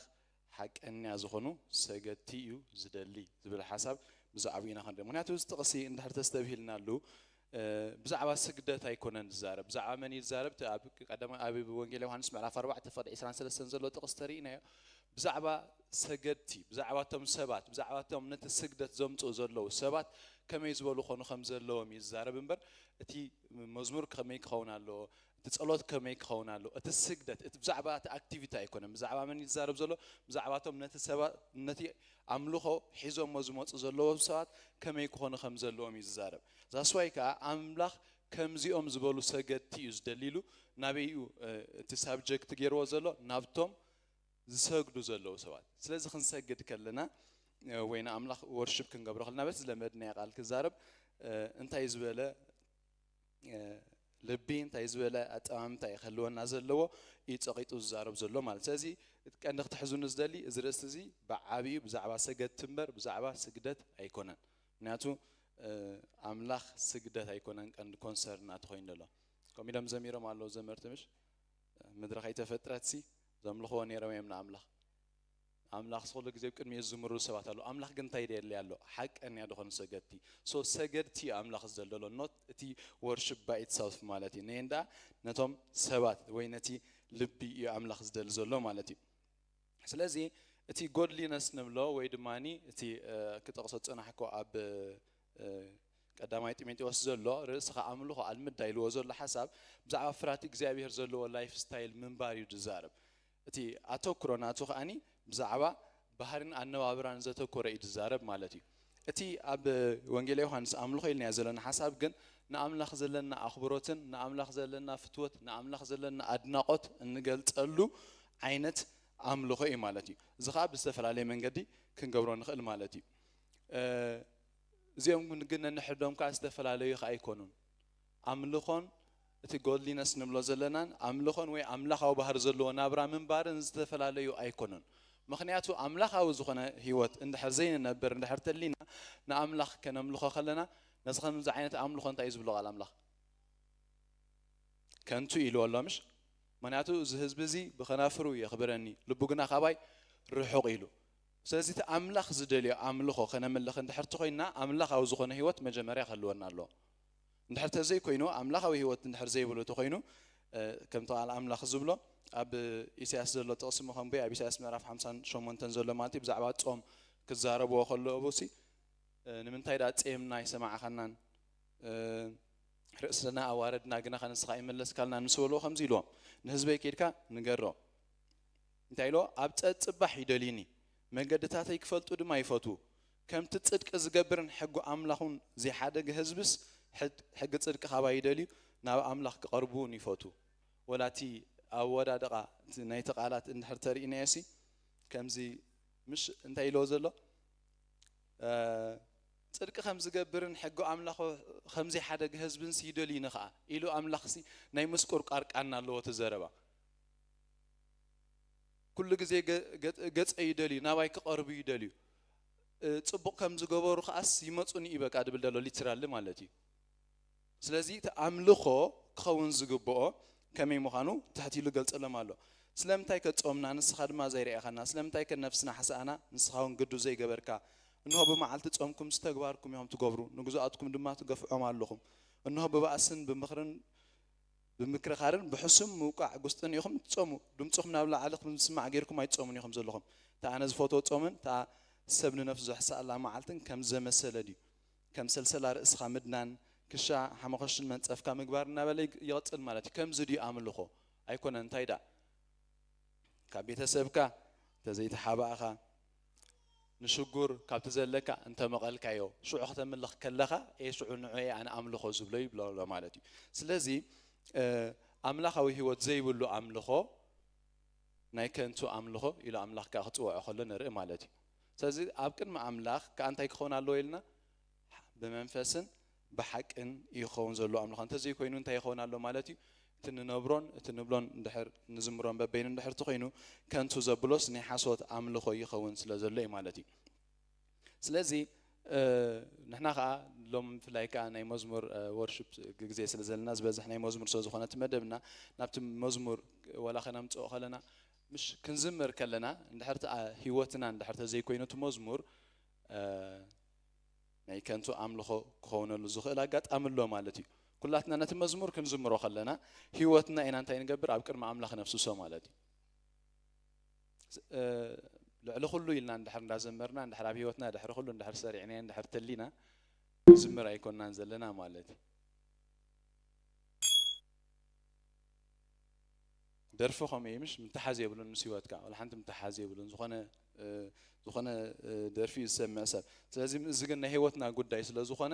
ሓቀኛ ዝኾኑ ሰገድቲ እዩ ዝደሊ ዝብል ሓሳብ ብዛዕባኡ ኢና ክንርኢ። ምኽንያቱ እዚ ጥቕሲ እንድሕር ተስተብሂልናሉ፣ እ፣ ብዛዕባ ስግደት ኣይኮነን ዝዛረብ። ብዛዕባ መን እዩ ዝዛረብ? እቲ ኣብ ቀዳማይ፣ ኣብ ወንጌል ዮሃንስ ምዕራፍ ኣርባዕተ ፍቕዲ ዕስራን ሰለስተን ዘሎ ጥቕሲ ተሪእናዮ። ብዛዕባ ሰገድቲ፣ ብዛዕባ እቶም ሰባት፣ ብዛዕባ እቶም ነቲ ስግደት ዘምጽኡ ዘለዉ ሰባት ከመይ ዝበሉ ኾኑ ከም ዘለዎም እዩ ዝዛረብ እምበር፣ እቲ መዝሙር ከመይ ክኸውን ኣለዎ፣ እቲ ጸሎት ከመይ ክኸውን ኣለዎ፣ እቲ ስግደት፣ እቲ ብዛዕባ እቲ ኣክቲቪቲ ኣይኮነን። ብዛዕባ መን እዩ ዝዛረብ ዘሎ? ብዛዕባ እቶም ነቲ ሰባ-፣ ነቲ ኣምልኾ ሒዞሞ ዝመጹ ዘለዉ ሰባት ከመይ ክኾኑ ከም ዘለዎም እዩ ዝዛረብ። ዛስዋይ ከኣ ኣምላኽ ከምዚኦም ዝበሉ ሰገድቲ እዩ ዝደሊ ኢሉ ናበይ እዩ፣ እ፣ እቲ ሳብጀክት ገይርዎ ዘሎ? ናብቶም ዝሰግዱ ዘለዉ ሰባት። ስለዚ ክንሰግድ ከለና፣ እ፣ ወይ ንኣምላኽ ወርሺፕ ክንገብሮ ከለና በቲ ዝለመድናዮ ቃል ክዛረብ፣ እ፣ እንታይ ዝበለ፣ እ፣ ልቢ፣ እንታይ ዝበለ ኣጠማምታ እዩ ክህልወና ዘለዎ እዩ ጸቒጡ ዝዛረብ ዘሎ ማለት። ስለዚ እቲ ቀንዲ ክትሕዙኒ ዝደሊ እዚ ርእስቲ እዚ ብዓብዩ ብዛዕባ ሰገድቲ እምበር ብዛዕባ ስግደት ኣይኮነን። ምክንያቱ፣ እ፣ ኣምላኽ ስግደት ኣይኮነን ቀንዲ ኮንሰርን ናቱ ኮይኑ ዘሎ። ከምኡ ኢሎም ዘሚሮም ኣለዉ ዘመርቲ ምሽ? ምድሪ ከይተፈጥረትሲ ዘምልኽዎ ነይሮም እዮም ንኣምላኽ። ኣምላኽ ኩሉ ግዜ ኣብ ቅድሚኡ ዝዝምሩ ሰባት ኣለዉ። ኣምላኽ ግን እንታይ ደሊ ኣሎ? ሓቀኛ ዝኾኑ ሰገድቲ። ሶ ሰገድቲ እዩ ኣምላኽ ዝደልደሎ፣ ኖት እቲ ወርሺፕ ባይ ኢትሰልፍ ማለት እዩ። ነየንዳ ነቶም ሰባት ወይ ነቲ ልቢ እዩ ኣምላኽ ዝደሊ ዘሎ ማለት እዩ። ስለዚ እቲ ጎድሊነስ ንብሎ ወይ ድማ እቲ፣ እ፣ ክጠቕሶ ዝጸናሕኮ ኣብ፣ እ፣ ቀዳማይ ጢሞቴዎስ ዘሎ ርእስኻ ኣምልኾ ኣልምዳ ኢልዎ ዘሎ ሓሳብ ብዛዕባ ፍርሃት እግዚኣብሔር ዘለዎ ላይፍ ስታይል ምንባር እዩ ዝዛረብ። እቲ ኣተኩሮ ናቱ ከኣኒ ብዛዕባ ባህርን ኣነባብራን ዘተኮረ እዩ ዝዛረብ ማለት እዩ። እቲ ኣብ ወንጌል ዮሃንስ ኣምልኾ ኢልናዮ ዘለና ሓሳብ ግን ንኣምላኽ ዘለና ኣኽብሮትን ንኣምላኽ ዘለና ፍትወት ንኣምላኽ ዘለና ኣድናቖት እንገልጸሉ ዓይነት ኣምልኾ እዩ ማለት እዩ። እዚ ኸኣ ብዝተፈላለየ መንገዲ ክንገብሮ ንኽእል ማለት እዩ። እ፣ እዚኦም ግን፣ ግን ነንሕዶም ከኣ ዝተፈላለዩ ከኣ ኣይኮኑን። ኣምልኾን እቲ ጎድሊነስ ንብሎ ዘለናን ኣምልኾን ወይ ኣምላኻዊ ባህሪ ዘለዎ ናብራ ምንባርን ዝተፈላለዩ ኣይኮኑን። ምኽንያቱ ኣምላኻዊ ዝኾነ ህይወት እንድሕር ዘይንነብር እንድሕር ተሊና ንኣምላኽ ከነምልኾ ከለና ነዚ ከምዚ ዓይነት ኣምልኾ እንታይ እዩ ዝብሎ ቃል ኣምላኽ? ከንቱ ኢልዎ ኣሎ ምሽ? ምኽንያቱ እዚ ህዝቢ እዚ ብኸናፍሩ የኽብረኒ፣ ልቡ ግና ካባይ ርሑቕ ኢሉ። ስለዚ እቲ ኣምላኽ ዝደልዮ ኣምልኾ ከነምልኽ እንድሕር ተኾይንና ኣምላኻዊ ዝኾነ ህይወት መጀመርያ ክህልወና ኣለዎ። እንድሕር ተዘይኮይኑ፣ ኣምላኻዊ ህይወት እንድሕር ዘይብሉ ተኾይኑ፣ እ፣ ከምቲ ቃል ኣምላኽ ዝብሎ ኣብ ኢሳያስ ዘሎ ጥቕሲ እሞ ከንብዮ፣ ኣብ ኢሳያስ ምዕራፍ ሓምሳን ሸሞንተን ዘሎ ማለት እዩ፣ ብዛዕባ ጾም ክዛረብዎ ከለዉ እቡሲ፣ እ፣ ንምንታይ ደኣ ጼምና ኣይሰማዕኻናን፣ እ፣ ርእስና ኣዋረድና ግና ንስኻ ኣይመለስካልናን ምስ በልዎ ከምዚ ኢልዎም፣ ንህዝበይ ኬድካ ንገሮ። እንታይ ኢልዎ? ኣብ ጸጽባሕ ይደልዩኒ፣ መገድታተይ ክፈልጡ ድማ ይፈትዉ። ከምቲ ጽድቂ ዝገብርን ሕጊ ኣምላኹን ዘይሓደገ ህዝብስ ሕድ-፣ ሕጊ ጽድቂ ካባይ ይደልዩ፣ ናብ ኣምላኽ ክቐርቡ እውን ይፈትዉ። ወላ እቲ ኣወዳድቓ እቲ ናይቲ ቃላት እንድሕር ተርእይናዮሲ፣ ከምዚ ምሽ እንታይ ኢልዎ ዘሎ? እ፣ ጽድቂ ከም ዝገብርን ሕጊ ኣምላኽ ከም ዘይሓደገ ህዝብንስ ይደልዩኒ ኸኣ ኢሉ ኣምላኽሲ ናይ ምስቁርቋር ቃና ኣለዎ እቲ ዘረባ። ኩሉ ግዜ ገ-፣ ገ-፣ ገጸይ ይደልዩ፣ ናባይ ክቐርቡ ይደልዩ። እ፣ ጽቡቕ ከም ዝገበሩ ከኣስ ይመጹኒ እዩ በቃ ድብል ደሎ ሊትራሊ ማለት እዩ። ስለዚ እቲ ኣምልኾ ክኸውን ዝግብኦ ከመይ ምዃኑ ትሕት ኢሉ ገልጸሎም ኣሎ። ስለምንታይ ከ ጾምና ንስኻ ድማ ዘይረኣኻና? ስለምንታይ ከ ነፍስና ሓሳኣና ንስኻ እውን ግዱ ዘይገበርካ? እንሆ ብመዓልቲ ጾምኩም ዝተግባርኩም ኢኹም ትገብሩ፣ ንግዙኣትኩም ድማ ትገፍዖም ኣለኹም። እንሆ ብባእስን ብምኽርን ብምክርኻርን ብሕሱም ምውቃዕ ጉስጥን ኢኹም ትጾሙ። ድምፅኹም ናብ ላዕሊ ከም ዝስማዕ ጌርኩም ኣይትጾሙን ኢኹም ዘለኹም። እታ ኣነ ዝፈትዎ ጾምን እታ ሰብ ንነፍሱ ዘሕስኣላ መዓልትን ከም ዘመሰለ ድዩ? ከም ሰልሰላ ርእስኻ ምድናን፣ ክሻ ሓመኸሽን መንጸፍካ ምግባር እናበለ ይግ-፣ ይቕጽል ማለት እዩ። ከምዚ ድዩ ኣምልኾ? ኣይኮነን። እንታይ ደኣ? ካብ ቤተሰብካ እንተዘይተሓባእኻ፣ ንሽጉር ካብቲ ዘለካ እንተመቐልካዮ፣ ሽዑ ከተምልኽ ከለኻ፣ "ኤ፣ ሽዑ ንዑ እየ ኣነ ኣምልኾ ዝብሎ" ይብሎ ኣሎ ማለት እዩ። ስለዚ፣ እ፣ ኣምላኻዊ ህይወት ዘይብሉ ኣምልኾ ናይ ከንቱ ኣምልኾ ኢሉ ኣምላኽ ከኣ ክጽውዖ ከሎ ንርኢ ማለት እዩ። ስለዚ ኣብ ቅድሚ ኣምላኽ ከኣ እንታይ ክኸውን ኣለዎ ኢልና? ብመንፈስን ብሓቅን እዩ ክኸውን ዘለዎ ኣምልኾ። እንተዘይኮይኑ እንታይ ይኸውን ኣሎ ማለት እዩ? እቲ ንነብሮን እቲ ንብሎን እንድሕር ንዝምሮን በበይኑ እንድሕር ተኾይኑ ከንቱ ዘብሎስ ናይ ሓሶት ኣምልኾ ይኸውን ስለ ዘሎ እዩ ማለት እዩ። ስለዚ፣ እ፣ ንሕና ኸኣ ሎም ብፍላይ ከኣ ናይ መዝሙር፣ እ፣ ወርሺፕ ግዜ ስለ ዘለና ዝበዝሕ ናይ መዝሙር ስለ ዝኾነ እቲ መደብና ናብቲ መዝሙር ዋላ ከነምጽኦ ከለና ምሽ ክንዝምር ከለና እንድሕር እቲ፣ ኣ፣ ህይወትና እንድሕር ተዘይኮይኑ እቲ መዝሙር፣ እ፣ ናይ ከንቱ ኣምልኾ ክኸውነሉ ዝኽእል ኣጋጣሚ ኣሎ ማለት እዩ። ኩላትና ነቲ መዝሙር ክንዝምሮ ከለና ህይወትና ኢና እንታይ ንገብር? ኣብ ቅድሚ ኣምላኽ ነፍስሶ ማለት እዩ። እ፣ ልዕሊ ኩሉ ኢልና እንድሕር እንዳዘመርና፣ እንድሕር ኣብ ህይወትና ድሕሪ ኩሉ እንድሕር ሰሪዕናዮ፣ እንድሕር ተሊና፣ ዝምር ኣይኮንናን ዘለና ማለት እዩ። ደርፊ ከምኡ እዩ፣ ምሽ? ምትሓዝ የብሉን ምስ ህይወትካ፣ ወላ ሓንቲ ምትሓዝ የብሉን። ዝኾነ፣ እ፣ ዝኾነ፣ እ፣ ደርፊ እዩ ዝሰምዕ ሰብ። ስለዚ እዚ ግን ናይ ህይወትና ጉዳይ ስለ ዝኾነ፣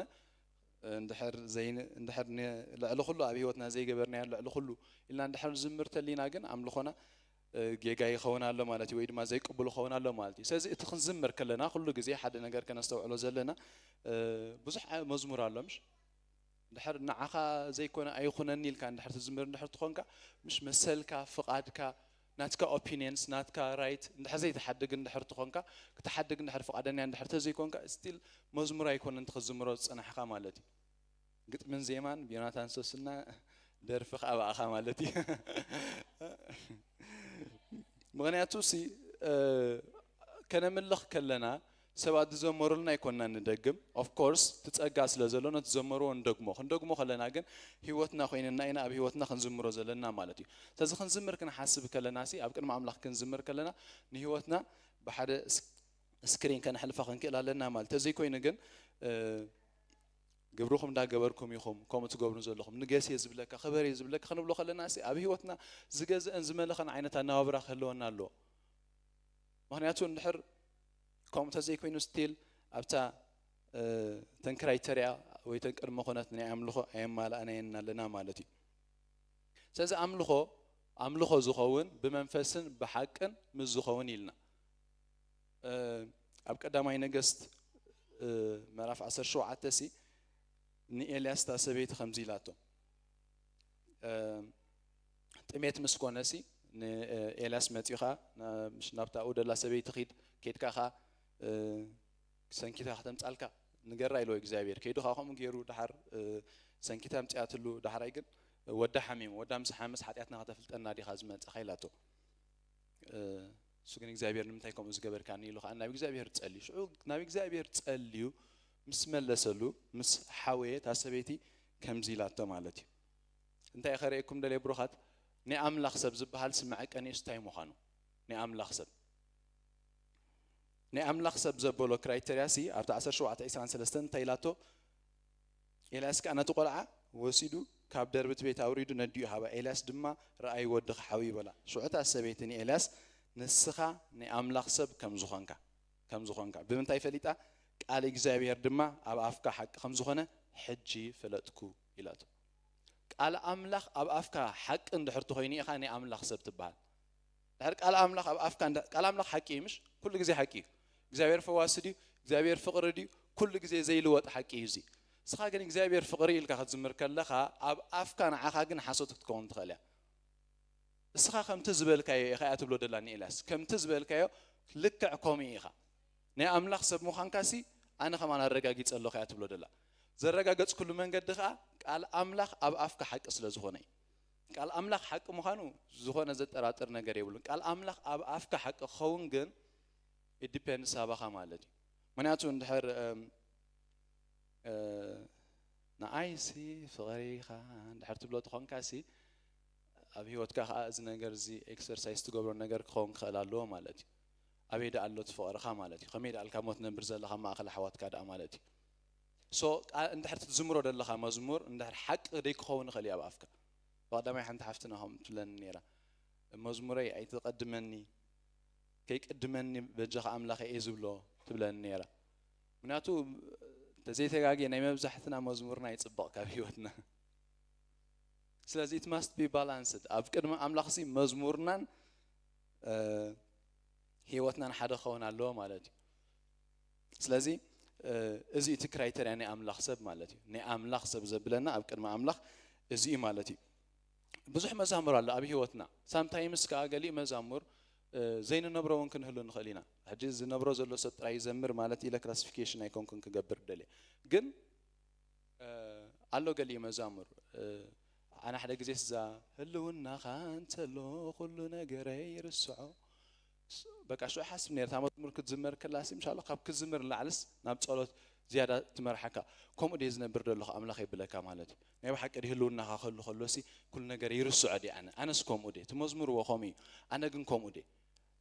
እ፣ እንድሕር ዘይን-፣ እንድሕር ን-፣ ልዕሊ ኩሉ ኣብ ህይወትና ዘይገበርናዮ ልዕሊ ኩሉ ኢልና እንድሕር ዝምር ተሊና ግን ኣምልኾና፣ እ፣ ጌጋ ይኸውን ኣሎ ማለት እዩ፣ ወይ ድማ ዘይቅቡል ይኸውን ኣሎ ማለት እዩ። ስለዚ እቲ ክንዝምር ከለና ኩሉ ግዜ ሓደ ነገር ከነስተውዕሎ ዘለና፣ እ፣ ብዙሕ ዓ-፣ መዝሙር ኣሎ፣ ምሽ? እንድሕር ንዓኻ ዘይኮነ ኣይኹነኒ ኢልካ እንድሕር ትዝምር እንድሕር ትኾንካ፣ ምሽ መሰልካ፣ ፍቓድካ፣ ናትካ ኦፒኒየንስ፣ ናትካ ራይት እንድሕር ዘይትሓድግ እንድሕር ትኾንካ፣ ክትሓድግ እንድሕር ፍቓደኛ እንድሕር ተዘይኮንካ፣ ስቲል መዝሙር ኣይኮነን እቲ ክትዝምሮ ዝጸናሕካ ማለት እዩ። ግጥምን ዜማን ብዮናታን ሶስና፣ ደርፊ ከኣ ብኣኻ ማለት እዩ። ምኽንያቱ ሲ፣ እ፣ ከነምልኽ ከለና ሰባት ዝዘመሩልና ኣይኮንና ንደግም። ኦፍ ኮርስ፣ እቲ ጸጋ ስለ ዘሎ ነቲ ዝዘመርዎ ንደግሞ። ክንደግሞ ከለና ግን ህይወትና ኮይንና ኢና ኣብ ህይወትና ክንዝምሮ ዘለና ማለት እዩ። ስለዚ ክንዝምር ክንሓስብ ከለና ሲ፣ ኣብ ቅድሚ ኣምላኽ ክንዝምር ከለና ንህይወትና ብሓደ ስ-፣ ስክሪን ከነሕልፋ ክንክእል ኣለና ማለት። ተዘይኮይኑ ግን፣ እ፣ ግብርኹም እንዳገበርኩም ኢኹም ከምኡ ትገብሩ ዘለኹም፣ ንገስ እየ ዝብለካ፣ ክበር እየ ዝብለካ ክንብሎ ከለና ሲ፣ ኣብ ህይወትና ዝገዝአን ዝመለኸን ዓይነት ኣነባብራ ክህልወና ኣለዎ። ምኽንያቱ እንድሕር ከምኡ እንተዘይኮይኑ ስቲል ኣብታ፣ እ፣ ተን ክራይተርያ ወይ ተን ቅድመ ኩነት ናይ ኣምልኾ ኣየማልኣናየን ኣለና ማለት እዩ። ስለዚ ኣምልኾ፣ ኣምልኾ ዝኸውን ብመንፈስን ብሓቅን ምስ ዝኸውን ኢልና። እ፣ ኣብ ቀዳማይ ነገስት፣ እ፣ ምዕራፍ ዓሰርተ ሸውዓተ ሲ ንኤልያስ እታ ሰበይቲ ከምዚ ኢላቶ። እ፣ ጥሜት ምስ ኮነ ሲ ንኤልያስ መጺኡ ኸኣ፣ ና-፣ ምሽ ናብታ ኣብኡ ደላ ሰበይቲ ኺድ፣ ኬድካ ኸኣ፣ እ፣ ሰንኪታ ከተምጻልካ ንገራ ኢልዎ እግዚኣብሔር። ከይዱ ኸኣ ከምኡ ገይሩ ደሓር፣ እ፣ ሰንኪታ ኣምጺኣትሉ። ዳሕራይ ግን ወዳ ሓሚሙ፣ ወዳ ምስ ሓመስ ሓጢኣትና ከተፍልጠና ዲኻ ዝመጻኻ ኢላቶ። እ፣ እሱ ግን እግዚኣብሔር ንምንታይ ከምኡ ዝገበርካኒ ኢሉ ኸኣ ናብ እግዚኣብሔር ጸልዩ። ሽዑ ናብ እግዚኣብሔር ጸልዩ ምስ መለሰሉ፣ ምስ ሓወየ እታ ሰበይቲ ከምዚ ኢላቶ ማለት እዩ። እንታይ ከርእየኩም ደልየ ብሩኻት፣ ናይ ኣምላኽ ሰብ ዝበሃል ሲ መዐቀኒኡስ እንታይ ምዃኑ፣ ናይ ኣምላኽ ሰብ፣ ናይ ኣምላኽ ሰብ ዘበሎ ክራይተርያ ሲ ኣብቲ ዓሰርተ ሸውዓተ ዕስራን ሰለስተን እንታይ ኢላቶ? ኤልያስ ከኣ ነቲ ቆልዓ ወሲዱ ካብ ደርቢ እቲ ቤት ኣውሪዱ ነዲኡ ሃባ። ኤልያስ ድማ፣ "ረኣይ ወድኺ ሓውዩ" በላ። ሽዑ እታ ሰበይቲ ንኤልያስ፣ "ንስኻ ናይ ኣምላኽ ሰብ ከም ዝኾንካ፣ ከም ዝኾንካ ብምንታይ ፈሊጣ? ቃል እግዚኣብሔር ድማ ኣብ ኣፍካ ሓቂ ከም ዝኾነ ሕጂ ፈለጥኩ" ኢላቶ። ቃል ኣምላኽ ኣብ ኣፍካ ሓቂ እንድሕር ተኾይኑ ኢኻ ናይ ኣምላኽ ሰብ ትበሃል። ድሕር ቃል ኣምላኽ ኣብ ኣፍካ እንዳ-፣ ቃል ኣምላኽ ሓቂ እዩ፣ ምሽ? ኩሉ ግዜ ሓቂ እዩ። እግዚኣብሔር ፈዋሲ ድዩ? እግዚኣብሔር ፍቕሪ ድዩ? ኩሉ ግዜ ዘይልወጥ ሓቂ እዩ እዚ። ንስኻ ግን እግዚኣብሔር ፍቕሪ ኢልካ ክትዝምር ከለኻ፣ ኣብ ኣፍካ ንዓኻ ግን ሓሶት ክትከውን ትኽእል እያ። ንስኻ ከምቲ ዝበልካዮ ኢኻ እያ ትብሎ ደላ ንኤልያስ። ከምቲ ዝበልካዮ ልክዕ ከምኡ ኢኻ። ናይ ኣምላኽ ሰብ ምዃንካሲ ኣነ ከማን ኣረጋጊጸ ኣለኹ እያ ትብሎ ደላ። ዘረጋገጽኩሉ መንገዲ ኸኣ ቃል ኣምላኽ ኣብ ኣፍካ ሓቂ ስለ ዝኾነ እዩ። ቃል ኣምላኽ ሓቂ ምዃኑ ዝኾነ ዘጠራጥር ነገር የብሉን። ቃል ኣምላኽ ኣብ ኣፍካ ሓቂ ክኸውን ግን it depends ኣባኻ ማለት እዩ። ምኽንያቱ እንድሕር እም፣ እ፣ ንዓይሲ ፍቕሪ ኢኻ እንድሕር ትብሎ ተኾንካሲ ኣብ ህይወትካ ከዓ እዚ ነገር እዚ ኤክሰርሳይዝ ትገብሮ ነገር ክኸውን ክኽእል ኣለዎ ማለት እዩ። ኣበይ ደኣ ኣሎ እቲ ፍቕርኻ ማለት እዩ። ከመይ ደኣ ኢልካ ሞ ትነብር ዘለኻ ማእኸል ኣሕዋትካ ደኣ ማለት እዩ። ሶ እንድሕር ትዝምሮ ዘለኻ መዝሙር እንድሕር ሓቂ ደይ ክኸውን ይኽእል እዩ ኣብ ኣፍካ። ብቐዳማይ ሓንቲ ሓፍትና ከምኡ ትብለኒ ነይራ፣ መዝሙረይ ኣይትቐድመኒ፣ ከይቅድመኒ በጃኻ ኣምላኸይ እየ ዝብሎ ትብለኒ ነይራ። ምክንያቱ እንተዘይተጋግየ ናይ መብዛሕትና መዝሙርና ይፅበቕ ካብ ህይወትና። ስለዚ it must be balanced። ኣብ ቅድሚ ኣምላኽሲ መዝሙርናን እ፣ ህይወትናን ሓደ ክኸውን ኣለዎ ማለት እዩ። ስለዚ እ፣ እዚ እቲ ክራይተርያ ናይ ኣምላኽ ሰብ ማለት እዩ። ናይ ኣምላኽ ሰብ ዘብለና ኣብ ቅድሚ ኣምላኽ እዚ እዩ ማለት እዩ። ብዙሕ መዛሙር ኣሎ ኣብ ህይወትና። ሳምታይምስ ከዓ ገሊእ መዛሙር እ፣ ዘይንነብሮ እውን ክንህሉ ንኽእል ኢና። ሕጂ ዝነብሮ ዘሎ ሰብ ጥራይ ይዘምር ማለት ኢለ ክላሲፊኬሽን ኣይኮንኩን ክገብር ደልየ። ግን እ፣ ኣሎ ገሊኡ መዛሙር እ፣ ኣነ ሓደ ግዜ ስዛ ህልውናኻ እንተሎ ኩሉ ነገረይ ይርስዖ። ስ- በቃ ሽዑ ሓስብ ነይረ እታ መዝሙር ክትዝመር ከላሲ ምሻሎ ካብ ክትዝምር ንላዕልስ ናብ ጸሎት ዝያዳ ትመርሓካ። ከምኡ ድየ ዝነብር ዘለኹ ኣምላኽ የብለካ ማለት እዩ። ናይ ብሓቂ ድዩ ህልውናኻ ክህሉ ከሎሲ ኩሉ ነገር ይርስዖ ድየ ኣነ ኣነስ ከምኡ ድየ ትመዝምርዎ ከምኡ እዩ። ኣነ ግን ከምኡ ድየ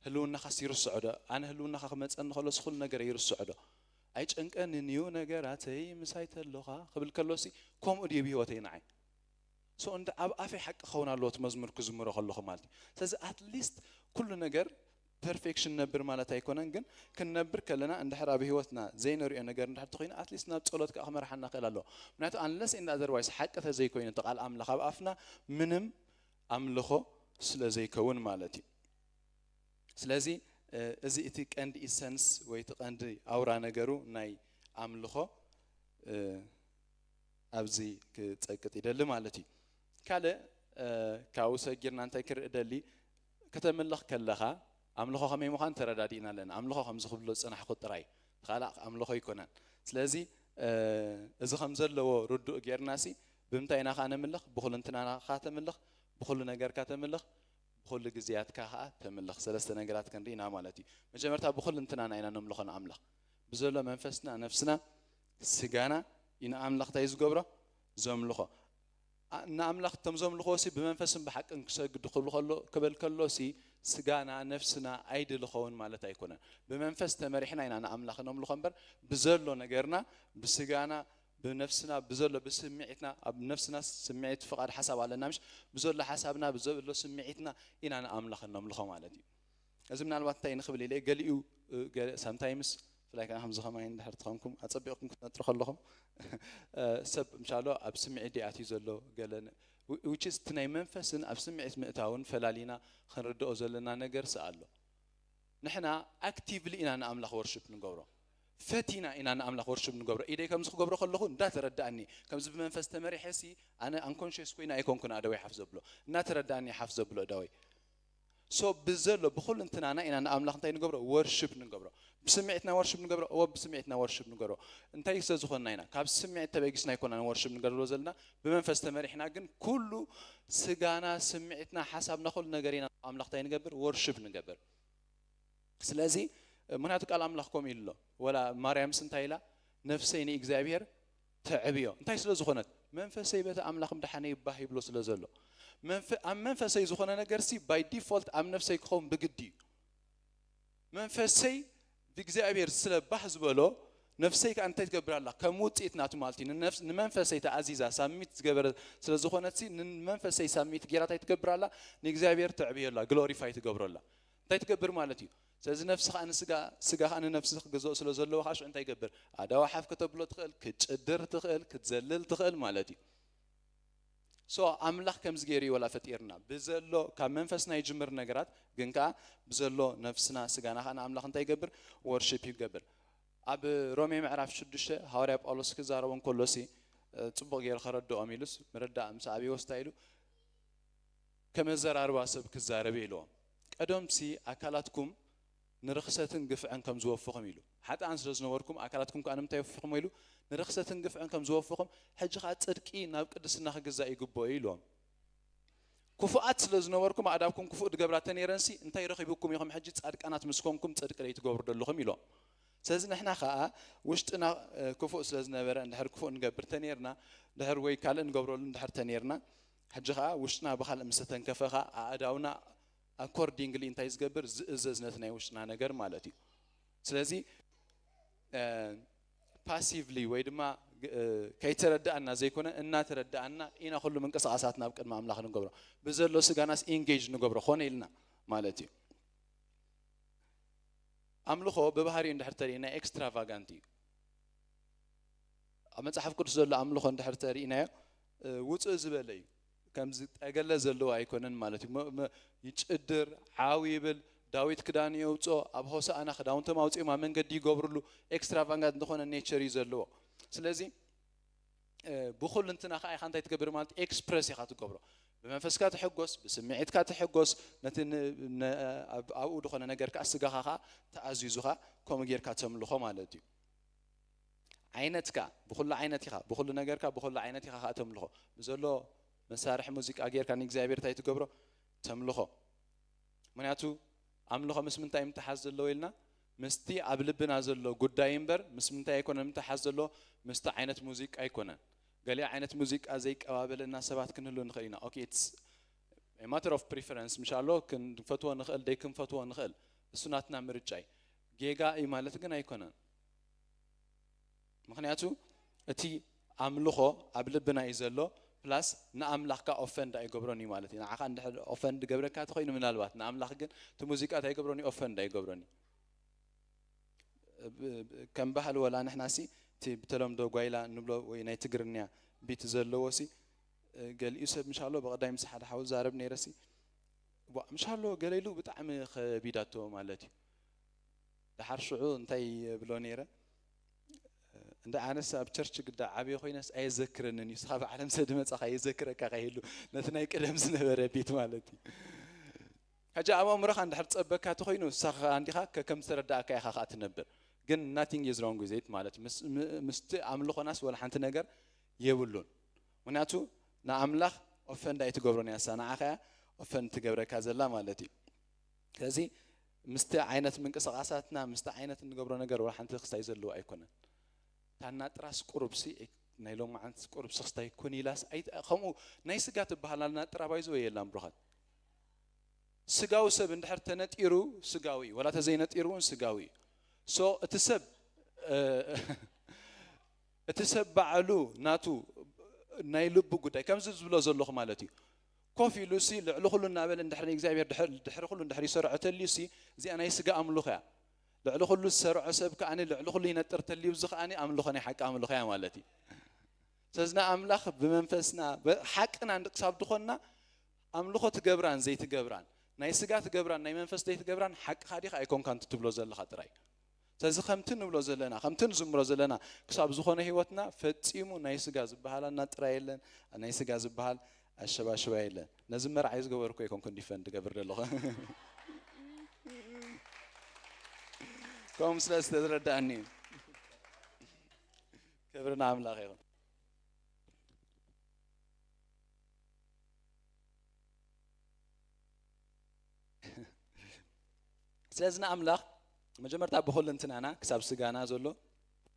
ህልውናኻስ ይርስዖ ዶ? ኣነ ህልውናኻ ክመፀኒ ከሎስ ኩሉ ነገር ይርስዖ ዶ? ኣይጨንቀንን እዩ ነገራተይ ምሳይ ተሎኻ ክብል ከሎሲ ከምኡ ድዩ ብህይወተይ ንዓይ? ሶ እንደ ኣብ ኣፈይ ሓቂ ክኸውን ኣለዎ እቲ መዝሙር ክዝምሮ ከለኹ ማለት እዩ። ስለዚ ኣትሊስት ኩሉ ነገር ፐርፌክሽን ነብር ማለት ኣይኮነን፣ ግን ክንነብር ከለና እንድሕር ኣብ ህይወትና ዘይንሪኦ ነገር እንድሕር ተኮይኑ ኣትሊስት ናብ ጸሎት ከዓ ክመርሓና ክእል ኣለዎ። ምክንያቱ ኣንለስ ኢንዳ ኣዘርዋይስ ሓቂ ተዘይኮይኑ እቲ ቃል ኣምላኽ ኣብ ኣፍና ምንም ኣምልኾ ስለ ዘይከውን ማለት እዩ። ስለዚ እዚ እቲ ቀንዲ ኢሰንስ ወይ እቲ ቀንዲ ኣውራ ነገሩ ናይ ኣምልኾ ኣብዚ ክጸቅጥ ይደሊ ማለት እዩ። ካልእ ካብኡ ሰጊርና እንታይ ክርኢ ደሊ፣ ከተምልኽ ከለኻ ኣምልኾ ከመይ ምዃን ተረዳዲእና ኣለና። ኣምልኾ ከምዚ ክብሎ ዝጸናሕኩ ጥራይ ካልእ ኣምልኾ ኣይኮነን። ስለዚ እዚ ከም ዘለዎ ርዱእ ጌርናሲ ብምንታይ ኢና ኸኣ ነምልኽ? ብኹልንትናና ኸኣ ተምልኽ፣ ብኹሉ ነገርካ ተምልኽ፣ ብኹሉ ግዜያትካ ኸኣ ተምልኽ። ሰለስተ ነገራት ክንርኢ ኢና ማለት እዩ። መጀመርታ ብኹልንትናና ኢና ነምልኾ ንኣምላኽ። ብዘሎ መንፈስና፣ ነፍስና፣ ስጋና ኢና ኣምላኽ እንታይ ዝገብሮ? ዘምልኾ። ንኣምላኽ እቶም ዘምልኽዎ ሲ ብመንፈስን ብሓቅን ክሰግዱ ክብል ከሎ ክበል ከሎ ሲ ስጋና ነፍስና ኣይድል ኸውን ማለት ኣይኮነን። ብመንፈስ ተመሪሕና ኢና ንኣምላኽ ነምልኾ እምበር ብዘሎ ነገርና ብስጋና ብነፍስና ብዘሎ ብስምዒትና ኣብ ነፍስና ስምዒት ፍቓድ ሓሳብ ኣለና ምሽ ብዘሎ ሓሳብና ብዘሎ ስምዒትና ኢና ንኣምላኽ እነምልኾ ማለት እዩ። እዚ ምናልባት እንታይ ንኽብል ኢለ ገሊኡ ሳምታይምስ ብፍላይ ከዓ ከምዚ ከማይ እንድሕር ትኾንኩም ኣፀቢቕኩም ክትነጥሩ ከለኹም ሰብ ምሻሎ ኣብ ስምዒት ዲኣትዩ ዘሎ ገለ which is እቲ ናይ መንፈስን ኣብ ስምዒት ምእታውን ፈላሊና ክንርድኦ ዘለና ነገር ስኣሎ። ንሕና ኣክቲቭሊ ኢና ንኣምላኽ ወርሽፕ ንገብሮ። ፈቲና ኢና ንኣምላኽ ወርሽፕ ንገብሮ። ኢደይ ከምዚ ክገብሮ ከለኹ እንዳተረዳእኒ ከምዚ ብመንፈስ ተመሪሐ ሲ ኣነ ኣንኮንሽስ ኮይና ኣይኮንኩን ኣደወይ ሓፍ ዘብሎ እናተረዳእኒ ሓፍ ዘብሎ እዳወይ። ሶ ብዘሎ ብኹሉ እንትናና ኢና ንኣምላኽ እንታይ ንገብሮ? ወርሽፕ ንገብሮ። ብስምዒትና ወርሽፕ ንገብሮ። እወ ብስምዒትና ወርሽፕ ንገብሮ። እንታይ ስለ ዝኾንና ኢና? ካብ ስምዒት ተበጊስና ኣይኮናን ወርሽፕ ንገብሮ ዘለና። ብመንፈስ ተመሪሕና ግን ኩሉ ስጋና፣ ስምዒትና፣ ሓሳብና፣ ኩሉ ነገር ኢና ኣምላኽ እንታይ ንገብር? ወርሽፕ ንገብር። ስለዚ ምክንያቱ ቃል ኣምላኽ ከምኡ ኢሉ ኣሎ። ወላ ማርያምስ እንታይ ኢላ? ነፍሰይ ንእግዚኣብሔር ተዕብዮ። እንታይ ስለ ዝኾነት? መንፈሰይ በቲ ኣምላኽ ምድሓነ ይባህ ይብሎ ስለ ዘሎ። መንፈ- ኣብ መንፈሰይ ዝኾነ ነገር ሲ ባይ ዲፎልት ኣብ ነፍሰይ ክኸውን ብግዲ እዩ። መንፈሰይ ብእግዚኣብሔር ስለ ባህ ዝበሎ ነፍሰይ ከዓ እንታይ ትገብር ኣላ? ከም ውፅኢት ናቱ ማለት እዩ። ንነፍስ- ንመንፈሰይ ተኣዚዛ ሳሚት ዝገበረ ስለ ዝኾነት ሲ ንመንፈሰይ ሳሚት ጌራ እንታይ ትገብር ኣላ? ንእግዚኣብሔር ተዕብዮ ኣላ፣ ግሎሪፋይ ትገብሮ ኣላ። እንታይ ትገብር ማለት እዩ? ስለዚ ነፍሲ ከዓ ንስጋ፣ ስጋ ከዓ ንነፍሲ ክገዝኦ ስለ ዘለዎ ከዓ ሽዑ እንታይ ይገብር? ኣዳዋ ሓፍ ከተብሎ ትኽእል፣ ክትጭድር ትኽእል፣ ክትዘልል ትኽእል ማለት እዩ። ሶ ኣምላኽ ከምዚ ገይሩ እዩ ወላ ፈጢርና ብዘሎ ካብ መንፈስና ይጅምር ነገራት ግን ከዓ ብዘሎ ነፍስና ስጋና ከዓ ንኣምላኽ እንታይ ይገብር? ወርሽፕ ይገብር። ኣብ ሮሜ ምዕራፍ ሽዱሽተ ሃዋርያ ጳውሎስ ክዛረቦ እንከሎ ሲ ፅቡቕ ገይሩ ከረድኦም ኢሉስ ምርዳእ ምስ ኣብዮ ስታ ኢሉ ከም ኣዘራርባ ሰብ ክዛረብ ኢልዎም። ቀደምሲ ኣካላትኩም ንርኽሰትን ግፍዕን ከም ዝወፍኹም ኢሉ። ሓጥኣን ስለ ዝነበርኩም ኣካላትኩም ከኣ ንምንታይ ወፊኹም ኢሉ? ንርኽሰትን ግፍዕን ከም ዝወፍኹም፣ ሕጂ ኸኣ ጽድቂ ናብ ቅድስና ክግዛእ ይግብኦ እዩ ኢልዎም። ክፉኣት ስለ ዝነበርኩም ኣእዳውኩም ክፉእ ዝገብራ ተነይረንሲ እንታይ ረኺቡኩም ኢኹም ሕጂ ጻድቃናት ምስ ኮንኩም ጽድቂ ዘይትገብሩ ዘለኹም ኢሎም። ስለዚ ንሕና ኸኣ ውሽጥና እ፣ ክፉእ ስለ ዝነበረ እንድሕር ክፉእ ንገብር ተነይርና ድሕር ወይ ካልእ ንገብረሉ እንድሕር ተነይርና ሕጂ ኸኣ ውሽጥና ብኻልእ ምስ ተተንከፈ ኸኣ ኣእዳውና ኣኮርዲንግሊ እንታይ ዝገብር ዝእዘዝ ነቲ ናይ ውሽጥና ነገር ማለት እዩ። ስለዚ ፓሲቭሊ ወይ ድማ እ፣ ከይተረዳእና ዘይኮነ እናተረዳእና ኢና ኩሉ ምንቅስቃሳት ናብ ቅድሚ ኣምላኽ ንገብሮ። ብዘሎ ስጋናስ ኢንጌጅ ንገብሮ ኮነ ኢልና ማለት እዩ። ኣምልኾ ብባህሪኡ እንድሕር ተሪእና ኤክስትራቫጋንት እዩ። ኣብ መጽሓፍ ቅዱስ ዘሎ ኣምልኾ እንድሕር ተሪእናዮ እ፣ ውፅእ ዝበለ እዩ። ከምዚ ጠገለ ዘለዎ ኣይኮነን ማለት እዩ። መ- መ- ይጭድር፣ ዓው ይብል፣ ዳዊት ክዳኑ የውፅኦ፣ ኣብ ሆሳእና ክዳውንቶም ኣውፅኦም ኣብ መንገዲ ይገብርሉ። ኤክስትራቫጋንት ዝኾነ ኔቸር እዩ ዘለዎ። ስለዚ እ፣ ብኹልንትና ከዓ ኢኻ እንታይ ትገብር ማለት ኤክስፕረስ ኢኻ ትገብሮ። ብመንፈስካ ትሕጎስ፣ ብስምዒትካ ትሕጎስ፣ ነቲ ን- ን- ኣብ- ኣብኡ ዝኾነ ነገር ከዓ ስጋኻ ከዓ ተኣዚዙኻ ከምኡ ጌርካ ተምልኾ ማለት እዩ። ዓይነትካ ብኹሉ ዓይነት ኢኻ፣ ብኹሉ ነገርካ ብኹሉ ዓይነት ኢኻ ከዓ ተምልኾ። ብዘሎ መሳርሒ ሙዚቃ ጌርካ ንእግዚኣብሔር እንታይ ትገብሮ? ተምልኾ። ምክንያቱ ኣምልኾ ምስ ምንታይ ምትሓዝ ዘለዎ ኢልና? ምስቲ ኣብ ልብና ዘሎ ጉዳይ እምበር ምስ ምንታይ ኣይኮነን ምትሓዝ ዘለዎ? ምስቲ ዓይነት ሙዚቃ ኣይኮነን። ገሊኡ ዓይነት ሙዚቃ ዘይቀባበለና ሰባት ክንህሉ ንኽእል ኢና። Okay, it's a matter of preference ምሽ ኣሎ። ክንፈትዎ ንኽእል ደይ ክንፈትዎ ንኽእል፣ እሱ ናትና ምርጫ እዩ። ጌጋ እዩ ማለት ግን ኣይኮነን። ምክንያቱ እቲ ኣምልኾ ኣብ ልብና እዩ ዘሎ። ፕላስ ንኣምላኽካ ኦፈንድ ኣይገብሮን እዩ ማለት እዩ። ንዓኻ እንድሕር ኦፈንድ ገብረካ ተኮይኑ ምናልባት ንኣምላኽ ግን እቲ ሙዚቃ እንታይ ይገብሮን እዩ? ኦፈንድ ኣይገብሮን እዩ። ብ- ብ- ከም ባህል ወላ ንሕና ሲ እቲ ብተለምዶ ጓይላ ንብሎ ወይ ናይ ትግርኛ ቢት ዘለዎ ሲ እ፣ ገሊኡ ሰብ ምሻሎ ብቐዳይ ምስ ሓደ ሓው ዛረብ ነይረ ሲ ዋ ምሻሎ ገለ ኢሉ ብጣዕሚ ከቢዳቶ ማለት እዩ። ደሓር ሽዑ እንታይ ብሎ ነይረ? እንደ ኣነስ ኣብ ቸርች ግዳ ዓብየ ኮይነስ ኣየዘክረንን እዩ። ስኻ ብዓለም ሰብ ድመጻኻ የዘክረካ ከይህሉ ነቲ ናይ ቀደም ዝነበረ ቤት ማለት እዩ። ሕጂ ኣብ ኣእምሮኻ እንድሕር ጸበካ ተኮይኑ ንስኻ እንዲኻ ከ- ከም ዝተረዳእካ ኢኻ ከኣ ትነብር። ግን nothing is wrong with it ማለት ምስ- ም- ምስቲ ኣምልኾናስ ወላ ሓንቲ ነገር የብሉን። ምክንያቱ ንኣምላኽ ኦፈንድ ኣይትገብሮን እያ፣ እሳ ንዓኻ እያ ኦፈንድ ትገብረካ ዘላ ማለት እዩ። ስለዚ ምስቲ ዓይነት ምንቅስቃሳትና ምስቲ ዓይነት እንገብሮ ነገር ወላ ሓንቲ ክስታይ ዘለዎ ኣይኮነን። እታ ናጥራስ ቁሩብሲ ናይ ሎማዓንትስ ቁሩብሲ ክስታይ ኩን ኢላስ ኣይ- ከምኡ ናይ ስጋ ትበሃል ናጥራ ባይዘወ የላን ብሩኻት። ስጋዊ ሰብ እንድሕር ተነጢሩ ስጋዊ እዩ፣ ወላ ተዘይነጢሩ እውን ስጋዊ እዩ። ሶ እቲ ሰብ እ፣ እቲ ሰብ ባዕሉ ናቱ ናይ ልቡ ጉዳይ ከምዚ ዝብሎ ዘለኹ ማለት እዩ። ኮፍ ኢሉ ሲ ልዕሊ ኩሉ እናበለ እንድሕር ንእግዚኣብሔር ድሕር- ድሕሪ ኩሉ እንድሕር ይሰርዖ ተልዩ ሲ እዚኣ ናይ ስጋ ኣምልኾ እያ። ልዕሊ ኩሉ ዝሰርዖ ሰብ ከኣ ልዕሊ ኩሉ ይነጥር ተልዩ እዚ ከኣ ኣምልኾ ናይ ሓቂ ኣምልኾ እያ ማለት እዩ። ስለዚ ንኣምላኽ ብመንፈስና ብ- ሓቅና እንድ- ክሳብ ድኾንና ኣምልኾ ትገብራን ዘይትገብራን ናይ ስጋ ትገብራን ናይ መንፈስ ዘይትገብራን ሓቅኻ ዲኻ ኣይኮንካን ትብሎ ዘለኻ ጥራይ። ስለዚ ከምቲ ንብሎ ዘለና ከምቲ ንዝምሮ ዘለና ክሳብ ዝኾነ ህይወትና ፈጺሙ ናይ ስጋ ዝበሃል ኣናጥራ የለን፣ ናይ ስጋ ዝበሃል ኣሸባሽባ የለን። ነዚ መርዓይ ዝገበርኩ ኣይኮንኩን ዲፈንድ ገብር ዘለኹ ከምኡ ስለ ዝተረዳእኒ እዩ። ክብሪ ንኣምላኽ ይኹን። ስለዚ ንኣምላኽ መጀመርታ ብኹልንትናና ክሳብ ስጋና ዘሎ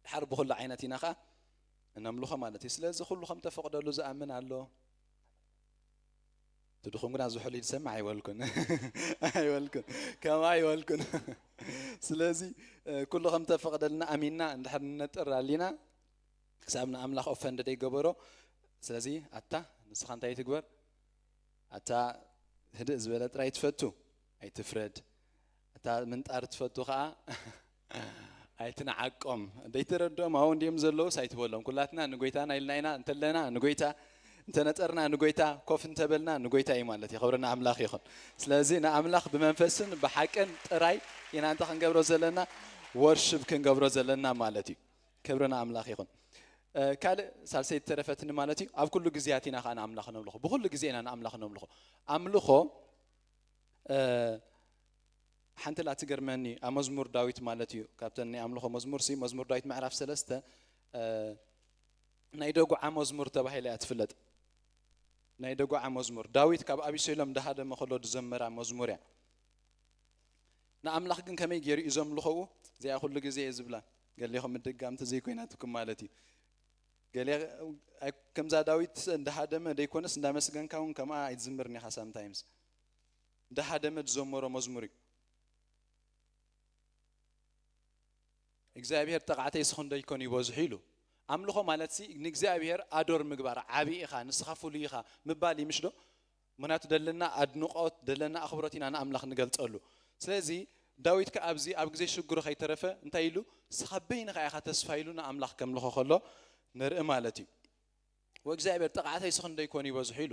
ድሓር ብኹሉ ዓይነት ኢና ኸዓ እነምልኾ ማለት እዩ። ስለዚ ኩሉ ከም ተፈቕደሉ ዝኣምን ኣሎ። ትድኹም ግና ዝሑል ይሰምዕ ኣይበልኩን ኣይበልኩን ከምኣ ኣይበልኩን። ስለዚ እ፣ ኩሉ ከም ተፈቕደልና ኣሚንና እንድሕር ንነጥር ኣሊና ክሳብ ንኣምላኽ ኦፈንድ ደይገበሮ። ስለዚ ኣታ ንስኻ እንታይ ትግበር? ኣታ ህድእ ዝበለ ጥራይ ትፈቱ ኣይትፍረድ። ኣታ ምንጣር ትፈቱ ከዓ ኣይትንዓቆም። ደይተረድኦም ኣብኡ እንዲዮም ዘለውስ ኣይትበሎም። ኩላትና ንጎይታና ኢልና ኢና እንተለና ንጎይታ እንተነጠርና ንጎይታ ኮፍ እንተበልና ንጎይታ እዩ ማለት እዩ። ክብሪ ንኣምላኽ ይኹን። ስለዚ ንኣምላኽ ብመንፈስን ብሓቅን ጥራይ ኢና እንተ ክንገብሮ ዘለና ወርሽብ ክንገብሮ ዘለና ማለት እዩ። ክብሪ ንኣምላኽ ይኹን። እ፣ ካልእ ሳልሰይ ተረፈትኒ ማለት እዩ። ኣብ ኩሉ ግዜያት ኢና ከዓ ንኣምላኽ ነምልኾ። ብኩሉ ግዜ ኢና ንኣምላኽ ነምልኾ። ኣምልኾ እ፣ ሓንቲ ላ ትገርመኒ ኣብ መዝሙር ዳዊት ማለት እዩ። ካብተን ናይ ኣምልኾ መዝሙር ሲ መዝሙር ዳዊት ምዕራፍ ሰለስተ ናይ ደጉዓ መዝሙር ተባሂላ እያ ትፍለጥ። ናይ ደጉዓ መዝሙር ዳዊት ካብ ኣቢሴሎም እንዳሃደመ ከሎ ዝዘመራ መዝሙር እያ። ንኣምላኽ ግን ከመይ ገይሩ እዩ ዘምልኾኡ? እዚኣ ኩሉ ግዜ እየ ዝብላ፣ ገሊኹም ምድጋምቲ ዘይኮይናትኩም ማለት እዩ። ገለ ከምዛ ዳዊት እንዳሃደመ ደይኮነስ እንዳመስገንካ እውን ከምኣ ኣይትዝምርን ኢኻ ሳምታይምስ። እንዳሃደመ ዝዘመሮ መዝሙር እዩ። እግዚኣብሔር ጠቓዕተይ ስኽንዶ ይኮን ይበዝሑ ኢሉ። ኣምልኾ ማለት ሲ ንእግዚኣብሔር ኣዶር ምግባር፣ ዓቢ ኢኻ፣ ንስኻ ፍሉይ ኢኻ ምባል እዩ ምሽ ዶ? ምኽንያቱ ደለና ኣድንቖት፣ ደለና ኣኽብሮት ኢና ንኣምላኽ ንገልጸሉ። ስለዚ ዳዊት ከኣ ኣብዚ ኣብ ግዜ ሽግሩ ከይተረፈ እንታይ ኢሉ? ንስኻ በይንኻ ኢኻ ተስፋ ኢሉ ንኣምላኽ ከምልኾ ከሎ ንርኢ ማለት እዩ። ወእግዚኣብሔር ጠቓዕተይ ስኽንዶ ይኮን ይበዝሑ ኢሉ።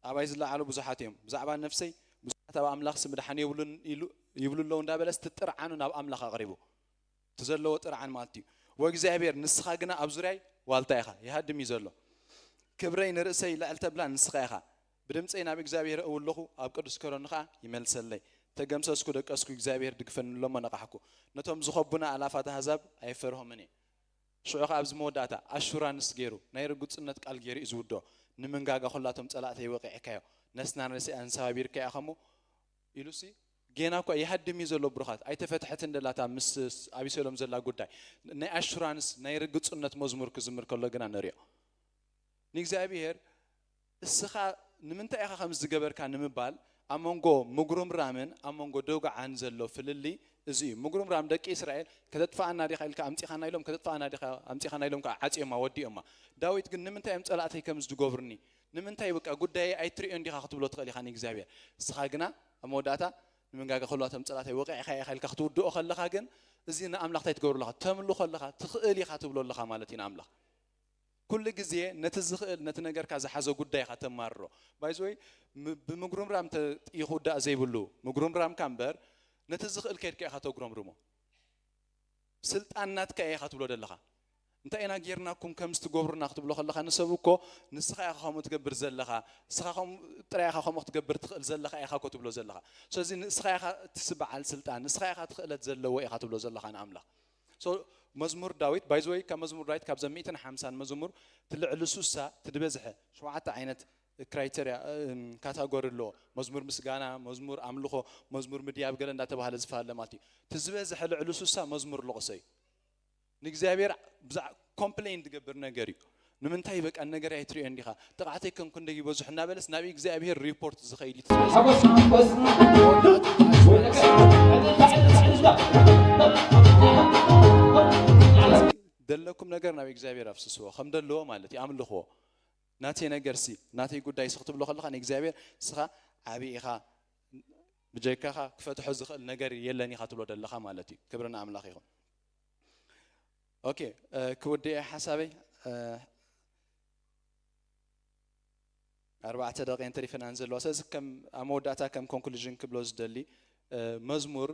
ኣባይ ዝለዓሉ ብዙሓት እዮም። ብዛዕባ ነፍሰይ ብዙሓት ኣብ ኣምላኽሲ ምድሓን የብሉን ኢሉ ይብሉ ኣለዉ እንዳበለስ ትጥርዓኑ ናብ ኣምላኽ ኣቕሪቡ። እቲ ዘለዎ ጥርዓን ማለት እዩ። ወእግዚኣብሔር ንስኻ ግና ኣብ ዙርያይ ዋልታ ኢኻ፣ ይሃድም እዩ ዘሎ። ክብረይ ንርእሰይ ልዕል ተብላ ንስኻ ኢኻ። ብድምፀይ ናብ እግዚኣብሔር እውለኹ፣ ኣብ ቅዱስ ከሮኑ ኸዓ ይመልሰለይ። ተገምሰስኩ ደቀስኩ እግዚኣብሔር ድግፈኒ እሎሞ ነቓሕኩ። ነቶም ዝኸቡና ኣላፋት ኣህዛብ ኣይፈርሆምን እየ። ሽዑ ኸዓ ኣብዚ መወዳእታ ኣሹራንስ ገይሩ ናይ ርግጽነት ቃል ገይሩ እዩ ዝውድኦ። ንምንጋጋ ኹላቶም ጸላእተይ ወቒዕካዮ፣ ነስናን ርእሰይ ኣንሰባቢርካዮ ኢኻ እሞ ኢሉሲ ጌና እኳ ይሃድም እዩ ዘሎ ብሩኻት። ኣይተፈትሐትን ደላታ ምስ ኣቢሰሎም ዘላ ጉዳይ። ናይ ኣሹራንስ ናይ ርግጽነት መዝሙር ክዝምር ከሎ ግና ንሪኦ። ንእግዚኣብሔር እስኻ ንምንታይ ኢኻ ከምዚ ዝገበርካ ንምባል ኣብ መንጎ ምጉርምራምን ኣብ መንጎ ደጉዓን ዘሎ ፍልልይ እዚ እዩ። ምጉርምራም ደቂ እስራኤል ከተጥፍኣና ዲኻ ኢልካ ኣምጺኻና ኢሎም ከተጥፍኣና ዲኻ ኣምጺኻና ኢሎም ከዓ ዓጽዮማ ወዲኦማ። ዳዊት ግን ንምንታይ እዮም ጸላእተይ ከምዚ ዝገብሩኒ? ንምንታይ በቃ ጉዳየይ ኣይትርእዮን ዲኻ ክትብሎ ትኽእል ኢኻ ንእግዚኣብሔር። እስኻ ግና ኣብ መወዳእታ ንምንጋጋ ከልዋቶም ጸላእተይ ወቒዕካ ኢኻ ኢልካ ክትውድኦ ከለኻ ግን እዚ ንኣምላኽ እንታይ ትገብሩ ኣለኻ? ተምልኾ ኣለኻ፣ ትኽእል ኢኻ ትብሎ ኣለኻ ማለት እዩ ንኣምላኽ። ኩሉ ግዜ ነቲ ዝኽእል ነቲ ነገርካ ዝሓዞ ጉዳይ ኢኻ ተማርሮ። ባይዘወይ ብምጉርምራም ተ- ይኹዳእ ዘይብሉ ምጉርምራምካ እምበር ነቲ ዝኽእል ከይድካ ኢኻ ተጉረምርሞ። ስልጣን ናትካ ኢኻ ትብሎ ዘለኻ። እንታይ ኢና ጌርናኩም ከምዚ ትገብሩና ክትብሎ ከለኻ ንሰብ እኮ ንስኻ ኢኻ ከምኡ ትገብር ዘለኻ፣ ንስኻ ከምኡ ጥራይ ኢኻ ከምኡ ክትገብር ትኽእል ዘለኻ ኢኻ እኮ ትብሎ ዘለኻ። ስለዚ ንስኻ ኢኻ እቲ በዓል ስልጣን፣ ንስኻ ኢኻ እቲ ክእለት ዘለዎ ኢኻ ትብሎ ዘለኻ ንኣምላኽ። So መዝሙር ዳዊት ባይዘወይ ካብ መዝሙር ዳዊት ካብዘን ሚእትን ሓምሳን መዝሙር ትልዕሊ ሱሳ ትድበዝሐ ሸውዓተ ዓይነት ክራይተርያ ካታጎሪ ኣለዎ። መዝሙር ምስጋና፣ መዝሙር ኣምልኾ፣ መዝሙር ምድያብ ገለ እንዳተባሃለ ዝፈላለ ማለት እዩ። እቲ ዝበዝሐ ልዕሊ ሱሳ መዝሙር ልቕሶ እዩ። ንእግዚኣብሔር ብዛዕ ኮምፕሌን ዝገብር ነገር እዩ። ንምንታይ በቃ ነገር ኣይትሪኦ እንዲኻ ጥቕዓተይ ከም ክንደይ ይበዝሑ እናበለስ ናብ እግዚኣብሔር ሪፖርት ዝኸይድ እዩ። ዘለኩም ነገር ናብ እግዚኣብሔር ኣፍስስዎ ከም ዘለዎ ማለት እዩ። ኣምልኽዎ። ናተይ ነገር ሲ ናተይ ጉዳይ ሲ ክትብሎ ከለኻ ንእግዚኣብሔር እስኻ ዓብዪ ኢኻ፣ ብጀካኻ ክፈትሖ ዝኽእል ነገር የለን ኢኻ ትብሎ ዘለኻ ማለት እዩ። ክብሪ ንኣምላኽ ይኹን። ኦኬ፣ ክውድእ ሓሳበይ። ኣርባዕተ ደቂን ተሪፈናን ዘለዋ። ስለዚ ከም ኣብ መወዳእታ ከም ኮንክሉዥን ክብሎ ዝደሊ መዝሙር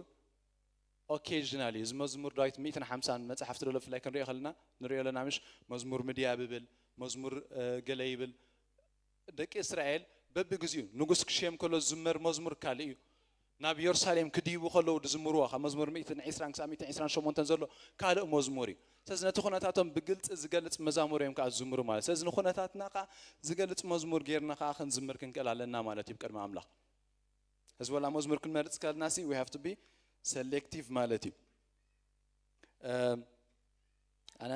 ኦኬዥናል እዩ። እዚ መዝሙር ዳዊት ሚእትን ሓምሳን መጽሓፍቲ ደሎ ብፍላይ ክንሪኦ ከለና ንሪኦ ኣለና ምሽ? መዝሙር ምድያብ ይብል፣ መዝሙር ገለ ይብል። ደቂ እስራኤል በብግዚኡ ንጉስ ክሽየም ከሎ ዝዝመር መዝሙር ካልእ እዩ። ናብ የሩሳሌም ክድይቡ ከለዉ ዝዝምርዎ ካብ መዝሙር ሚእትን ዕስራን ክሳብ ሚእትን ዕስራን ሸሞንተን ዘሎ ካልእ መዝሙር እዩ። ስለዚ ነቲ ኩነታቶም ብግልፂ ዝገልፅ መዛሙር እዮም ከዓ ዝዝምሩ ማለት። ስለዚ ንኩነታትና ከዓ ዝገልፅ መዝሙር ጌርና ከዓ ክንዝምር ክንክእል ኣለና ማለት እዩ ቅድሚ ኣምላኽ። ሕዝቦላ መዝሙር ክንመርጽ ከለና ሲ we have to be selective ማለት እዩ። ኣነ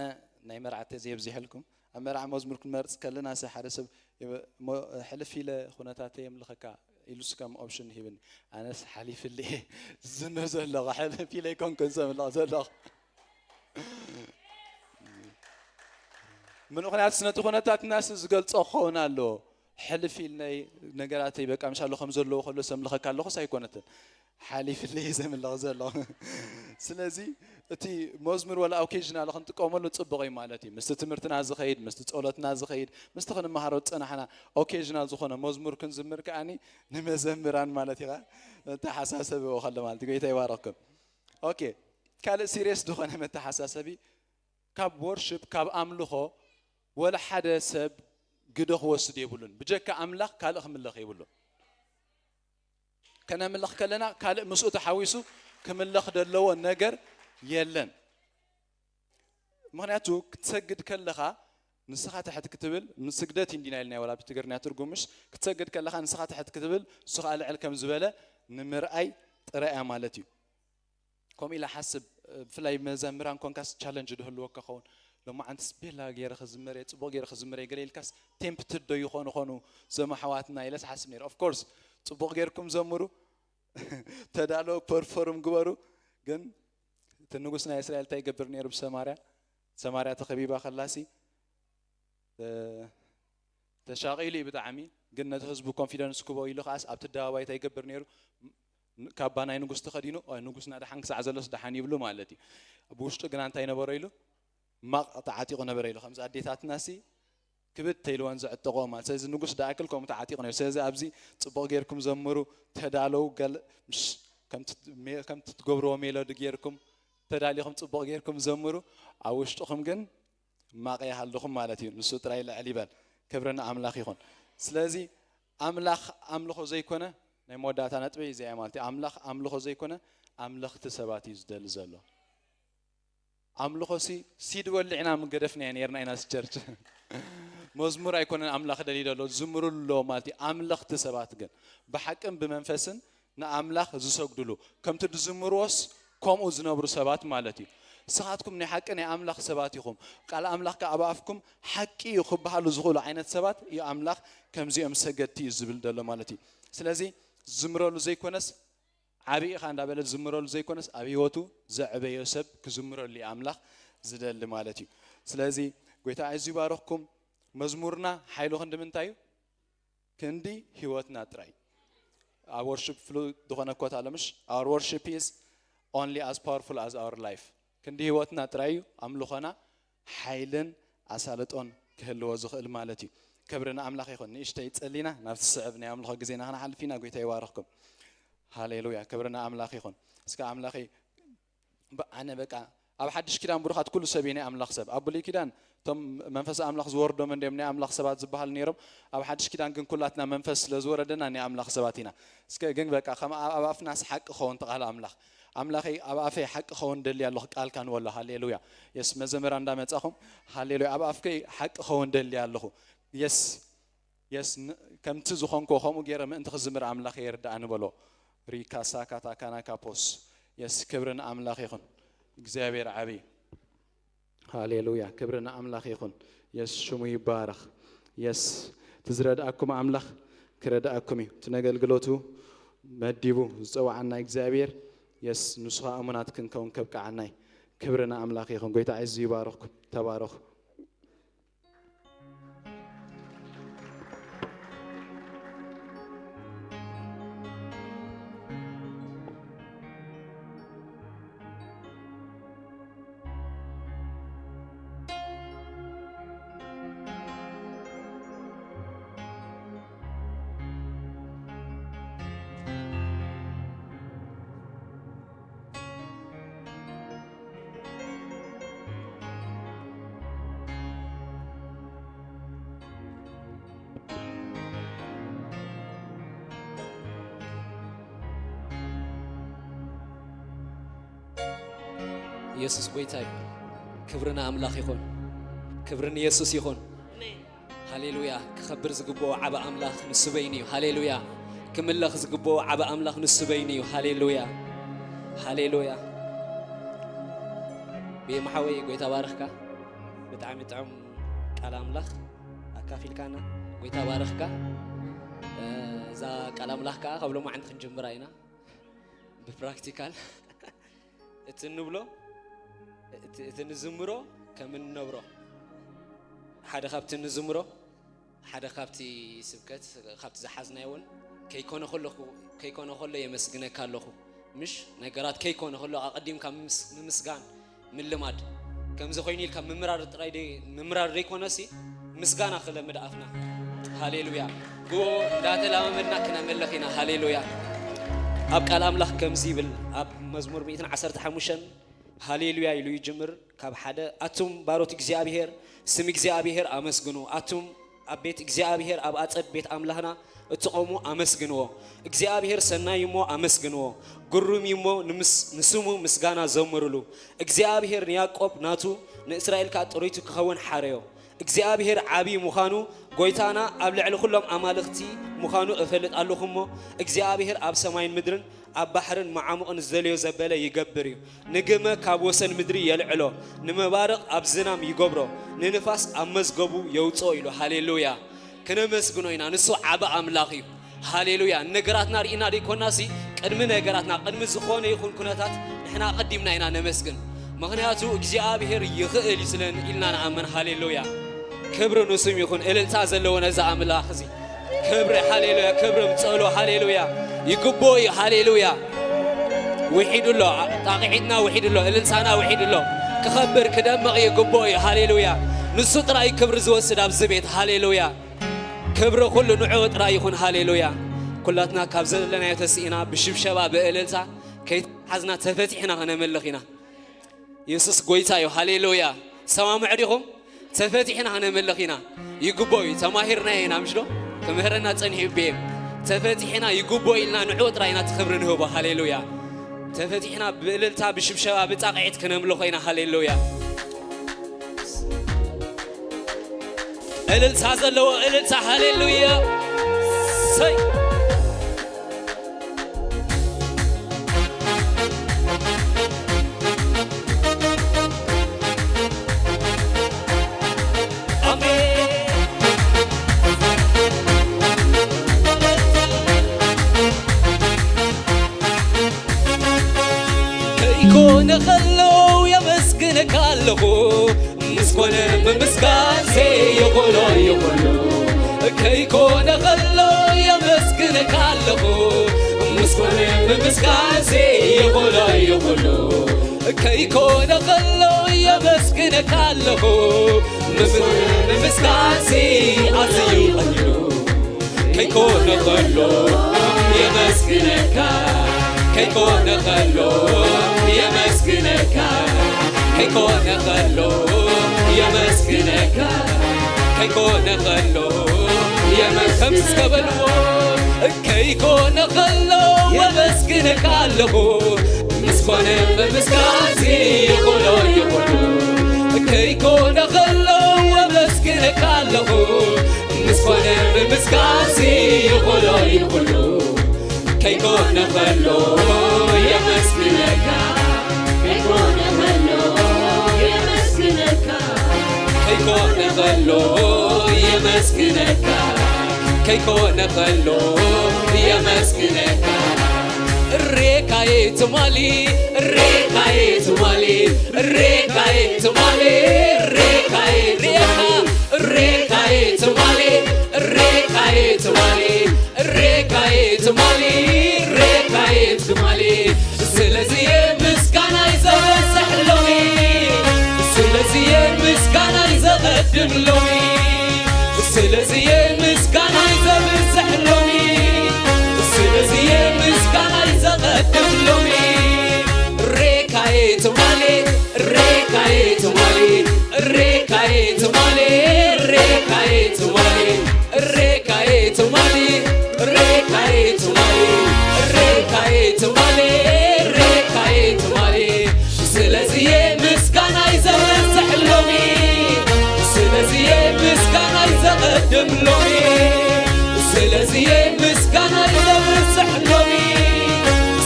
ናይ መርዓ ተዘየብዚሐልኩም ኣብ መርዓ መዝሙር ክንመርጽ ከለና ሲ ሓደ ሰብ ሕልፍ ኢለ ኩነታተይ የምልኸካ ኢሉስ ከም ኦፕሽን ሂብኒ። ኣነስ ሓሊፍሊ ዝዝምር ዘለኹ ሕልፍ ኢለ ኣይኮንኩን ዘምልኽ ዘለኹ። ምንኽንያቱስ ነቲ ኩነታትናስ ዝገልጾ ክኸውን ኣለዎ። ሕልፍ ኢልናይ ነገራተይ በቃ ምሻሎ ከም ዘለዎ ከሎ ሰምልኸካ ኣለኹስ ኣይኮነትን። ሓሊፍለይ ዘምልኽ ዘሎ። ስለዚ እቲ መዝሙር ወላ ኦኬዥናል ክንጥቀመሉ ጽቡቕ እዩ ማለት እዩ። ምስቲ ትምህርትና ዝኸይድ፣ ምስቲ ጸሎትና ዝኸይድ፣ ምስቲ ክንመሃሮ ዝጸናሕና ኦኬዥናል ዝኾነ መዝሙር ክንዝምር ከኣኒ ንመዘምራን ማለት ኢኻ መተሓሳሰቢ ከሎ ማለት እዩ። ጎይታ ይባረኽኩም። ኦኬ፣ ካልእ ሲሪየስ ዝኾነ መተሓሳሰቢ ካብ ወርሽፕ ካብ ኣምልኾ ወላ ሓደ ሰብ ግደ ክወስድ የብሉን። ብጀካ ኣምላኽ ካልእ ክምለኽ የብሉን። ከነምልኽ ከለና ካልእ ምስኡ ተሓዊሱ ክምለኽ ዘለዎ ነገር የለን። ምኽንያቱ ክትሰግድ ከለኻ ንስኻ ትሕት ክትብል፣ ንስግደት እንዲና ኢልና ወላ ብትግርኛ ትርጉምሽ፣ ክትሰግድ ከለኻ ንስኻ ትሕት ክትብል፣ እሱ ኸዓ ልዕል ከም ዝበለ ንምርኣይ ጥራይ እያ ማለት እዩ። ከምኡ ኢለ ሓስብ፣ ብፍላይ መዘምራን ኮንካስ ቻለንጅ ድህልወካ ኸውን። ሎማዓንትስ ቤላ ገይረ ክዝምር እየ፣ ጽቡቕ ገይረ ክዝምር እየ ገለ ኢልካስ ቴምፕትድ ዶ ይኾኑ ኾኑ እዞም ኣሕዋትና ኢለስ ሓስብ ነይረ። ኦፍ ኮርስ ጽቡቕ ጌርኩም ዘምሩ፣ ተዳለዉ፣ ፐርፎርም ግበሩ። ግን እቲ ንጉስ ናይ እስራኤል እንታይ ይገብር ነይሩ ብሰማርያ? ሰማርያ ተኸቢባ ከላሲ፣ እ፣ ተሻቒሉ እዩ ብጣዕሚ። ግን ነቲ ህዝቡ ኮንፊደንስ ክቦ ኢሉ ከዓስ ኣብቲ ኣደባባይ እንታይ ይገብር ነይሩ? ን-፣ ካባ ናይ ንጉስ ተኸዲኑ፣ "ኦ፣ ንጉስና ደሓን ክሳዕ ዘሎስ ደሓን" ይብሉ ማለት እዩ። ብውሽጡ ግና እንታይ ነበሮ ኢሉ? ማቕ ተዓጢቑ ነበረ ኢሉ። ከምዚ ኣዴታትናሲ ክብድ ተይልወን ዝዕጠቕኦ ማለት። ስለዚ ንጉስ ደኣክል ከምኡ ተዓጢቑ ነይሩ። ስለዚ ኣብዚ ጽቡቕ ጌርኩም ዘምሩ፣ ተዳለዉ፣ ገል-፣ ምሽ-፣ ከምቲ ሜ-፣ ከምቲ ትገብርዎ ሜሎዲ ጌርኩም ተዳሊኹም ጽቡቕ ጌርኩም ዘምሩ። ኣብ ውሽጥኹም ግን ማቕ ይሃልኹም ማለት እዩ። ንሱ ጥራይ ልዕል ይበል። ክብሪ ንኣምላኽ ይኹን። ስለዚ ኣምላኽ ኣምልኾ ዘይኮነ፣ ናይ መወዳእታ ነጥበይ እዚኣ እያ ማለት እዩ። ኣምላኽ ኣምልኾ ዘይኮነ፣ ኣምለኽቲ ሰባት እዩ ዝደሊ ዘሎ። ኣምልኾሲ ሲድ ወሊዕና ምገደፍናዮ ነይርና ኢና፣ ቸርች። መዝሙር ኣይኮነን ኣምላኽ ደልዩ ዘሎ፣ ዝምሩ ኣሎ ማለት እዩ። ኣምለኽቲ ሰባት ግን ብሓቅን ብመንፈስን ንኣምላኽ ዝሰግድሉ፣ ከምቲ ዝዝምርዎስ ከምኡ ዝነብሩ ሰባት ማለት እዩ። ንስኻትኩም ናይ ሓቂ ናይ ኣምላኽ ሰባት ኢኹም። ቃል ኣምላኽ ከኣ ኣብ ኣፍኩም ሓቂ እዩ ክበሃሉ ዝኽእሉ ዓይነት ሰባት እዩ ኣምላኽ ከምዚኦም ሰገድቲ እዩ ዝብል ዘሎ ማለት እዩ። ስለዚ ዝዝምረሉ ዘይኮነስ ዓቢ ኢኻ እንዳበለ ዝዝምረሉ ዘይኮነስ ኣብ ህይወቱ ዘዕበዮ ሰብ ክዝምረሉ እዩ ኣምላኽ ዝደሊ ማለት እዩ። ስለዚ ጎይታ ኣዝዩ ይባርኽኩም። መዝሙርና ሓይሉ ክንዲ ምንታይ እዩ? ክንዲ ህይወትና ጥራይ። ኣብ ወርሺፕ ፍሉይ ዝኾነ ኮት ኣሎ ምሽ? Our worship is only as powerful as our life። ክንዲ ህይወትና ጥራይ እዩ ኣምልኾና ሓይልን ኣሳልጦን ክህልዎ ዝኽእል ማለት እዩ። ክብሪ ንኣምላኽ ይኹን። ንእሽተይ ጸሊና ናብቲ ስዕብ ናይ ኣምልኾ ግዜና ክንሓልፍ ኢና። ጎይታ ይባርኽኩም። ሃሌሉያ። ክብሪ ንኣምላኽ ይኹን። እስከ ኣምላኸይ ብ-፣ ኣነ በቃ ኣብ ሓድሽ ኪዳን ብሩኻት ኩሉ ሰብ እዩ ናይ ኣምላኽ ሰብ። ኣብ ብሉይ ኪዳን እቶም መንፈስ ኣምላኽ ዝወርዶም እንዲዮም ናይ ኣምላኽ ሰባት ዝበሃል ነይሮም። ኣብ ሓድሽ ኪዳን ግን ኩላትና መንፈስ ስለ ዝወረደና ናይ ኣምላኽ ሰባት ኢና። እስከ ግን በቃ ከም ኣብ፣ ኣብ ኣፍናስ ሓቂ ኸውን ተቓል ኣምላኽ። ኣምላኸይ ኣብ ኣፈይ ሓቂ ኸውን ደሊ ኣለኹ ቃልካ ንበሎ። ሃሌሉያ። የስ መዘመራ እንዳመጻኹም ሃሌሉያ። ኣብ ኣፍከይ ሓቂ ኸውን ደሊ ኣለኹ። የስ የስ ን-፣ ከምቲ ዝኾንኮ ከምኡ ገይረ ምእንቲ ክዝምር ኣምላኽ የርድኣኒ በሎ። ሪካሳ ካታካና ካፖስ። የስ ክብሪ ንኣምላኽ ይኹን። እግዚኣብሔር ዓብዪ። ሃሌሉያ። ክብሪ ንኣምላኽ ይኹን። የስ ሽሙ ይባረኽ። የስ እቲ ዝረድኣኩም ኣምላኽ ክረድኣኩም እዩ። እቲ ነገልግሎቱ መዲቡ ዝጸውዓና እግዚኣብሔር የስ ንሱ ኸኣ እሙናት ክንከውን ከብቅዓና እዩ። ክብሪ ንኣምላኽ ይኹን። ጎይታ ኣዝዩ ይባርኽኩም። ተባረኹ። ኢየሱስ ጎይታ እዩ። ክብሪ ንኣምላኽ ይኹን። ክብሪ ንየሱስ ይኹን። ኣሜን። ሃሌሉያ። ክኸብር ዝግብኦ ዓቢ ኣምላኽ ንሱ በይኑ እዩ። ሃሌሉያ። ክምለኽ ዝግብኦ ዓቢ ኣምላኽ ንሱ በይኑ እዩ። ሃሌሉያ። ሃሌሉያ። ቤም ሓወይ ጎይታ ባርኽካ። ብጣዕሚ ጥዑም ቃል ኣምላኽ ኣካፊልካና። ጎይታ ባርኽካ። እ፣ እዛ ቃል ኣምላኽ ከኣ ካብ ሎማዓንቲ ክንጅምራ ኢና። ብፕራክቲካል እቲ እንብሎ፣ እቲ፣ እቲ ንዝምሮ ከም እንነብሮ፣ ሓደ ካብቲ ንዝምሮ፣ ሓደ ካብቲ ስብከት፣ ካብቲ ዝሓዝናዮ እውን ከይኮነ ከሎ፣ ከይኮነ ከሎ የመስግነካ ኣለኹ። ምሽ ነገራት ከይኮነ ከሎ ኣቐዲምካ ምምስ-፣ ምምስጋን ምልማድ። ከምዚ ኮይኑ ኢልካ ምምራር ጥራይ ደይ-፣ ምምራር ደይኮነሲ፣ ምስጋና ክለምድ ኣፍና። ሃሌሉያ። ብኡ እንዳተለማመድና ክነመልኽ ኢና። ሃሌሉያ። ኣብ ቃል ኣምላኽ ከምዚ ይብል፣ ኣብ መዝሙር ሚእትን ዓሰርተ ሓሙሽተን ሃሌሉያ ኢሉ ይጅምር። ካብ ሓደ፣ ኣቱም ባሮት እግዚኣብሔር፣ ስም እግዚኣብሔር ኣመስግኑ፣ ኣቱም ኣብ ቤት እግዚኣብሔር ኣብ ኣጸድ ቤት ኣምላኽና እትቆሙ ኣመስግንዎ። እግዚኣብሔር ሰናይ እሞ ኣመስግንዎ። ግሩም እሞ ንምስ-፣ ንስሙ ምስጋና ዘምርሉ። እግዚኣብሔር ንያዕቆብ ናቱ ንእስራኤል ከኣ ጥሪቱ ክኸውን ሓረዮ። እግዚኣብሔር ዓቢ ምዃኑ፣ ጎይታና ኣብ ልዕሊ ኩሎም ኣማልኽቲ ምዃኑ እፈልጥ ኣለኹ እሞ፣ እግዚኣብሔር ኣብ ሰማይን ምድርን ኣብ ባሕርን መዓሙቕን ዝደለዮ ዘበለ ይገብር እዩ። ንግመ ካብ ወሰን ምድሪ የልዕሎ፣ ንመባርቕ ኣብ ዝናም ይገብሮ፣ ንንፋስ ኣብ መዝገቡ የውጽኦ ኢሉ። ሃሌሉያ! ክነመስግኖ ኢና። ንሱ ዓቢ ኣምላኽ እዩ። ሃሌሉያ! ነገራትና ርኢና ደይኮናሲ፣ ቅድሚ ነገራትና፣ ቅድሚ ዝኾነ ይኹን ኩነታት ንሕና ኣቐዲምና ኢና ነመስግን። ምኽንያቱ እግዚኣብሔር ይኽእል እዩ ስለ ኢልና ንኣምን። ሃሌሉያ! ክብሪ ንስም ይኹን። እልልታ ዘለዎ ነዚ ኣምላኽ እዚ። ክብሪ፣ ሃሌሉያ፣ ክብሪ ምጸሎ፣ ሃሌሉያ። ይግብኦ እዩ፣ ሃሌሉያ። ውሒዱ ኣሎ፣ ጣቕዒትና ውሒዱ ኣሎ፣ እልልታና ውሒዱ ኣሎ። ክኸብር፣ ክደምቕ ይግብኦ እዩ፣ ሃሌሉያ። ንሱ ጥራይ ክብሪ ዝወስድ ኣብዚ ቤት፣ ሃሌሉያ። ክብሪ ኩሉ ንዕኡ ጥራይ ይኹን፣ ሃሌሉያ። ኩላትና ካብ ዘለናዮ ተስኢና ብሽብሸባ ብእልልታ ከይተሓዝና ተፈቲሕና ክነመልኽ ኢና። የሱስ ጎይታ እዩ። ሃሌሉያ። ትሰማምዑ ዲኹም? ተፈቲሕና ክነመልኽ ኢና። ይግብኦ እዩ። ተማሂርናዮ ኢና፣ ምሽ ዶ? ክምህረና ጸኒሑ እዩ። ተፈቲሕና ይግብኦ ኢልና ንዕኡ ጥራይ ኢና እቲ ክብሪ ንህቦ። ሃሌሉያ። ተፈቲሕና ብእልልታ፣ ብሽብሸባ፣ ብጣቕዒት ክነምልኾ ኢና። ሃሌሉያ። እልልታ ዘለዎ እልልታ። ሃሌሉያ። ሰይ ኣሜን። ከይኮነ ከሎ የመስግነካ ኣለኹ፣ ምስ ኮነ ምምስጋን ዘይኽእሎ ይኹሉ። ከይኮነ ከሎ የመስግነካ ኣለኹ፣ ምስ ኮነ ምምስጋን ዘይኽእሎ ይኹሉ። ከይኮነ ከሎ የመስግነካ ኣለኹ፣ ምስ ኮነ ምምስጋን ኣዝዩ ቀሊሉ። ከይኮነ ከሎ የመስግነካ፣ ከይኮነ ከሎ የመስግነካ፣ ከይኮነ ከሎ የመስግነካ፣ ከይኮነ ከሎ የመስ-፣ ከምዚ እስከ በልዎ። ከይኮነ ከሎ የመስግነካ ኣለኹ፣ ምስ ኮነ ብምስጋንሲ ይኹሎ ይኹሉ። ከይኮነ ከሎ የመስግነካ ኣለኹ፣ ምስ ኮነ ብምስጋንሲ ይኹሎ ይኹሉ። ከይኮነ ከሎ የመስግነካ፣ ከይኮነ ከሎ የመስግነካ፣ ከይኮነ ከሎ የመስግነካ፣ ከይኮነ ከሎ የመስግነካ። ሬካዬ ትማሊ፣ ሬካዬ ትማሊ፣ ሬካዬ ትማሊ፣ ሬካዬ ሬካ፣ ሬካዬ ትማሊ፣ ሬካዬ ትማሊ፣ ሬካዬ ትማሊ፣ ሬካዬ ትማሊ። ስለዚህ ምስጋናይ ዘበዝሕ ሎሚ፣ ስለዚህ ምስጋናይ ዘቐድም ሎሚ፣ ስለዚህ ምስጋናይ ዘብዝሕ ሎሚ፣ ስለዚህ ምስጋናይ ዘቐድም ሎሚ። ሬካዬ ትማሊ፣ ሬካዬ ትማሊ፣ ሬካዬ ትማሊ፣ ሬካዬ ትማሊ፣ ሬካዬ ትማሊ፣ ሬካዬ ትማሊ፣ ሬካዬ ትማሊ፣ ሬካዬ ትማሊ። ስለዚህ ምስጋናይ ዘብዝሕ ሎሚ፣ ስለዚህ ምስጋናይ ዘቐድም ሎሚ፣ ስለዚህ ምስጋናይ ዘብዝሕ ሎሚ፣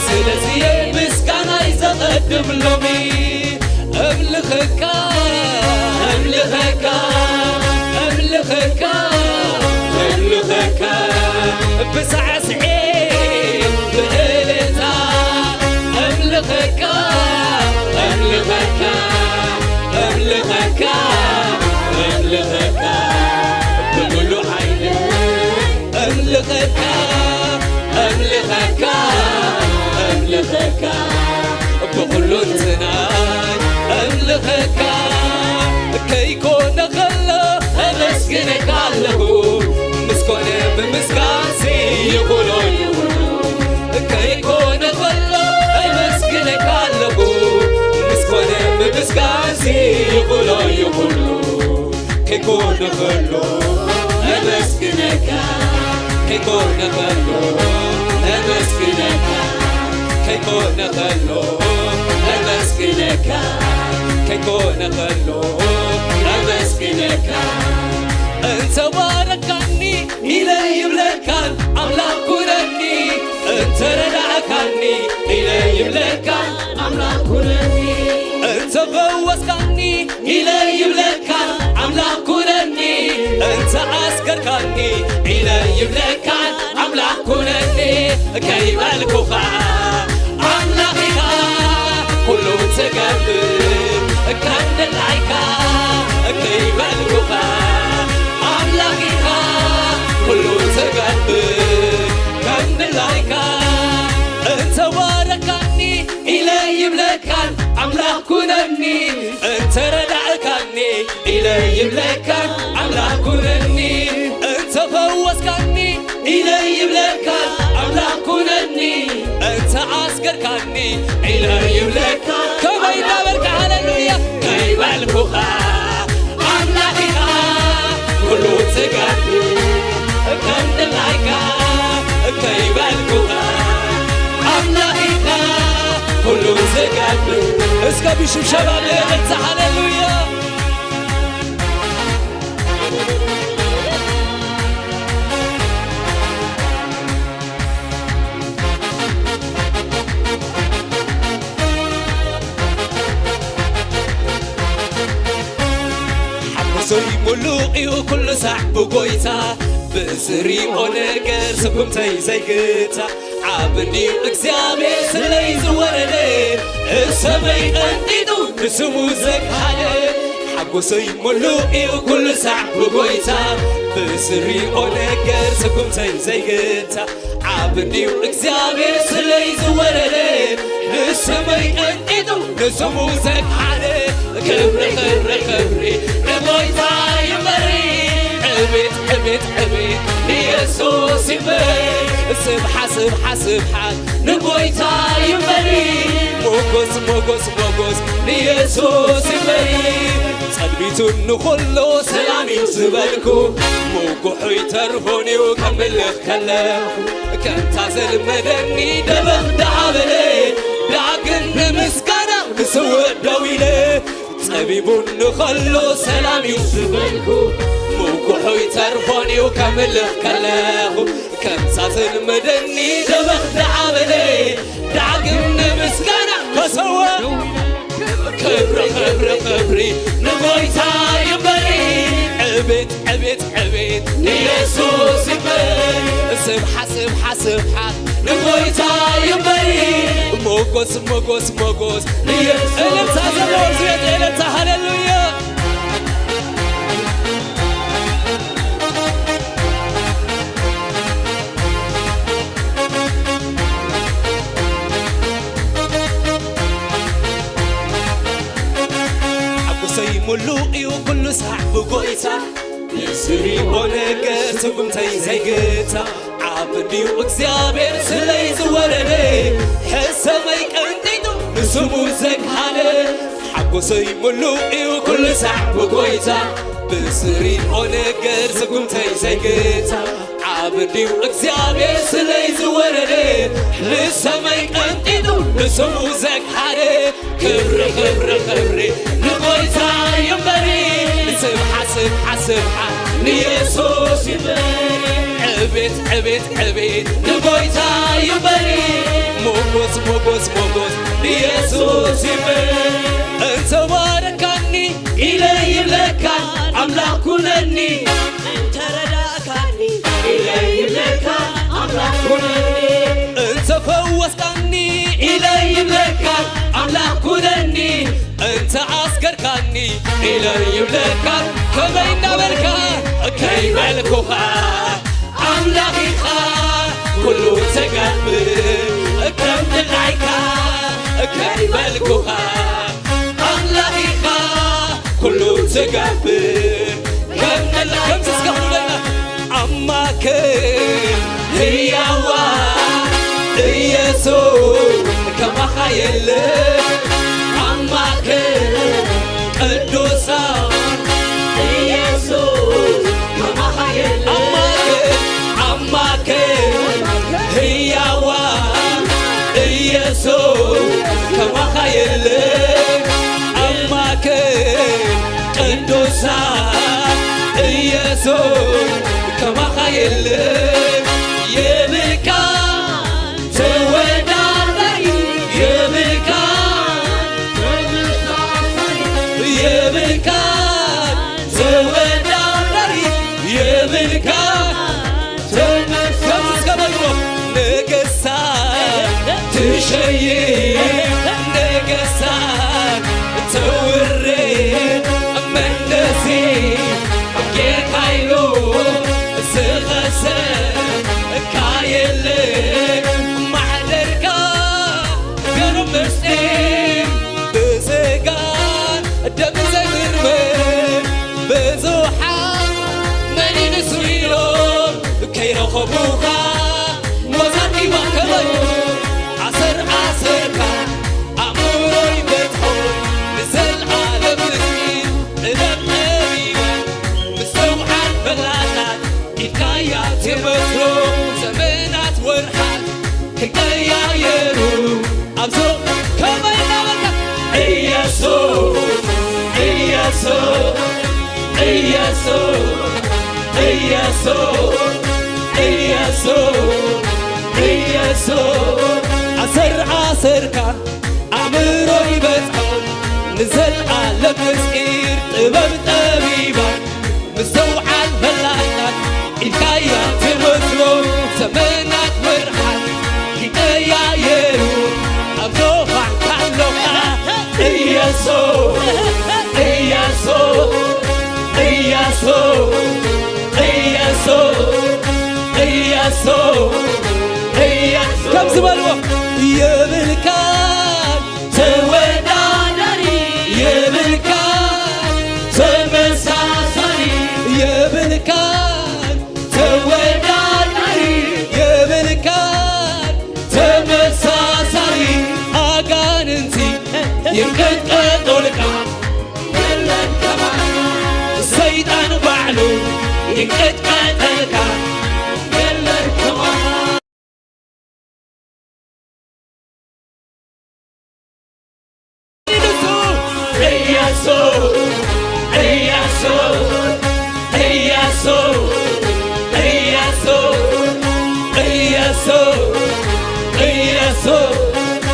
ስለዚህ ምስጋናይ ዘቐድም ሎሚ። እምልኸካ፣ እምልኸካ፣ እምልኸካ፣ እምልኸካ፣ ብሳዕስዒት ብእልልታ፣ እምልኸካ፣ እምልኸካ፣ እምልኸካ፣ እምልኸካ፣ ብምሉእ ዓይኒ እምልኸካ፣ እምልኸካ፣ እምልኸካ፣ ብኹሉ እንትናይ እምልኸካ። ከይኮነ ከሎ እመስግነካ ኣለኹ፣ ምስ ኮነ ብምስጋንሲ ይኹሎ ይኹሉ። ከይኮነ ከሎ እመስግነካ ኣለኹ፣ ምስ ኮነ ብምስጋንሲ ይኹሎ ይኹሉ። ከይኮነ ከሎ ነመስግነካ ከይኮነ ከሎ፣ ነመስግነካ ከይኮነ ከሎ፣ ነመስግነካ ከይኮነ ከሎ፣ ነመስግነካ። እንተ ባረካኒ ኢለ ይብለካን ኣምላኽ ኩነኒ፣ እንተ ረዳእካኒ ኢለ ይብለካን ኣምላኽ ኩነኒ፣ እንተ ፈወስካኒ ኢለ ይብለካ ኣምላኽ ኩነኒ፣ እንተ ኣስገርካኒ ኢለ ይብለካ ኣምላኽ ኩነኒ። ከይበልኩኻ ኣምላኽ ኢኻ ኩሉ ትገብር፣ ከም ድላይካ ከይበልኩኻ ኣምላኽ ኢኻ ኩሉ ትገብር፣ ከም ድላይካ እንተ ባረካኒ ኢለ ይብለካን ኣምላኽ ኩነኒ፣ እንተ ረዳእካኒ ኢለ ይብለካን ኣምላኽ ኩነኒ፣ እንተ ፈወስካኒ ኢለ ይብለካን ኣምላኽ ኩነኒ፣ እንተ ኣስገርካኒ ኢለ ይብለካ። ከመይ እናበልካ ሃሌሉያ ከይበልኩኻ ኣምላኽ ኢኻ ኩሉ ትገብር፣ ከም ድላይካ ከይበልኩኻ ኣምላኽ ኢኻ ኩሉ ትገብር። እስከ ብሽብሸባ ብእልልታ ሃሌሉያ። ሓጎሰይ ሙሉእ እዩ ኩሉ ሳዕ ብጎይታ፣ ብዝሪኦ ነገር ስጉምተይ ዘይግታ። ዓቢ እንድዩ እግዚኣብሔር ስለይ ዝወረደ፣ ንሰማይ ቀንጢጡ ንስሙ ዘግሃደ። ሓጎሰይ ሙሉእ እዩ ኩሉ ሳዕ ብጎይታ፣ ብዝሪኦ ነገር ስጉምተይ ዘይግታ። ዓቢ እንድዩ እግዚኣብሔር ስለይ ዝወረደ፣ ንሰማይ ቀንጢጡ ንስሙ ዘግሃደ። ክብሪ፣ ክብሪ፣ ክብሪ ንጎይታ ይበሪ። ዕቤት፣ ዕቤት፣ ዕቤት ንየሱስ ይበሪ። ስብሓ፣ ስብሓ፣ ስብሓት ንጎይታ ይበሪ። ሞጎስ፣ ሞጎስ፣ ሞጎስ ንየሱስ ይበሪ። ጸልሚቱ ንኹሉ ሰላም እዩ ዝበልኩ፣ ምጉሑይ ተርፎን እዩ ከምልኽ ከለኹ። ከምታ ዘልመደኒ ደበኽ ደዓበለ፣ ዳግም ንምስጋና ክስውእ ደው ኢለ። ጸቢቡኒ ኸሎ ሰላም እዩ ዝበልኩ፣ ምጉሑይ ተርፎን እዩ ከምልኽ ከለኹ። ከምታ ዘልመደኒ ደበኽ ደዓበለ፣ ዳግም ንምስጋና ክስውእ። ክብሪ፣ ክብሪ፣ ክብሪ ንጎይታ ይበሪ። ዕቤት፣ ዕቤት፣ ዕቤት ንየሱስ ይበሪ። ስብሓት፣ ስብሓት፣ ስብሓት ንጎይታ ይበሪ። ሞጎስ፣ ሞጎስ፣ ሞጎስ ንየሱስ። እልልታ ዘለዎ ዝቤት እልልታ፣ ሃሌሉያ። ሓጎሰይ ሙሉእ እዩ ኩሉ ሳዕ ብጎይታ፣ ብዝሪኦ ነገር ስጉምተይ ዘይግታ። ዓቢ እንድዩ እግዚኣብሔር ስለይ ዝወረደ፣ ሕሰመይ ቀንጢጡ ንስሙ ዘግሃደ። ሓጎሰይ ሙሉእ እዩ ኩሉ ሳዕ ብጎይታ፣ ብዝሪኦ ነገር ስጉምተይ ዘይግታ። ዓቢ እንድዩ እግዚኣብሔር ስለይ ዝወረደ፣ ንሰማይ ቀንጢጡ ንስሙ ዘግሃደ። ክብሪ፣ ክብሪ፣ ክብሪ ንጎይታ ይበሪ። ስብሓት፣ ስብሓት፣ ስብሓት ንየሱስ ይበሪ። ዕቤት፣ ዕቤት፣ ዕቤት ንጎይታ ይበሪ። ሞጎስ፣ ሞጎስ፣ ሞጎስ ንየሱስ ይበሪ። እንተባረካኒ ኢለ ይብለካ ኣምላኽ ኩነኒ። እንተረዳእካኒ ኢለ ይብለካ ኣምላኽ ኩነኒ። እንተፈወስካኒ ኢለ ይብለካ ኣምላኽ ኩነኒ። እንተ ኣስገርካኒ ኢለ ይብለካ ከመይ እንዳበልካ ከይበልኩኻ ኣምላኽ ኢኻ ኩሉ ትገብር ከም ድላይካ ከይበልኩኻ ኣምላኽ ኢኻ ኩሉ ትገብር ከም ድላ-፣ ከምዚ እስከ ክብለና ኣማክን ህያዋ ኢየሱስ ከማኻ የለ ኣማክን ቅዱሳ ኢየሱስ ከማኻ የለ ከማኻ የለ ኣብ ማእከል ቅዱሳን ኢየሱስ ከማኻ የለ የብልካ ተወዳዳሪ የብልካ የብልካ ተወዳዳሪ የብልካ ተመስገን እስከ በሉ። ነገስታት ትሸይም ነገስታት ተውሬ መንደሲ ጌታ ኢሉ ዝኸሰካ የለ ማሕደርካ ገሩ ምስጢር ብስጋ ደም ዘይምርመር ብዙሓት መን እዩ ንሱ ኢሎም ከይረኸቡኻ ሞት ኣኪባ ከበዩ ኣሰር ኣሰርካ ኣእምሮይ በጽሖ ንዘለዓለም ምስኪን ጥበብ ጠቢባን ምስተውዓል ፈላጣት ኢልካያ ትመስሎ ዘመናት ወርሓት ክቀያየሩ ኣብዞ ከመይ እናበልካ ኢየሱስ ኢየሱስ ኢየሱስ ኢየሱስ ኢየሱስ ኢየሱስ ኣሰር ኣሰርካ ኣእምሮ ይበጽሖ ንዘለዓለም ምስጢር ጥበብ ጠቢባን ምስተውዓል ፈላጣት ኢልካያ ትመስሎ ዘመናት ወርሓት ይቀያየሩ ኣብ ዞባን ካሎኻ ኢየሱስ ኢየሱስ ኢየሱስ ኢየሱስ ኢየሱስ ኢየሱስ ከም ዝበልዎ የብልካ ተወዳዳሪ የብልካ ተመሳሳሊ የብልካ ተወዳዳሪ የብልካ ተመሳሳሊ ኣጋንንቲ ይንቀጥቀጡልካ የለን ከማኻ ሰይጣን ባዕሉ ይንቀጥቀጠልካ የለን ከማኻ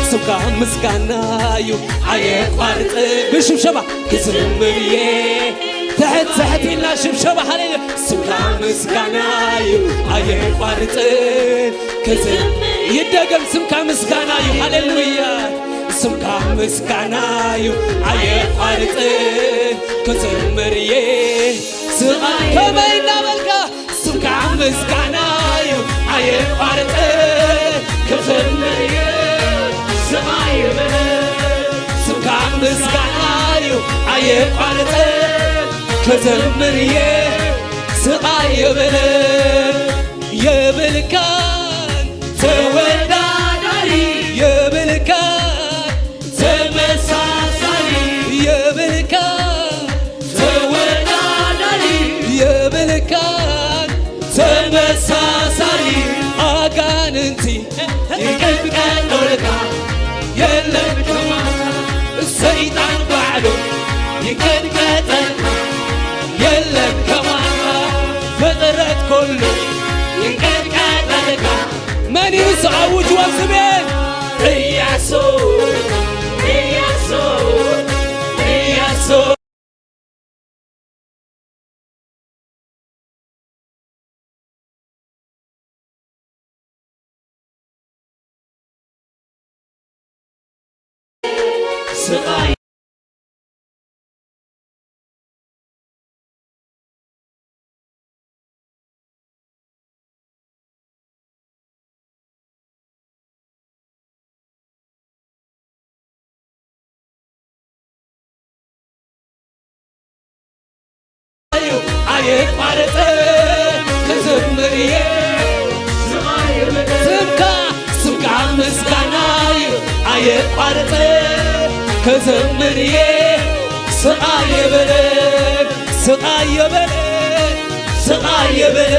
ስምካ ምስጋና እዩ ኣየቋርጽ ብሽብሸባ ክዝምር እየ ትሕት ትሕት ኢልና ሽብሸባ ሃሌሉያ ስምካ ምስጋና እዩ ኣየቋርጽ ክዝምር ይደገም ስምካ ምስጋና እዩ ሃሌሉያ ስምካ ምስጋና እዩ ኣየቋርጽ ክዝምር እየ ስቓይ ከመይ እናበልካ ስምካ ምስጋና እዩ ኣየቋርጽ ክዝምር እየ ስቓይ ይበል ስምካ ምስጋና እዩ ኣየቋርጽ ክዝምር እየ ስቓይ ይበል የብልካን ተወዳዳሪ የብልካን ተመሳሳሊ የብልካን ተወዳዳሪ የብልካን ተመሳሳሊ ኣጋንንቲ ይቀጥቀጡልካ የለን ከማኻ ሰይጣን ባዕሉ ይቀጥቀጠልካ የለን ከማኻ ፍጥረት ኩሉ ይቀጥቀጠልካ መን እዩ ዝዓውጅ ወዝቤ ኢያሱ ኢያሱ ኢያሱ ስቓይ ኣየቋረጸ ክዝምር እየ ስምካ ስምካ ምስጋና እዩ ኣየቋረጸ ክዝምር እየ ስቓይ የበለ ስቓይ የበለ ስቓይ የበለ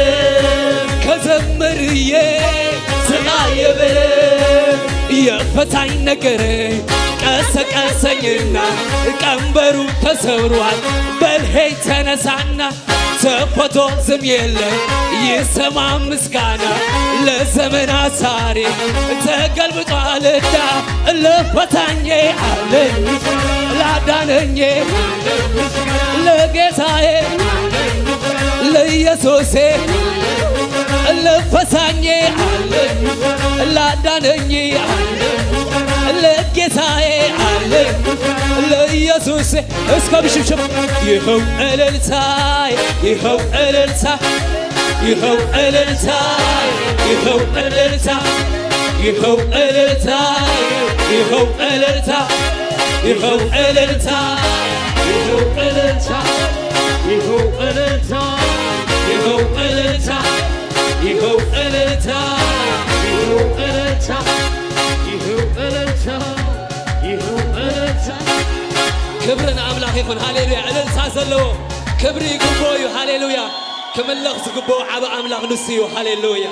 ከዘምር እየ ስቓይ የበለ እየ ፈታኝ ነገረኝ ቀሰቀሰኝና ቀንበሩ ተሰብሯል። በል ሄይ ተነሳና ተፈቶ ዝም የለ ይሰማ ምስጋና ለዘመናት ታሪክ ተገልብጧል። እዳ ለፈታኝ አለ ላዳነኝ ለጌታዬ ለኢየሱሴ ለፈታኝ አለ ላዳነኝ አለ ለጌታዬ አለ ለኢየሱሴ እስከ ብሽብሽብ ይኸው እልልታ ይኸው እልልታ ይኸው እልልታ ይኸው እልልታ ይኸው እልልታ ይኸው እልልታ ይኸው እልልታ ይኸው እልልታ ይኸው እልልታ ይኸው እልልታ ይኸው እልልታ ይኸው እልልታ ይኸው እልልታ ይኸው እልልታ። ክብሪ ንኣምላኽ ይኹን። ሃሌሉያ። እልልታ ዘለዎ ክብሪ ይግብኦ እዩ። ሃሌሉያ። ክምለኽ ዝግብኦ ዓቢ ኣምላኽ ንሱ እዩ። ሃሌሉያ።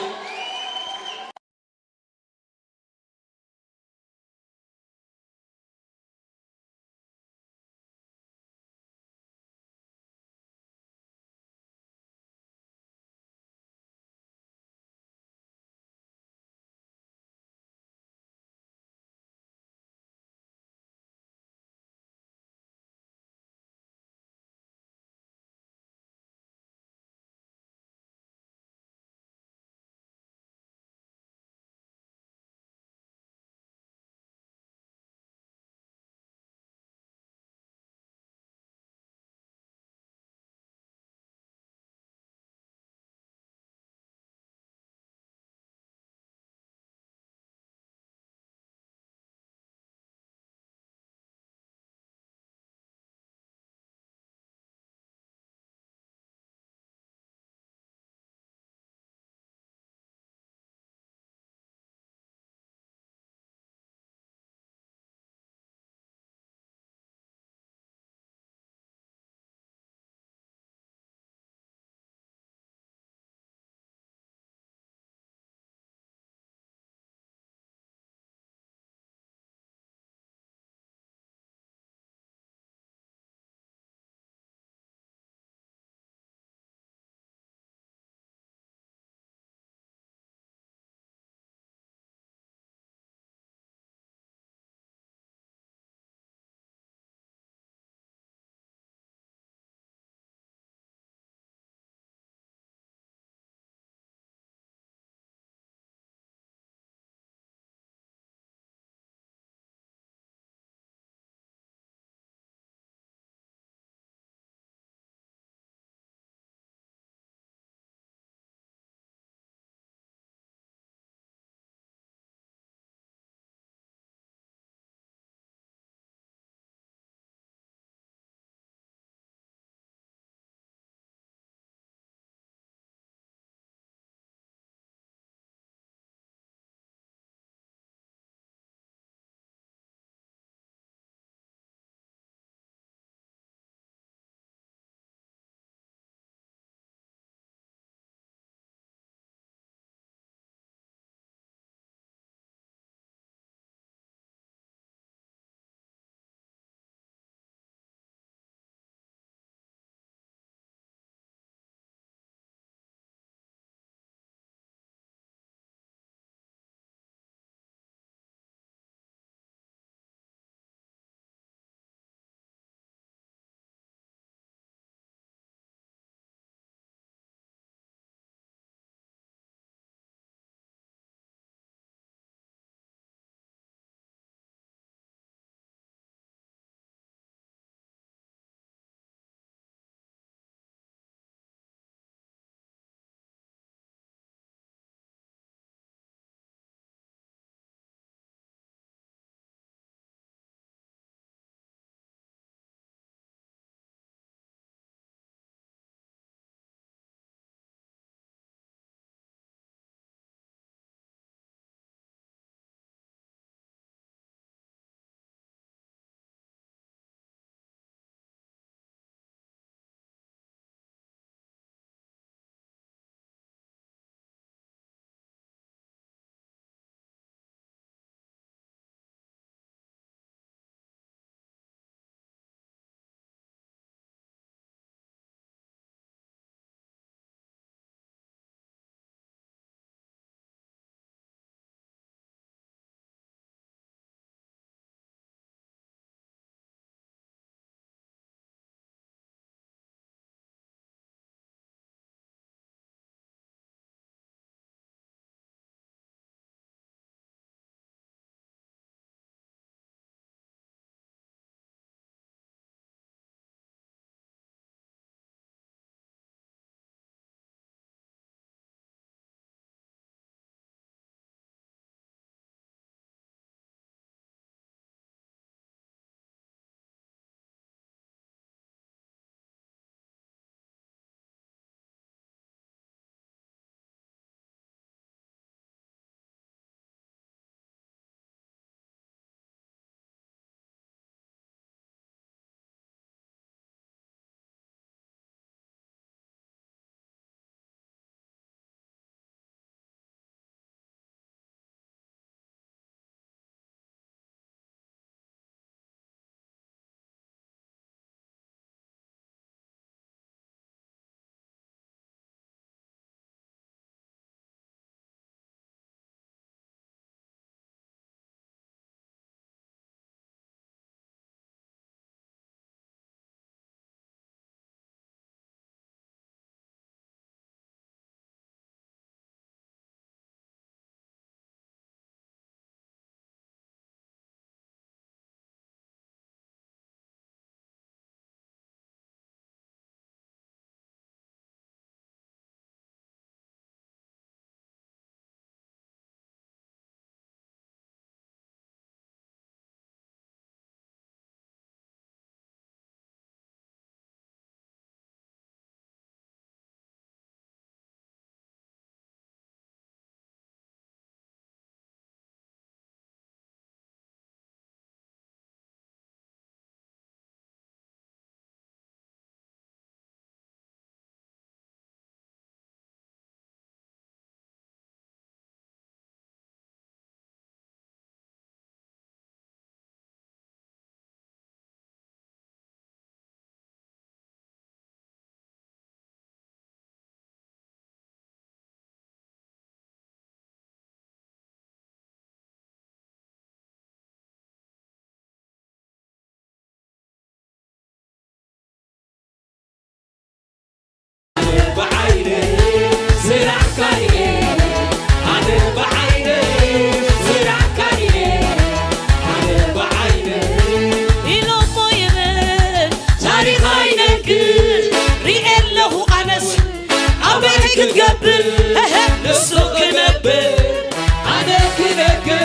ኣነ ክነግር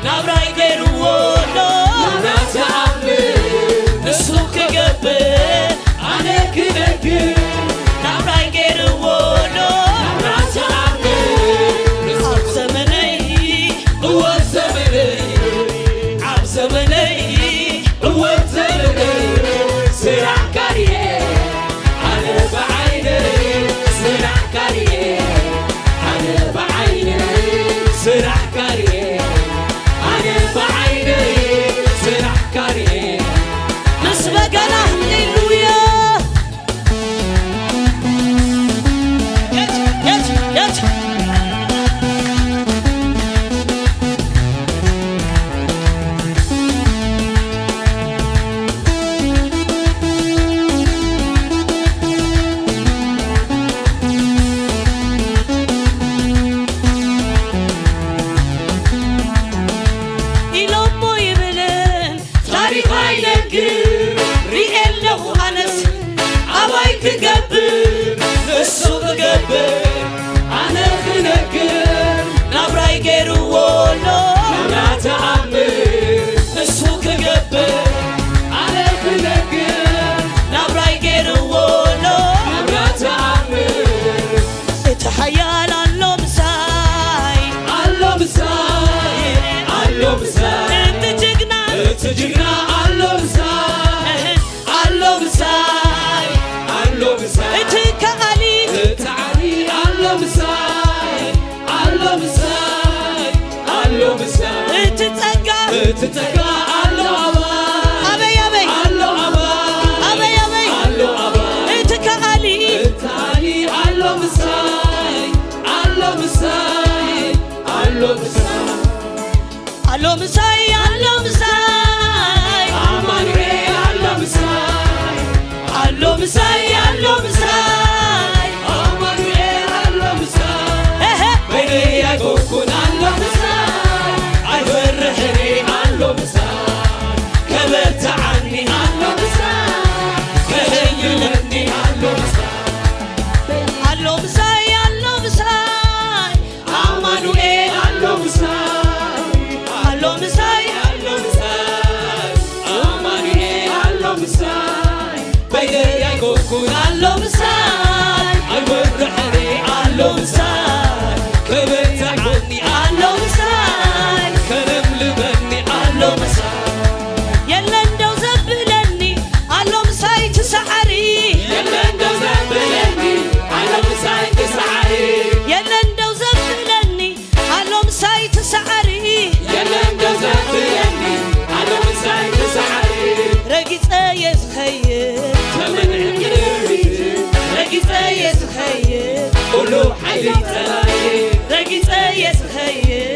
ናብራይ ገይርዎ ኣሎ። ናብራ ተኣምር ንሱ ክገብር ኣነ ክነግር ናብራይ ገይርዎ ኣሎ። ናብራ ተኣምር ኣብ ዘመነይ እወ ዘመነይ ኣብ ዘመነይ እወ ዘመነይ ስራሕ ካርየ ኣነ ብዓይነይ ስራሕ ካርየ ኣነ ብዓይነይ ስራሕ ካርየ ኣነ ብዓይነይ ስራሕ ካርየ ምስ በገና ሃሌሉያ። የት የት የት ኢሎሞ ይብልን ታሪኽ ኣይነግር ሪኤ ኣለኹ ኣነስ ኣባይ ክገብር ንሱ ክገብር ኣነ ክነግር ናብራይ ገይርዎ ኣሎ ናብራ ተኣምር ንሱ ክገብር ኣነ ክነግር ናብራይ ገይርዎ ኣሎ ናብራ ተኣምር እቲ ሓያል ኣሎ ምሳይ ኣሎ ምሳይ ኣሎ ምሳይ እቲ ጅግና እቲ ጅግና ኣሎ ምሳይ ኣሎ ምሳይ ኣሎ ምሳይ እቲ ከኣሊ እቲ ዓሊ ኣሎ ምሳይ ኣሎ ምሳይ ኣሎ ምሳይ እቲ ጸጋ እቲ ጸጋ ኣሎ ኣባይ ኣበይ ኣበይ ኣሎ ኣባይ ኣበይ ኣበይ ኣሎ ኣባይ እቲ ከኣሊ እቲ ዓሊ ኣሎ ምሳይ ኣሎ ምሳይ ኣሎ ምሳይ ኣሎ ምሳይ ኣሎ ምሳይ ኣማኑኤል ኣሎ ምሳይ ኣሎ ምሳይ ኣሎ ምሳይ ኣማኑኤል ኣሎ ምሳይ እህ በይነይ ኣይኮንኩን ኣሎ ምሳይ ኣይፈርሕን ኣሎ ምሳይ ከበርትዓኒ ኣሎ ምሳይ ከሕይለኒ ኣሎ ምሳይ ኣሎ ምሳይ ኣሎ ምሳይ ኣማኑኤል ኣሎ ምሳይ ኣሎ ምሳይ ኣሎ ምሳይ ኣማኑኤል ኣሎ ምሳይ በይነይ ኣይኮንኩን ኣሎ ምሳይ ኣይወርሕኒ ኣሎ ምሳይ ከበርትዓኒ ኣሎ ምሳይ ከለምልመኒ ኣሎ ምሳይ የለን ደው ዘብለኒ ኣሎ ምሳይ ትሰዓሪ የለን ደው ዘብለኒ ኣሎ ምሳይ ትሰዓሪ የለን ደው ዘብለኒ ኣሎ ምሳይ ትሰዓሪ የለን ደው ዘብለኒ ኣሎ ምሳይ ትሰዓሪ ረጊጸ እየ ዝኸይድ ተመንዕኒ እርቢት ረጊጸ እየ ዝኸይድ ኩሉ ሓይሊ ጸላኢ ረጊጸ እየ ዝኸይድ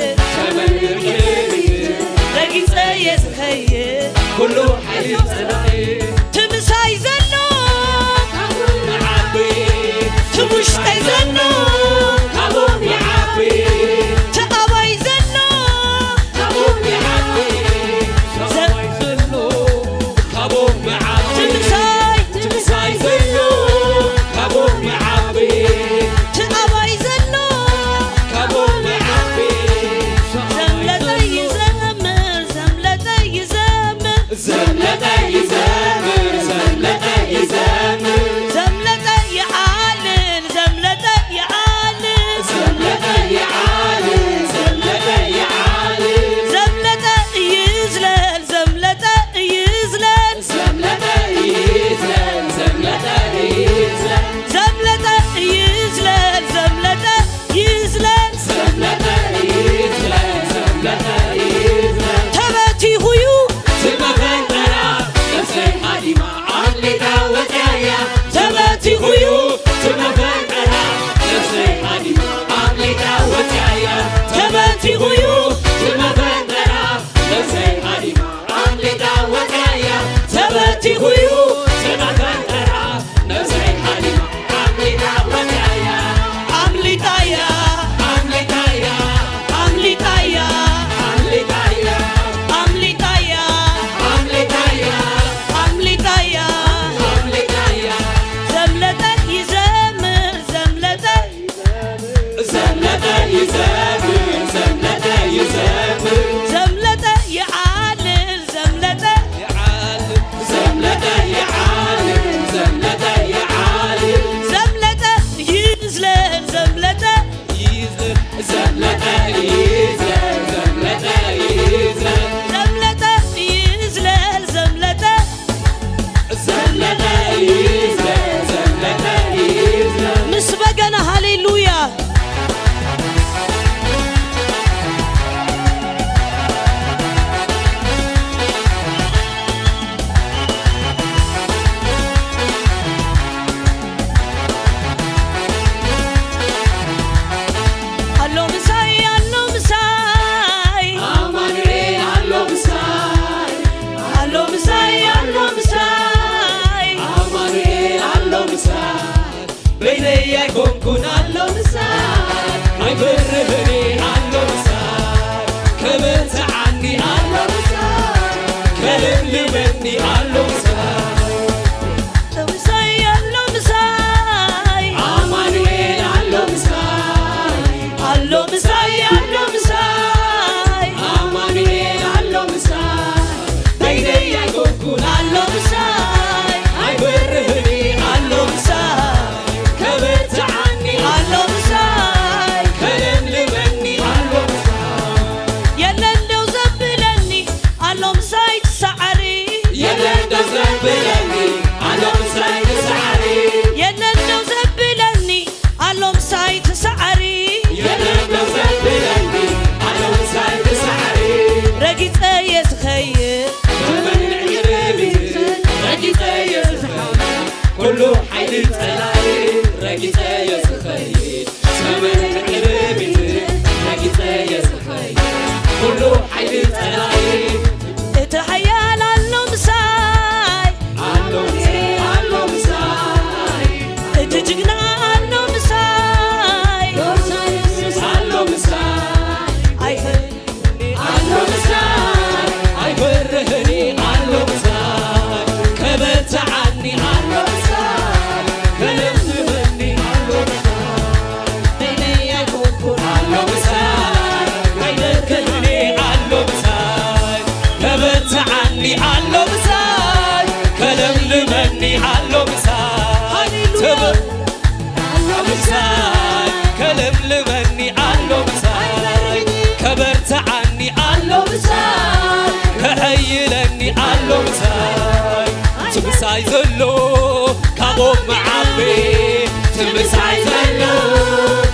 ትምሳይ ዘሎ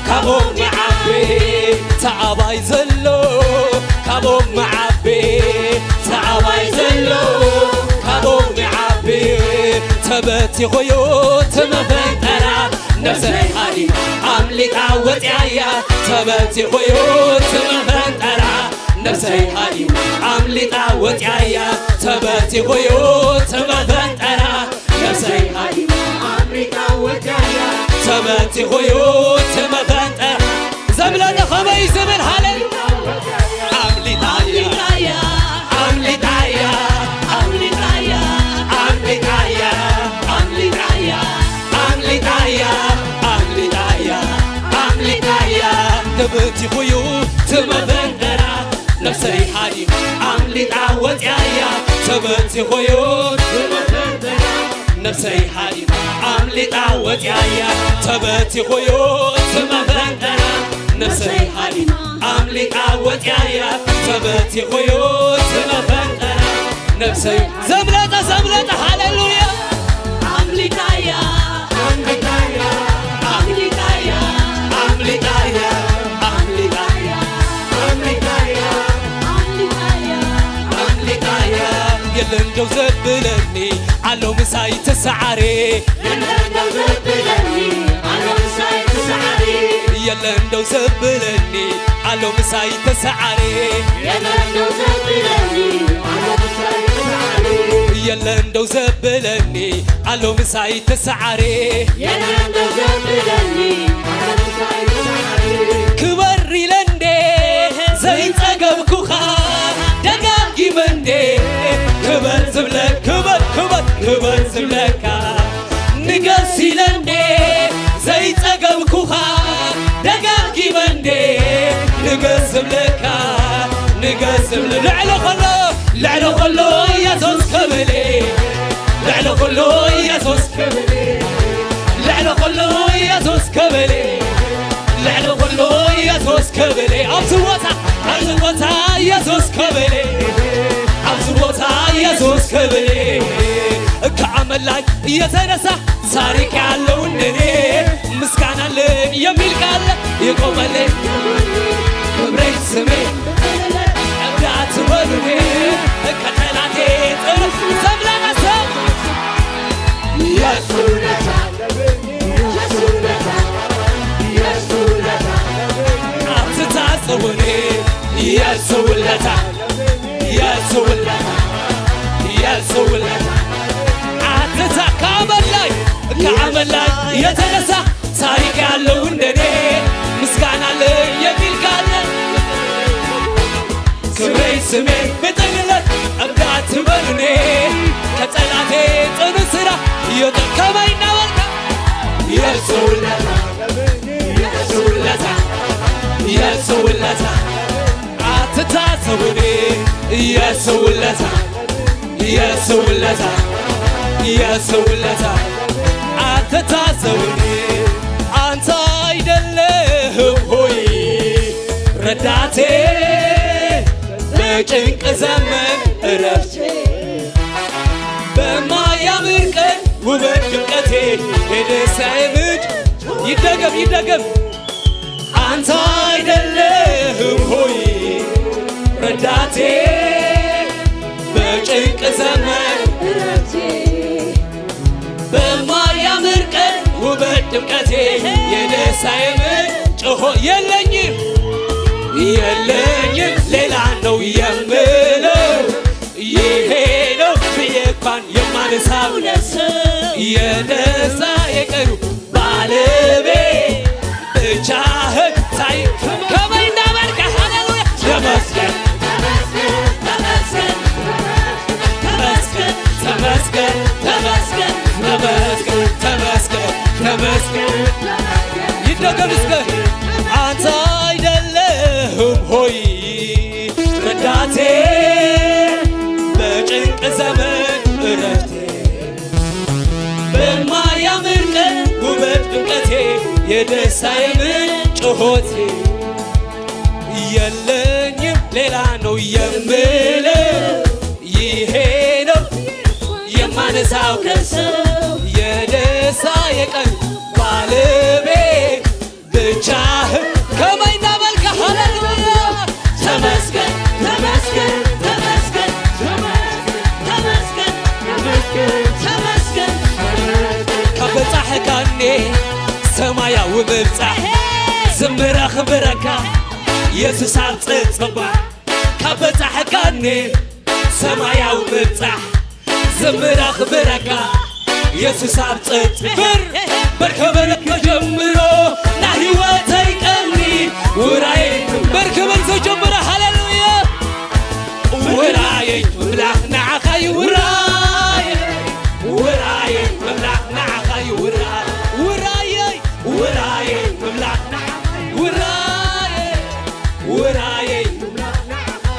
ካብኦም ይዓቢ፣ ተኣባይ ዘሎ ካብኦም ይዓቢ፣ ተኣባይ ዘሎ ካብኦም ይዓቢ። ተበቲኹ እዩ እቲ መፈንጠራ፣ ነብሰይ ሃዲማ ኣምሊጣ ወፂኣያ። ተበቲኹ እዩ እቲ መፈንጠራ፣ ነብሰይ ሃዲማ ኣምሊጣ ወፂኣያ። ተበቲኹ እዩ እቲ መፈንጠራ፣ ነብሰይ ሃዲማ ኣምሊጣ ወፂኣያ። ተበቲኹ እዩ እቲ መፈንጠራ። ዘብለጠ ከመይ ዝብል ሃሌሉያ። ኣምሊጣያ፣ ኣምሊጣያ፣ ኣምሊጣያ፣ ኣምሊጣያ፣ ኣምሊጣያ፣ ኣምሊጣያ፣ ኣምሊጣያ፣ ኣምሊጣያ። ተበቲኹ እዩ እቲ መፈንጠራ፣ ነብሰይ ሃዲማ ኣምሊጣ ወፂኣያ። ተበቲኹ እዩ እቲ መፈንጠራ፣ ነብሰይ ሃዲማ ኣምሊጣ ወፂኣያ። ተበቲኹ እዩ እቲ መፈንጠራ፣ ነብሰይ ሃዲማ ኣምሊጣ ወፂኣያ። ተበቲኹ እዩ እቲ መፈንጠራ፣ ነብሰይ ዘምለጠ፣ ዘምለጠ፣ ሃሌሉያ። ኣምሊጣያ፣ ኣምሊጣያ፣ ኣምሊጣያ፣ ኣምሊጣያ፣ ኣምሊጣያ፣ ኣምሊጣያ፣ ኣምሊጣያ። የለን ደው ዘብለኒ ኣሎ ምሳይ ተሰዓረ። የለን ደው ዘብለኒ ኣሎ ምሳይ ተሰዓረ። የለን ደው ዘብለኒ ኣሎ ምሳይ ተሰዓረ። የለን ደው ዘብለኒ ኣሎ ምሳይ ተሰዓረ። የለን ደው ዘብለኒ ኣሎ ምሳይ ተሰዓረ። የለን ደው ዘብለኒ ኣሎ ምሳይ ተሰዓረ። ክበር ኢለ እንዴ ዘይጸገብኩኻ፣ ደጋጊመ እንዴ ክበር ዝብለ፣ ክበር፣ ክበር፣ ክበር ዝብለካ፣ ንገስ ኢለ እንዴ ዘይጸገብኩኻ፣ ደጋጊመ እንዴ ንገስ ዝብለካ፣ ንገስ ዝብለ ልዕሊ ኸሎ፣ ልዕሊ ኸሎ ኢየሱስ ክብለ፣ ልዕሊ ኹሉ ኢየሱስ ክብለ፣ ልዕሊ ኹሉ ኢየሱስ ክብለ፣ ልዕሊ ኹሉ ኢየሱስ ክብለ። ኣብዚ ቦታ፣ ኣብዚ ቦታ ኢየሱስ ክብለ፣ ኣብዚ ቦታ ኢየሱስ ክብለ። ከኣመላይ የተነሳ ታሪክ ያለው እንደኔ ምስጋና አለኝ የሚል ካለ ይቆመልኝ። ክብሬ ስሜ እንዳትበሉኝ ከጠላቴ ጥሩ ዘምለናሰ የሱ ውለታ፣ የሱ ውለታ፣ የሱ ውለታ። አትታዘቡኝ የሱ ውለታ፣ የሱ ውለታ፣ የሱ ውለታ። አትታ ከአመል ላይ፣ ከአመል ላይ የተነሳ ታሪክ ያለው እንደኔ ምስጋና አለኝ የሚል ካለ ክብሬ ስሜ ብጥልለት እብዳት በሉኔ ከጠላቴ ጽኑ ስራ ይወጣ ከማይና ወርዳ የሱ ውለታ፣ የሱ ውለታ፣ የሱ ውለታ። አትታዘቡኔ የሱ ውለታ፣ የሱ ውለታ፣ የሱ ውለታ። አትታዘቡኔ አንተ አይደለህም ሆይ ረዳቴ፣ በጭንቅ ዘመን እረፍቴ፣ በማያምር ቀን ውበት ድምቀቴ፣ የደስታዬ ምንጭ። ይደገም፣ ይደገም። አንተ አይደለህም ሆይ ረዳቴ፣ በጭንቅ ዘመን እረፍቴ፣ በማያምር ቀን ውበት ድምቀቴ፣ የደስታዬ ምንጭ ሆይ የለኝም፣ የለኝም ሌላ ነው የምለው፣ ይሄ ነው ብዬ እንኳን የማነሳው የደስታዬ ቀኑ ባለቤት ብቻህን ታይ ከመይ እንዳመልከ ሃሌሉያ ተመስገን ተመስገን ተመስገን ተመስገን ተመስገን ተመስገን ተመስገን ተመስገን ይደገም እስከ አንተ አይደለህም ሆይ ረዳቴ በጭንቅ ዘመን እረፍቴ በማያምር ቀን ውበት ድምቀቴ የደስታዬ ምንጭ ሆቴ የለኝም ሌላ ነው የምለው ይሄ ነው የማነሳው ከሰው የደስታዬ ቀን ብረካ የሱስ ኣብ ጸጸባ ካብ በጻሕካኒ ሰማያዊ ምብጻሕ ዝምራ ክብረካ የሱስ ኣብ ጸጽበር በርከበል ተጀምሮ ናይ ህይወተይ ቀኒ ውራይ በርከበል ተጀምሮ ሃሌሉያ ውራየይ ኣምላኽ ንዓኻ ይውራየ ውራየይ ኣምላኽ ንዓኻ ይውራ ውራየይ ውራየይ ኣምላኽ ንዓኻ ይውራየ ውራየይ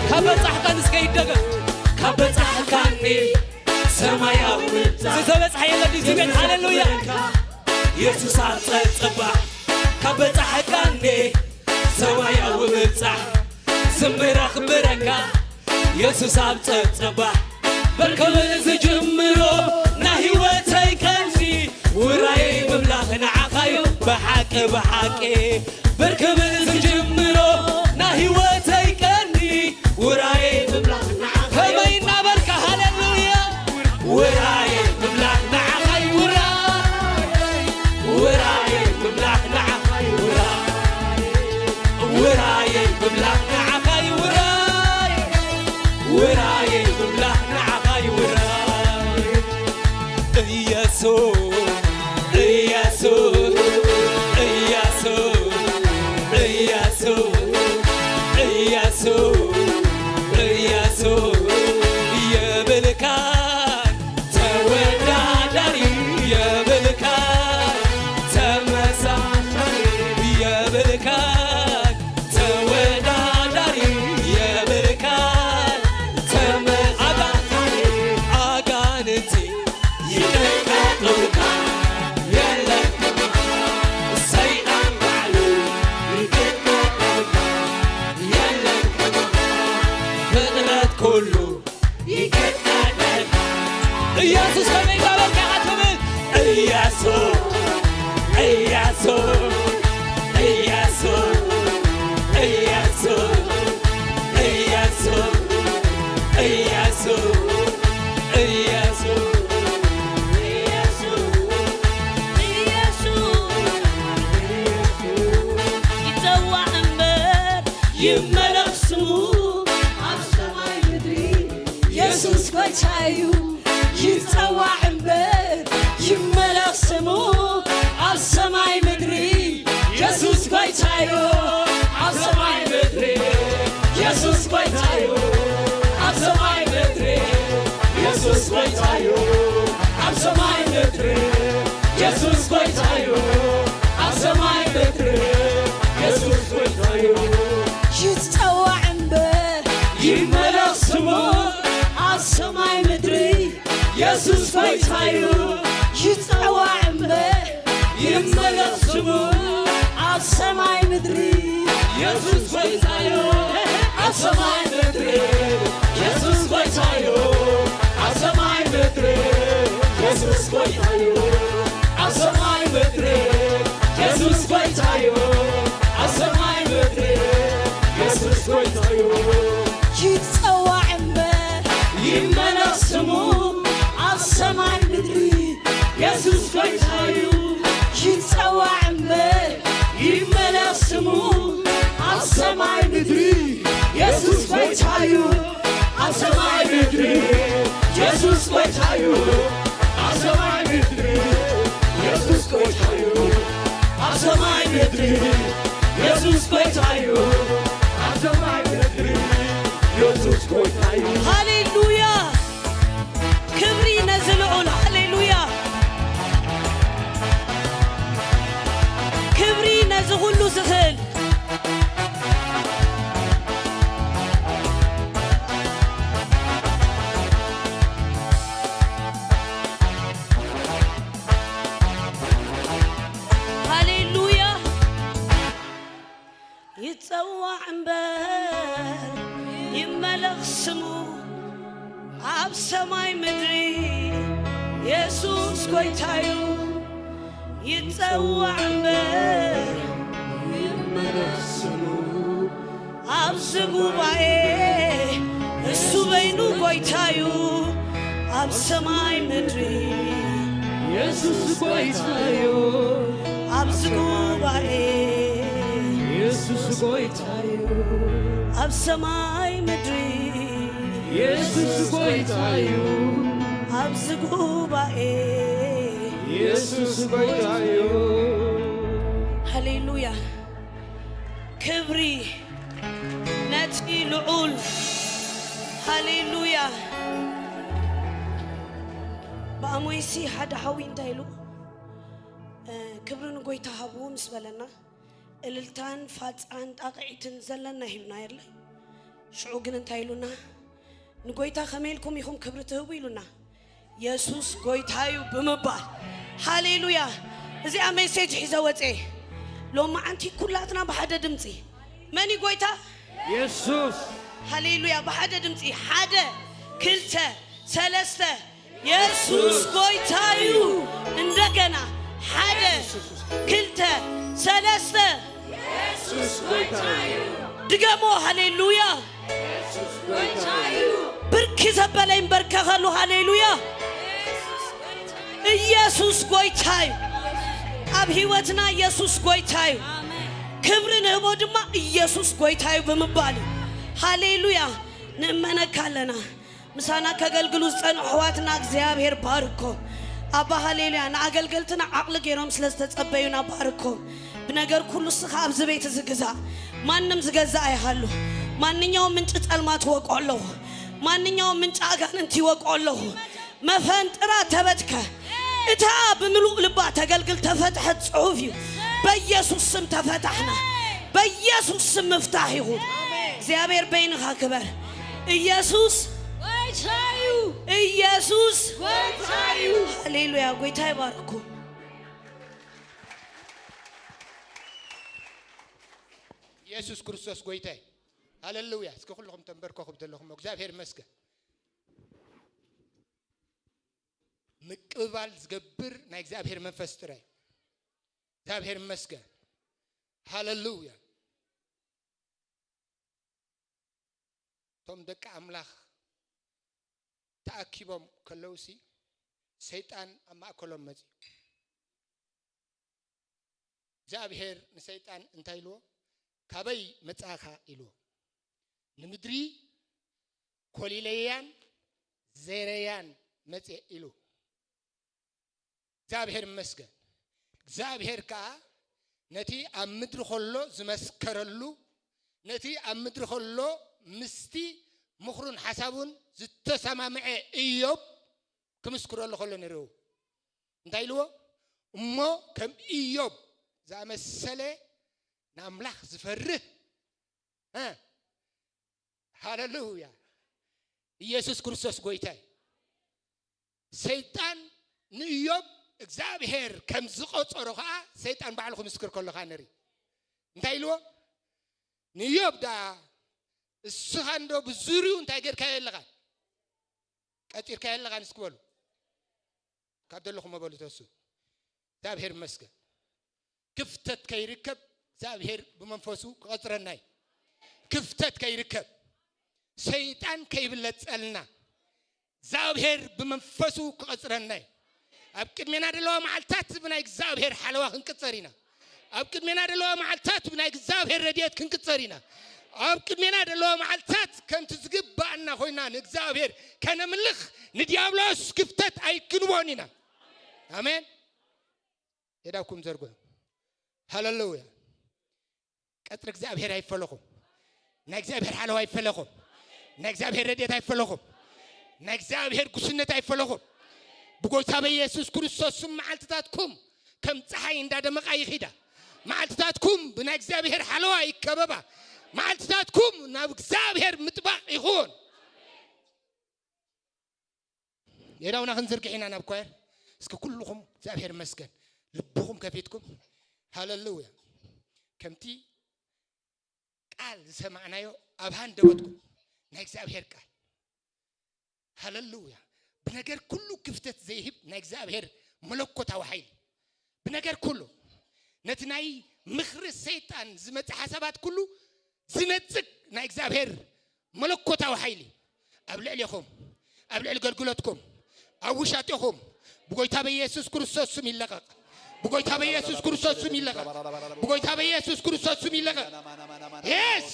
ካብ በጻሕካኒ እስከ ይደገም ካብ በጻሕካኒ ሰማያዊ ምብጻሕ ዝተበጽሐ የለ ድዩ ቤት ሃሌሉያ የሱስ ኣብ ጸጸባ ካብ በጻሕካኒ ሰማያዊ ምብጻሕ ዝምራ ክብረካ የሱስ ኣብ ጸጸባ በርከብል ዝጅምሮ ናይ ህይወተይ ቀንዲ ውራይ ምምላኽ ንዓኻዩ ብሓቂ ብሓቂ ብርክብል ዝጅምሮ ናይ ህይወተይ ቀንዲ ውራይ ምምላኽ ንዓኻዩ ከመይ እናበልካ ሃሌሉያ ውራይ ምምላኽ ንዓኻዩ ውራይ ውራይ ምምላኽ ንዓኻዩ ውራይ ውራይ ምምላኽ ንዓኻዩ ውራይ ውራይ ምምላኽ ንዓኻዩ ውራይ ኢየሱስ ኢየሱስ ኢየሱስ ኢየሱስ ኢየሱስ ኢየሱስ የብልካ ተወዳዳሪ የብልካ ተመሳሳሊ የብልካ ተወዳዳሪ የብልካ ተመሳሳሊ ኣጋንንቲ ይንቀጠቀጡልካ የለን ከማኻ ሰይጣን ባዕሉ ይንቀጠቀጡልካ የለን ከማኻ ፍጥረት ኩሉ ይንቀጠቀጡልካ ኢየሱስ ከመይ እንዳበልካ ኢኻ ትብል ኢየሱስ ኢየሱስ ኢየሱስ ኢየሱስ ኢየሱስ ኢየሱስ ኢየሱስ ኢየሱስ ይጸዋዕ እምበር ይመለኽ ስሙ ኣብ ሰማይ ምድሪ የሱስ ጎይታ እዩ ይጸዋዕ እምበር ይመለኽ ስሙ ኣብ ሰማይ ምድሪ የሱስ ጎይታ እዩ ኣብ ሰማይ ምድሪ የሱስ ጎይታ እዩ ኣብ ሰማይ ምድሪ የሱስ ጎይታ እዩ ኣብ ሰማይ ምድሪ የሱስ ጎይታ እዩ ኣብ ሰማይ ምድሪ የሱስ ጎይታ እዩ ይጸዋዕ እምበር ይመለኽ ስሙ ኣብ ሰማይ ምድሪ የሱስ ጎይታ እዩ ይጸዋዕ እምበር ይመለኽ ስሙ ኣብ ሰማይ ምድሪ የሱስ ጎይታ እዩ ኣብ ሰማይ ምድሪ የሱስ ጎይታ እዩ ኣብ ሰማይ ምድሪ የሱስ ጎይታ እዩ ኣብ ሰማይ ምድሪ የሱስ ጎይታ እዩ ኣብ ሰማይ ምድሪ የሱስ ጎይታ እዩ ይጸዋዕ እምበር ይመለኽ ስሙ ኣብ ሰማይ ምድሪ የሱስ ጎይታ እዩ ይጸዋዕ እምበር ይመለኽ ስሙ ኣብ ሰማይ ምድሪ የሱስ ጎይታ እዩ ኣብ ሰማይ ምድሪ የሱስ ጎይታ እዩ ኣብ ሰማይ ምድሪ የሱስ ጎይታ እዩ ኣብ ሰማይ ምድሪ የሱስ ጎይታ እዩ ኣብ ሰማይ ምድሪ የሱስ ጎይታ እዩ ሃሌሉያ ክብሪ ነዚ ልዑል ሃሌሉያ ክብሪ ነዚ ኩሉ ዝኽእል ሃሌሉያ ይጸዋዕ እምበር ይመለኽ ስሙ ኣብ ሰማይ ምድሪ የሱስ ጎይታዩ ይጸዋዕ እምበር ይመለኽ ስሙ ኣብዚ ጉባኤ እሱ በይኑ ጎይታዩ ኣብ ሰማይ ምድሪ የሱስ ጎይታዩ ኣብዚ ጉባኤ ኢየሱስ ጎይታዩ ኣብ ሰማይ ምድሪ ኢየሱስ ጎይታዩ ኣብዚ ጉባኤ ኢየሱስ ጎይታዩ። ሃሌሉያ። ክብሪ ነቲ ልዑል። ሃሌሉያ። ብኣሞይሲ ሓደ ሓዊ እንታይ ኢሉ? እ፣ ክብሪ ንጎይታ ሃቡ ምስ በለና፣ እልልታን ፋጻን ጣቕዒትን ዘለና ሂብና የለ። ሽዑ ግን እንታይ ኢሉና? ንጎይታ ከመይ ኢልኩም ኢኹም ክብሪ ትህቡ ኢሉና። የሱስ ጎይታ እዩ ብምባል። ሃሌሉያ። እዚኣ ሜሴጅ ሒዘ ወጼ። ሎማዓንቲ ኩላትና ብሓደ ድምፂ፣ መን እዩ ጎይታ? የሱስ። ሃሌሉያ። ብሓደ ድምፂ፣ ሓደ፣ ክልተ፣ ሰለስተ። የሱስ ጎይታ እዩ። እንደገና፣ ሓደ፣ ክልተ፣ ሰለስተ። የሱስ ጎይታ እዩ። ድገሞ። ሃሌሉያ። የሱስ ጎይታ እዩ። ብርክ ዘበለ ይንበርከኸሉ። ሃሌሉያ። የሱስ ጎይታ እዩ። ኢየሱስ ጎይታ እዩ። ኣብ ህይወትና ኢየሱስ ጎይታ እዩ። ኣሜን። ክብሪ ንህቦ ድማ ኢየሱስ ጎይታ እዩ ብምባል እዩ። ሃሌሉያ። ንእመነካ ኣለና። ምሳና ከገልግሉ ዝጸንሑ ኣሕዋትና እግዚኣብሔር ባርኮም። ኣባ ሃሌሉያ። ንኣገልገልትና ዓቕሊ ገይሮም ስለ ዝተጸበዩና ባርኮም። ብነገር ኩሉ እስኻ ኣብዚ ቤት እዚ ግዛእ። ማንም ዝገዛእ ኣይሃሉ። ማንኛውም ምንጪ ጸልማት ይወቅዖ ኣለኹ። ማንኛውም ምንጪ ኣጋንንቲ ይወቅዖ ኣለኹ። መፈንጥራ ተበትከ። እታ ብምሉእ ልባ ተገልግል ተፈትሐት ጽሑፍ እዩ። በኢየሱስ ስም ተፈታሕና። በኢየሱስ ስም ምፍታሕ ይኹን። እግዚኣብሔር በይንኻ ክበር። ኢየሱስ ጎይታ እዩ። ኢየሱስ ጎይታ እዩ። ሃሌሉያ። ጎይታ ይባርኩም። ኢየሱስ ክርስቶስ ጎይታ እዩ። ሃሌሉያ። እስኪ ኩልኹም ተንበርከኹ ዘለኹም፣ እግዚኣብሔር ይመስገን። ምቅብባል ዝገብር ናይ እግዚኣብሔር መንፈስ ጥራይ። እግዚኣብሔር ይመስገን። ሃሌሉያ። እቶም ደቂ ኣምላኽ ተኣኪቦም ከለውሲ ሰይጣን ኣብ ማእከሎም መጺኡ። እግዚኣብሔር ንሰይጣን እንታይ ኢልዎ? "ካበይ መጻእኻ?" ኢልዎ። "ንምድሪ ኮሊለያን ዘይረያን መጽየ" ኢሉ። እግዚኣብሔር ይመስገን። እግዚኣብሔር ከኣ ነቲ ኣብ ምድሪ ከሎ ዝመስከረሉ፣ ነቲ ኣብ ምድሪ ከሎ ምስቲ ምኽሩን ሓሳቡን ዝተሰማምዐ ኢዮብ ክምስክረሉ ከሎ ንርእዩ። እንታይ ኢልዎ? "እሞ ከም ኢዮብ ዝኣመሰለ ንኣምላኽ ዝፈርህ" እ፣ ሃሌሉያ። ኢየሱስ ክርስቶስ ጎይታ እዩ። ሰይጣን ንኢዮብ እግዚኣብሔር ከም ዝቐጸሮ ኸዓ ሰይጣን ባዕሉ ክምስክር ከሎ ኸዓ ንርኢ። እንታይ ኢልዎ? ንኢዮብ ደኣ እስኻ እንዶ ብዙርዩ እንታይ ጌርካዮ ኣለኻን? ቀጺርካዮ ኣለኻን? እስኪ በሉ። ካብ ዘለኹም በሉ ተሱ። እግዚኣብሔር ይመስገን። ክፍተት ከይርከብ እግዚኣብሔር ብመንፈሱ ክቐጽረና እዩ። ክፍተት ከይርከብ፣ ሰይጣን ከይብለጸልና እግዚኣብሔር ብመንፈሱ ክቐጽረና እዩ። ኣብ ቅድሜና ዘለዋ መዓልታት ብናይ እግዚኣብሔር ሓለዋ ክንቅጸር ኢና። ኣብ ቅድሜና ዘለዋ መዓልታት ብናይ እግዚኣብሔር ረድኤት ክንቅጸር ኢና። ኣብ ቅድሜና ዘለዋ መዓልታት ከምቲ ዝግባኣና ኮይና ንእግዚኣብሔር ከነምልኽ ንዲያብሎስ ክፍተት ኣይክንቦን ኢና። ኣሜን። የዳኩም ዘርጎ። ሃሌሉያ። ቀጽሪ እግዚኣብሔር ኣይፈለኹም። ናይ እግዚኣብሔር ሓለዋ ኣይፈለኹም። ናይ እግዚኣብሔር ረድኤት ኣይፈለኹም። ናይ እግዚኣብሔር ጉስነት ኣይፈለኹም። ብጎይታ በኢየሱስ ክርስቶስ ስም መዓልትታትኩም ከም ፀሓይ እንዳደመቓ ይኺዳ። መዓልትታትኩም ብናይ እግዚኣብሔር ሓለዋ ይከበባ። መዓልትታትኩም ናብ እግዚኣብሔር ምጥባቕ ይኹን። የዳውና ክንዝርግሕ ኢና ናብ ኳየር። እስኪ ኩልኹም እግዚኣብሔር ይመስገን ልብኹም ከፊትኩም። ሃሌሉያ። ከምቲ ቃል ዝሰማዕናዮ ኣብ ሃንደበትኩም ናይ እግዚኣብሔር ቃል። ሃሌሉያ። ብነገር ኩሉ ክፍተት ዘይህብ ናይ እግዚኣብሔር መለኮታዊ ሓይሊ። ብነገር ኩሉ ነቲ ናይ ምኽሪ ሰይጣን ዝመጽእ ሓሳባት ኩሉ ዝነጽግ ናይ እግዚኣብሔር መለኮታዊ ሓይሊ ኣብ ልዕሌኹም፣ ኣብ ልዕሊ ገልግሎትኩም፣ ኣብ ውሻጤኹም ብጎይታ በኢየሱስ ክርስቶስ ስም ይለቐቕ። ብጎይታ በኢየሱስ ክርስቶስ ስም ይለቐቕ። ብጎይታ በኢየሱስ ክርስቶስ ስም ይለቐቕ። የስ!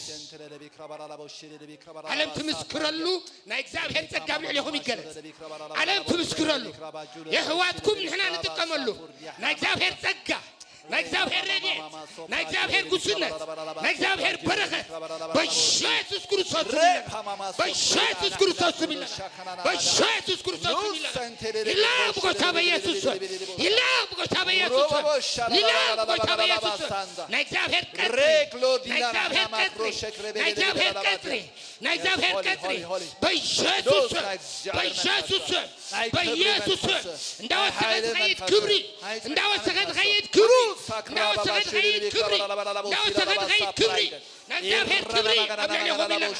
ዓለም ትምስክረሉ ናይ እግዚኣብሔር ጸጋ ኣብ ልዕሌኹም ይገለጽ። ዓለም ትምስክረሉ። የሕዋትኩም ንሕና ንጥቀመሉ ናይ እግዚኣብሔር ጸጋ፣ ናይ እግዚኣብሔር ረድኤት፣ ናይ እግዚኣብሔር ጉስነት፣ ናይ እግዚኣብሔር በረኸት በየሱስ ክርስቶስ ስም ይለቐቕ። በየሱስ ክርስቶስ ስም ይለቐቕ። በየሱስ ክርስቶስ ስም ይለቐቕ። ይለቐቕ ብጎይታ በኢየሱስ ስም። ይለቐቕ ብጎይታ በኢየሱስ ስም። ይለቐቕ ብጎይታ በኢየሱስ ስም። ናይ እግዚኣብሔር ቀጽሪ፣ ናይ እግዚኣብሔር ቀጽሪ፣ ናይ እግዚኣብሔር ቀጽሪ፣ ናይ እግዚኣብሔር ቀጽሪ በየሱስ ስም፣ በየሱስ ስም፣ በየሱስ ስም። እንዳወሰኸ ዝኸይድ ክብሪ፣ እንዳወሰኸ ዝኸይድ ክብሪ፣ እንዳወሰኸ ዝኸይድ ክብሪ፣ እንዳወሰኸ ዝኸይድ ክብሪ ናይ እግዚኣብሔር ክብሪ ኣብ ልዕሌኹም ይለና።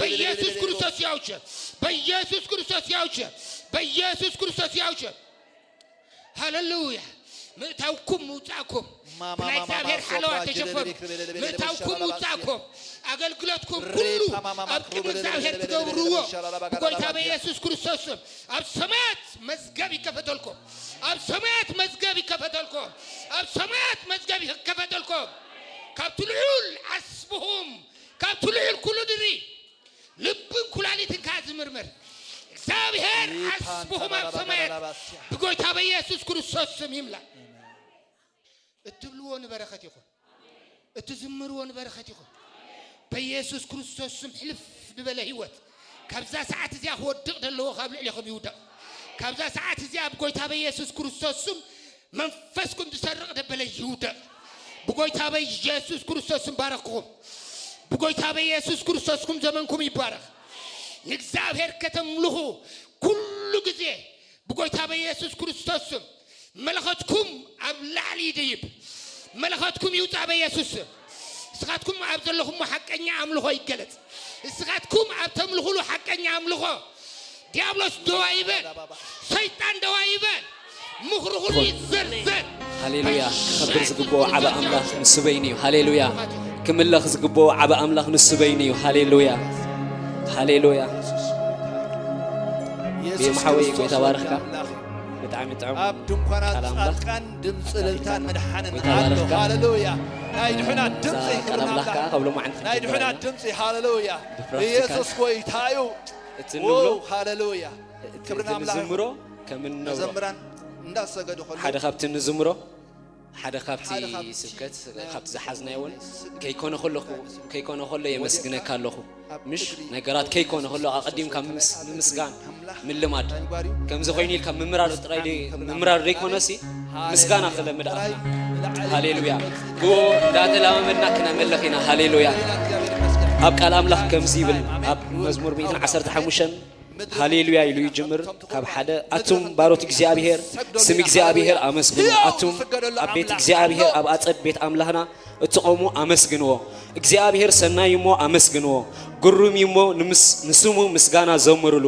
በኢየሱስ ክርስቶስ ያውቸ፣ በኢየሱስ ክርስቶስ ያውቸ፣ በኢየሱስ ክርስቶስ ያውቸ። ሃሌሉያ። ምእታውኩም ምውጻእኩም ማማ ብናይ ማማ እግዚኣብሔር ማሶ ሓለዋ ፕራጅ ተሸፈኑ። ለለቤክ ለለቤክ ምእታውኩም ለለቤክ ምውጻእኩም ኣገልግሎትኩም ሬ ኩሉ ፓማማ ኣብ ቅድሚ ማክሩበ እግዚኣብሔር ለለቤክ ትገብርዎ ለለቤክ ሻላላ ባጋዳ ብጎይታ ባጋዳ በኢየሱስ ክርስቶስ ስም ኣብ ሰማያት መዝገብ ይከፈተልኩም። ኣብ ሰማያት መዝገብ ይከፈተልኩም። ኣብ ሰማያት መዝገብ ይከፈተልኩም። ካብቲ ልዑል ዓስብኹም ካብቲ ልዑል ኩሉ ድሪ ልብን ኩላሊትን ከኣ ዝምርምር እግዚኣብሔር ዓስብኹም ኣብ ሰማያት ብጎይታ በኢየሱስ ክርስቶስ ስም ይምላእ። እትብልዎ ንበረኸት ይኹን፣ እትዝምርዎ ንበረኸት ይኹን። በኢየሱስ ክርስቶስ ስም ሕልፍ ዝበለ ህይወት ካብዛ ሰዓት እዚኣ ክወድቕ ዘለዎ ካብ ልዕሌኹም ይውደቕ። ካብዛ ሰዓት እዚኣ ብጎይታ በኢየሱስ ክርስቶስ ስም መንፈስኩም ዝሰርቕ ደበለ ይውደቕ። ብጎይታ በኢየሱስ ክርስቶስ ስም ባረኽኩም። ብጎይታ በኢየሱስ ክርስቶስ ስም ዘመንኩም ይባረኽ። ንእግዚኣብሔር ከተምልኹ ኩሉ ግዜ ብጎይታ በኢየሱስ ክርስቶስ ስም መለኸትኩም ኣብ ላዕሊ ይደይብ። መለኸትኩም ይውጻእ በኢየሱስ ስም። ንስኻትኩም ኣብ ዘለኹሞ ሓቀኛ ኣምልኾ ይገለጽ። ንስኻትኩም ኣብ ተምልኹሉ ሓቀኛ ኣምልኾ ዲያብሎስ ደዋ ይበል፣ ሰይጣን ደዋ ይበል፣ ምኽሩ ሁሉ ይዘርዘር። ሃሌሉያ። ክኸብር ዝግብኦ ዓቢ ኣምላኽ ንሱ በይኑ እዩ። ሃሌሉያ። ክምለኽ ዝግብኦ ዓቢ ኣምላኽ ንሱ በይኑ እዩ። ሃሌሉያ። ሃሌሉያ። ኢየሱስ ቤም ሓወይ ክርስቶስ ጎይታ ባርኽካ። ወዲ ኣምላኽ እዩ። ብጣዕሚ ጥዑም ኣብ ድንኳናት ቃል ኣምላኽ። ጻድቃን ድምፂ እልልታን ምድሓንን ጎይታ ኣሎ። ባርኽካ። ሃሌሉያ። ናይ ድሑናት ድምፂ እዛ ክብሪ ቃል ኣምላኽ ኣምላኽ። ከኣ ካብ ሎማዕንቲ ናይ ክትግበረና። ድሑናት ድምፂ ሃሌሉያ። ብፍራፍትካ ኢየሱስ ጎይታ እዩ። እቲ ዎ፣ እንብሎ ሃሌሉያ። እቲ ክብሪ እቲ ንኣምላኽ ንዝምሮ ይኹን። ከም እንነብሮ። መዘምራን እንዳሰገዱ ከለዉ ሓደ ካብቲ ንዝምሮ፣ ሓደ ካብቲ ሓደ ካብቲ ስብከት፣ ናይ ካብቲ ዝሓዝናዮ እውን ስግደት ከይኮነ ከለኹ፣ ከይኮነ ከሎ የመስግነካ ኣለኹ። ኣብ ምሽ እግሪ ነገራት ከይኮነ ከሎ ኣቐዲምካ ምምስ-፣ ምምስጋን ምልማድ። ከምዚ ኮይኑ ኢልካ ምምራር ጥራይ ደይ-፣ ምምራር ደይኮነሲ፣ ምስጋና ክለምድ ኣኽና። ሃሌሉያ። ብኡ እንዳተለማመድና ክነመልኽ ኢና። ሃሌሉያ። ኣብ ቃል ኣምላኽ ከምዚ ይብል፣ ኣብ መዝሙር ሚእትን ዓሰርተ ሓሙሽተን ሃሌሉያ ኢሉ ይጅምር። ካብ ሓደ፣ ኣቱም ባሮት እግዚኣብሔር፣ ስም እግዚኣብሔር ኣመስግኑ። ኣቱም ኣብ ቤት እግዚኣብሔር፣ ኣብ ኣጸድ ቤት ኣምላኽና እትቖሙ ኣመስግንዎ። እግዚኣብሔር ሰናይ እሞ ኣመስግንዎ። ግሩም እሞ ንምስ-፣ ንስሙ ምስጋና ዘምርሉ።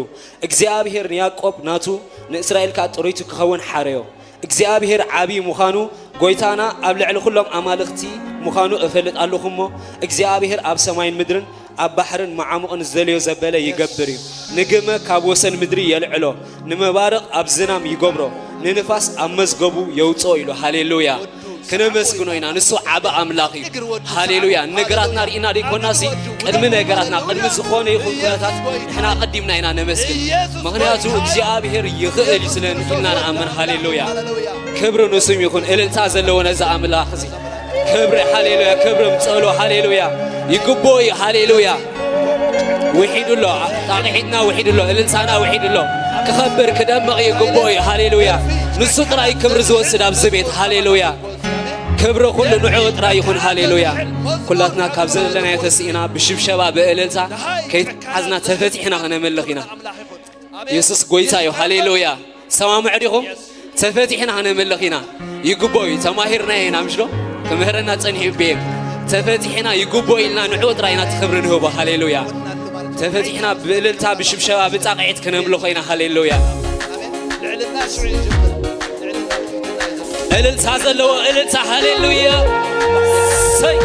እግዚኣብሔር ንያዕቆብ ናቱ፣ ንእስራኤል ከኣ ጥሪቱ ክኸውን ሓረዮ። እግዚኣብሔር ዓቢ ምዃኑ፣ ጐይታና ኣብ ልዕሊ ኵሎም ኣማልኽቲ ምዃኑ እፈልጥ ኣለኹ እሞ፣ እግዚኣብሔር ኣብ ሰማይን ምድርን ኣብ ባሕርን መዓሙቕን ዝደልዮ ዘበለ ይገብር እዩ። ንግመ ካብ ወሰን ምድሪ የልዕሎ፣ ንመባርቕ ኣብ ዝናም ይገብሮ፣ ንንፋስ ኣብ መዝገቡ የውጽኦ ኢሉ። ሃሌሉያ! ክነመስግኖ ኢና። ንሱ ዓቢ ኣምላኽ እዩ። ሃሌሉያ! ነገራትና ርኢና ደይኮናሲ፣ ቅድሚ ነገራትና፣ ቅድሚ ዝኾነ ይኹን ኩነታት ንሕና ኣቐዲምና ኢና ነመስግን። ምኽንያቱ እግዚኣብሔር ይኽእል እዩ ስለ ኢልና ንኣምን። ሃሌሉያ! ክብሪ ንስም ይኹን። እልልታ ዘለዎ ነዚ ኣምላኽ እዚ። ክብሪ፣ ሃሌሉያ፣ ክብሪ ምጸሎ፣ ሃሌሉያ፣ ይግብኦ እዩ፣ ሃሌሉያ። ውሒዱ ኣሎ፣ ጣቕዒትና ውሒዱ ኣሎ፣ እልልታና ውሒዱ ኣሎ። ክኸብር፣ ክደምቕ ይግብኦ እዩ፣ ሃሌሉያ። ንሱ ጥራይ ክብሪ ዝወስድ ኣብዚ ቤት፣ ሃሌሉያ። ክብሪ ኩሉ ንዕኡ ጥራይ ይኹን፣ ሃሌሉያ። ኩላትና ካብ ዘለናዮ ተስኢና፣ ብሽብሸባ፣ ብእልልታ፣ ከይተሓዝና ተፈቲሕና ክነመልኽ ኢና። የሱስ ጐይታ እዩ፣ ሃሌሉያ። ትሰማምዑ ዲኹም? ተፈቲሕና ክነመልኽ ኢና። ይግብኦ እዩ። ተማሂርናዮ ኢና፣ ምሽ ዶ? ክምህረና ጸኒሑ እዩ፣ ቤም። ተፈቲሕና ይግብኦ ኢልና ንዕኡ ጥራይ ኢና እቲ ክብሪ ንህቦ። ሃሌሉያ። ተፈቲሕና ብእልልታ፣ ብሽብሸባ፣ ብጻቕዒት ክነምልኾ ኢና። ሃሌሉያ። ልዕልና ሽዑ ይጅምር። ልዕልና ሽዑ ይጅምር። እልልታ ዘለዎ እልልታ። ሃሌሉያ። ሰይ።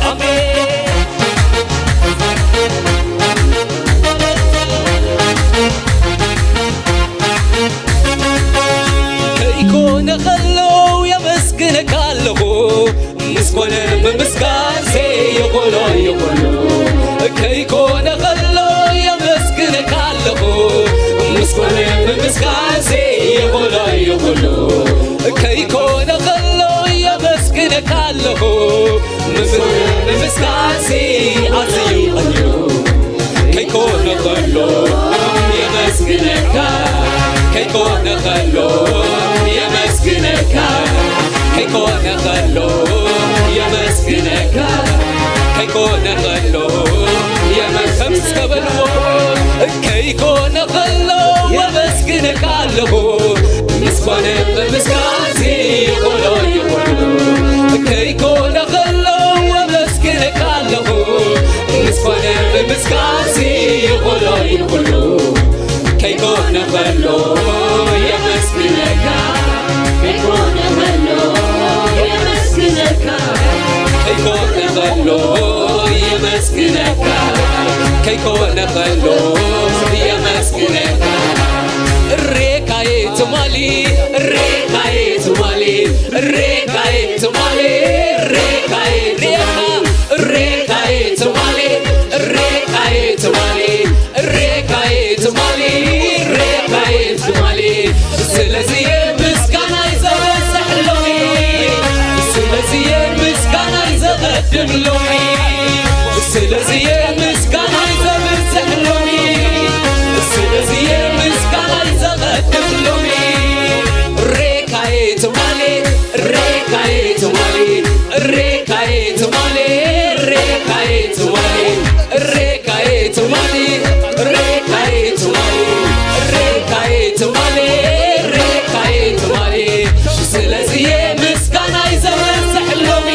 ኣሜን። ከይኮነ ከሎ የመስግነካ፣ ከይኮነ ከሎ የመስግነካ፣ ከይኮነ ከሎ የመ-፣ ከም እስከ በልዎ፣ ከይኮነ ከሎ የመስግነካ ኣለኹ፣ ምስ ኮነ ብምስጋንሲ ይኹሎ ይኹሉ፣ ከይኮነ ከሎ የመስግነካ ኣለኹ፣ ምስ ኮነ ብምስጋንሲ ይኹሎ ይኹሉ። ከይኮነ ከሎ የመስግነካ፣ ከይኮነ ከሎ የመስግነካ፣ ከይኮነ ከሎ የመስግነካ፣ ከይኮነ ከሎ የመስግነካ። ሬካዬ ትማሊ፣ ሬካዬ ትማሊ፣ ሬካዬ ትማሊ፣ ሬካዬ ትማሊ፣ ሬካዬ ትማሊ፣ ሬካዬ ትማሊ፣ ሬካዬ ትማሊ፣ ሬካዬ ትማሊ። ስለዚህ ምስጋናይ ዘበዝሕ ሎሚ፣ ስለዚህ ምስጋናይ ዘቐድም ሎሚ፣ ስለዚህ ምስጋናይ ዘበዝሕ ሎሚ፣ ስለዚህ ምስጋናይ ዘቐድም ሎሚ። ሬካዬ ትማሊ፣ ሬካዬ ትማሊ፣ ሬካዬ ትማሊ፣ ሬካዬ ትማሊ፣ ሬካዬ ትማሊ፣ ሬካዬ ትማሊ፣ ሬካዬ ትማሊ፣ ሬካዬ ትማሊ። ስለዚህ ምስጋናይ ዘበዝሕ ሎሚ፣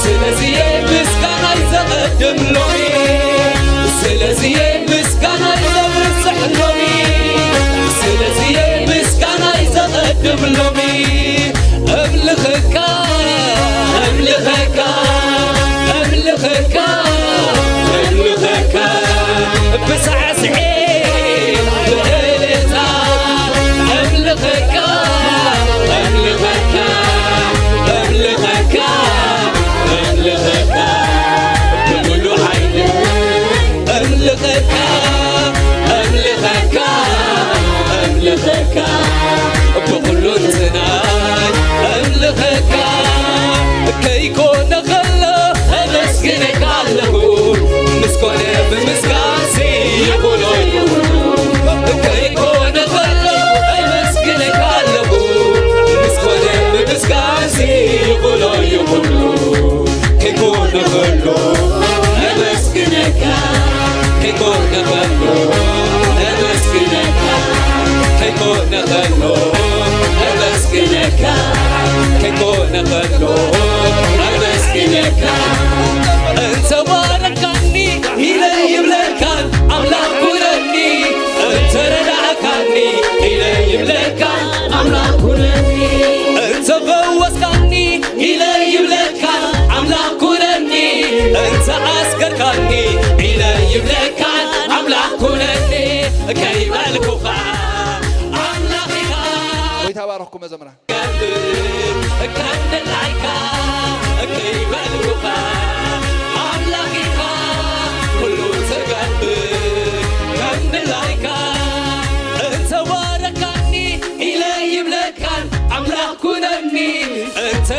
ስለዚህ ምስጋናይ ዘቐድም ሎሚ፣ ስለዚህ ምስጋናይ ዘበዝሕ ሎሚ፣ ስለዚህ ምስጋናይ ዘቐድም ሎሚ። እምልኸካ፣ እምልኸካ፣ እምልኸካ፣ እምልኸካ፣ ብሳዕስዒት ብእልልታ፣ እምልኸካ፣ እምልኸካ፣ እምልኸካ፣ እምልኸካ፣ ብምሉእ ሓይሊ፣ እምልኸካ፣ እምልኸካ፣ እምልኸካ፣ ብኹሉ እንትናይ እምልኸካ። ከይኮነ ከሎ ኣመስግነካ ኣለኹ፣ ምስ ኮነ ብምስጋንሲ ይኹሎ ይኹሎ። ከይኮነ ከሎ ኣመስግነካ ኣለኹ፣ ምስ ኮነ ብምስጋንሲ ይኹሎ ይኹሎ። ከይኮነ ከሎ ኣመስግነካ፣ ከይኮነ ከሎ ኣመስግነካ፣ ከይኮነ ከሎ ኣመስግነካ፣ ከይኮነ ከሎ ኣመስግነካ። እንተ ባረካኒ ኢለ ይብለካን ኣምላኽ ኩነኒ፣ እንተ ረዳእካኒ ኢለ ይብለካን ኣምላኽ ኩነኒ፣ እንተ ፈወስካኒ ኢለ ይብለካ ኣምላኽ ኩነኒ፣ እንተ ኣስገርካኒ ኢለ ይብለካ ኣምላኽ ኩነኒ፣ ከይበልኩኻ ኣምላኽ ኢኻ። ጎይታ ባረኽኩም መዘምራን። ገብር ከም ድላይካ ከይበልኩኻ ኣምላኽ ኢኻ ኩሉ ትገብር ከም ድላይካ፣ እንተ ባረካኒ ኢለ ይብለካን ኣምላኽ ኩነኒ፣ እንተ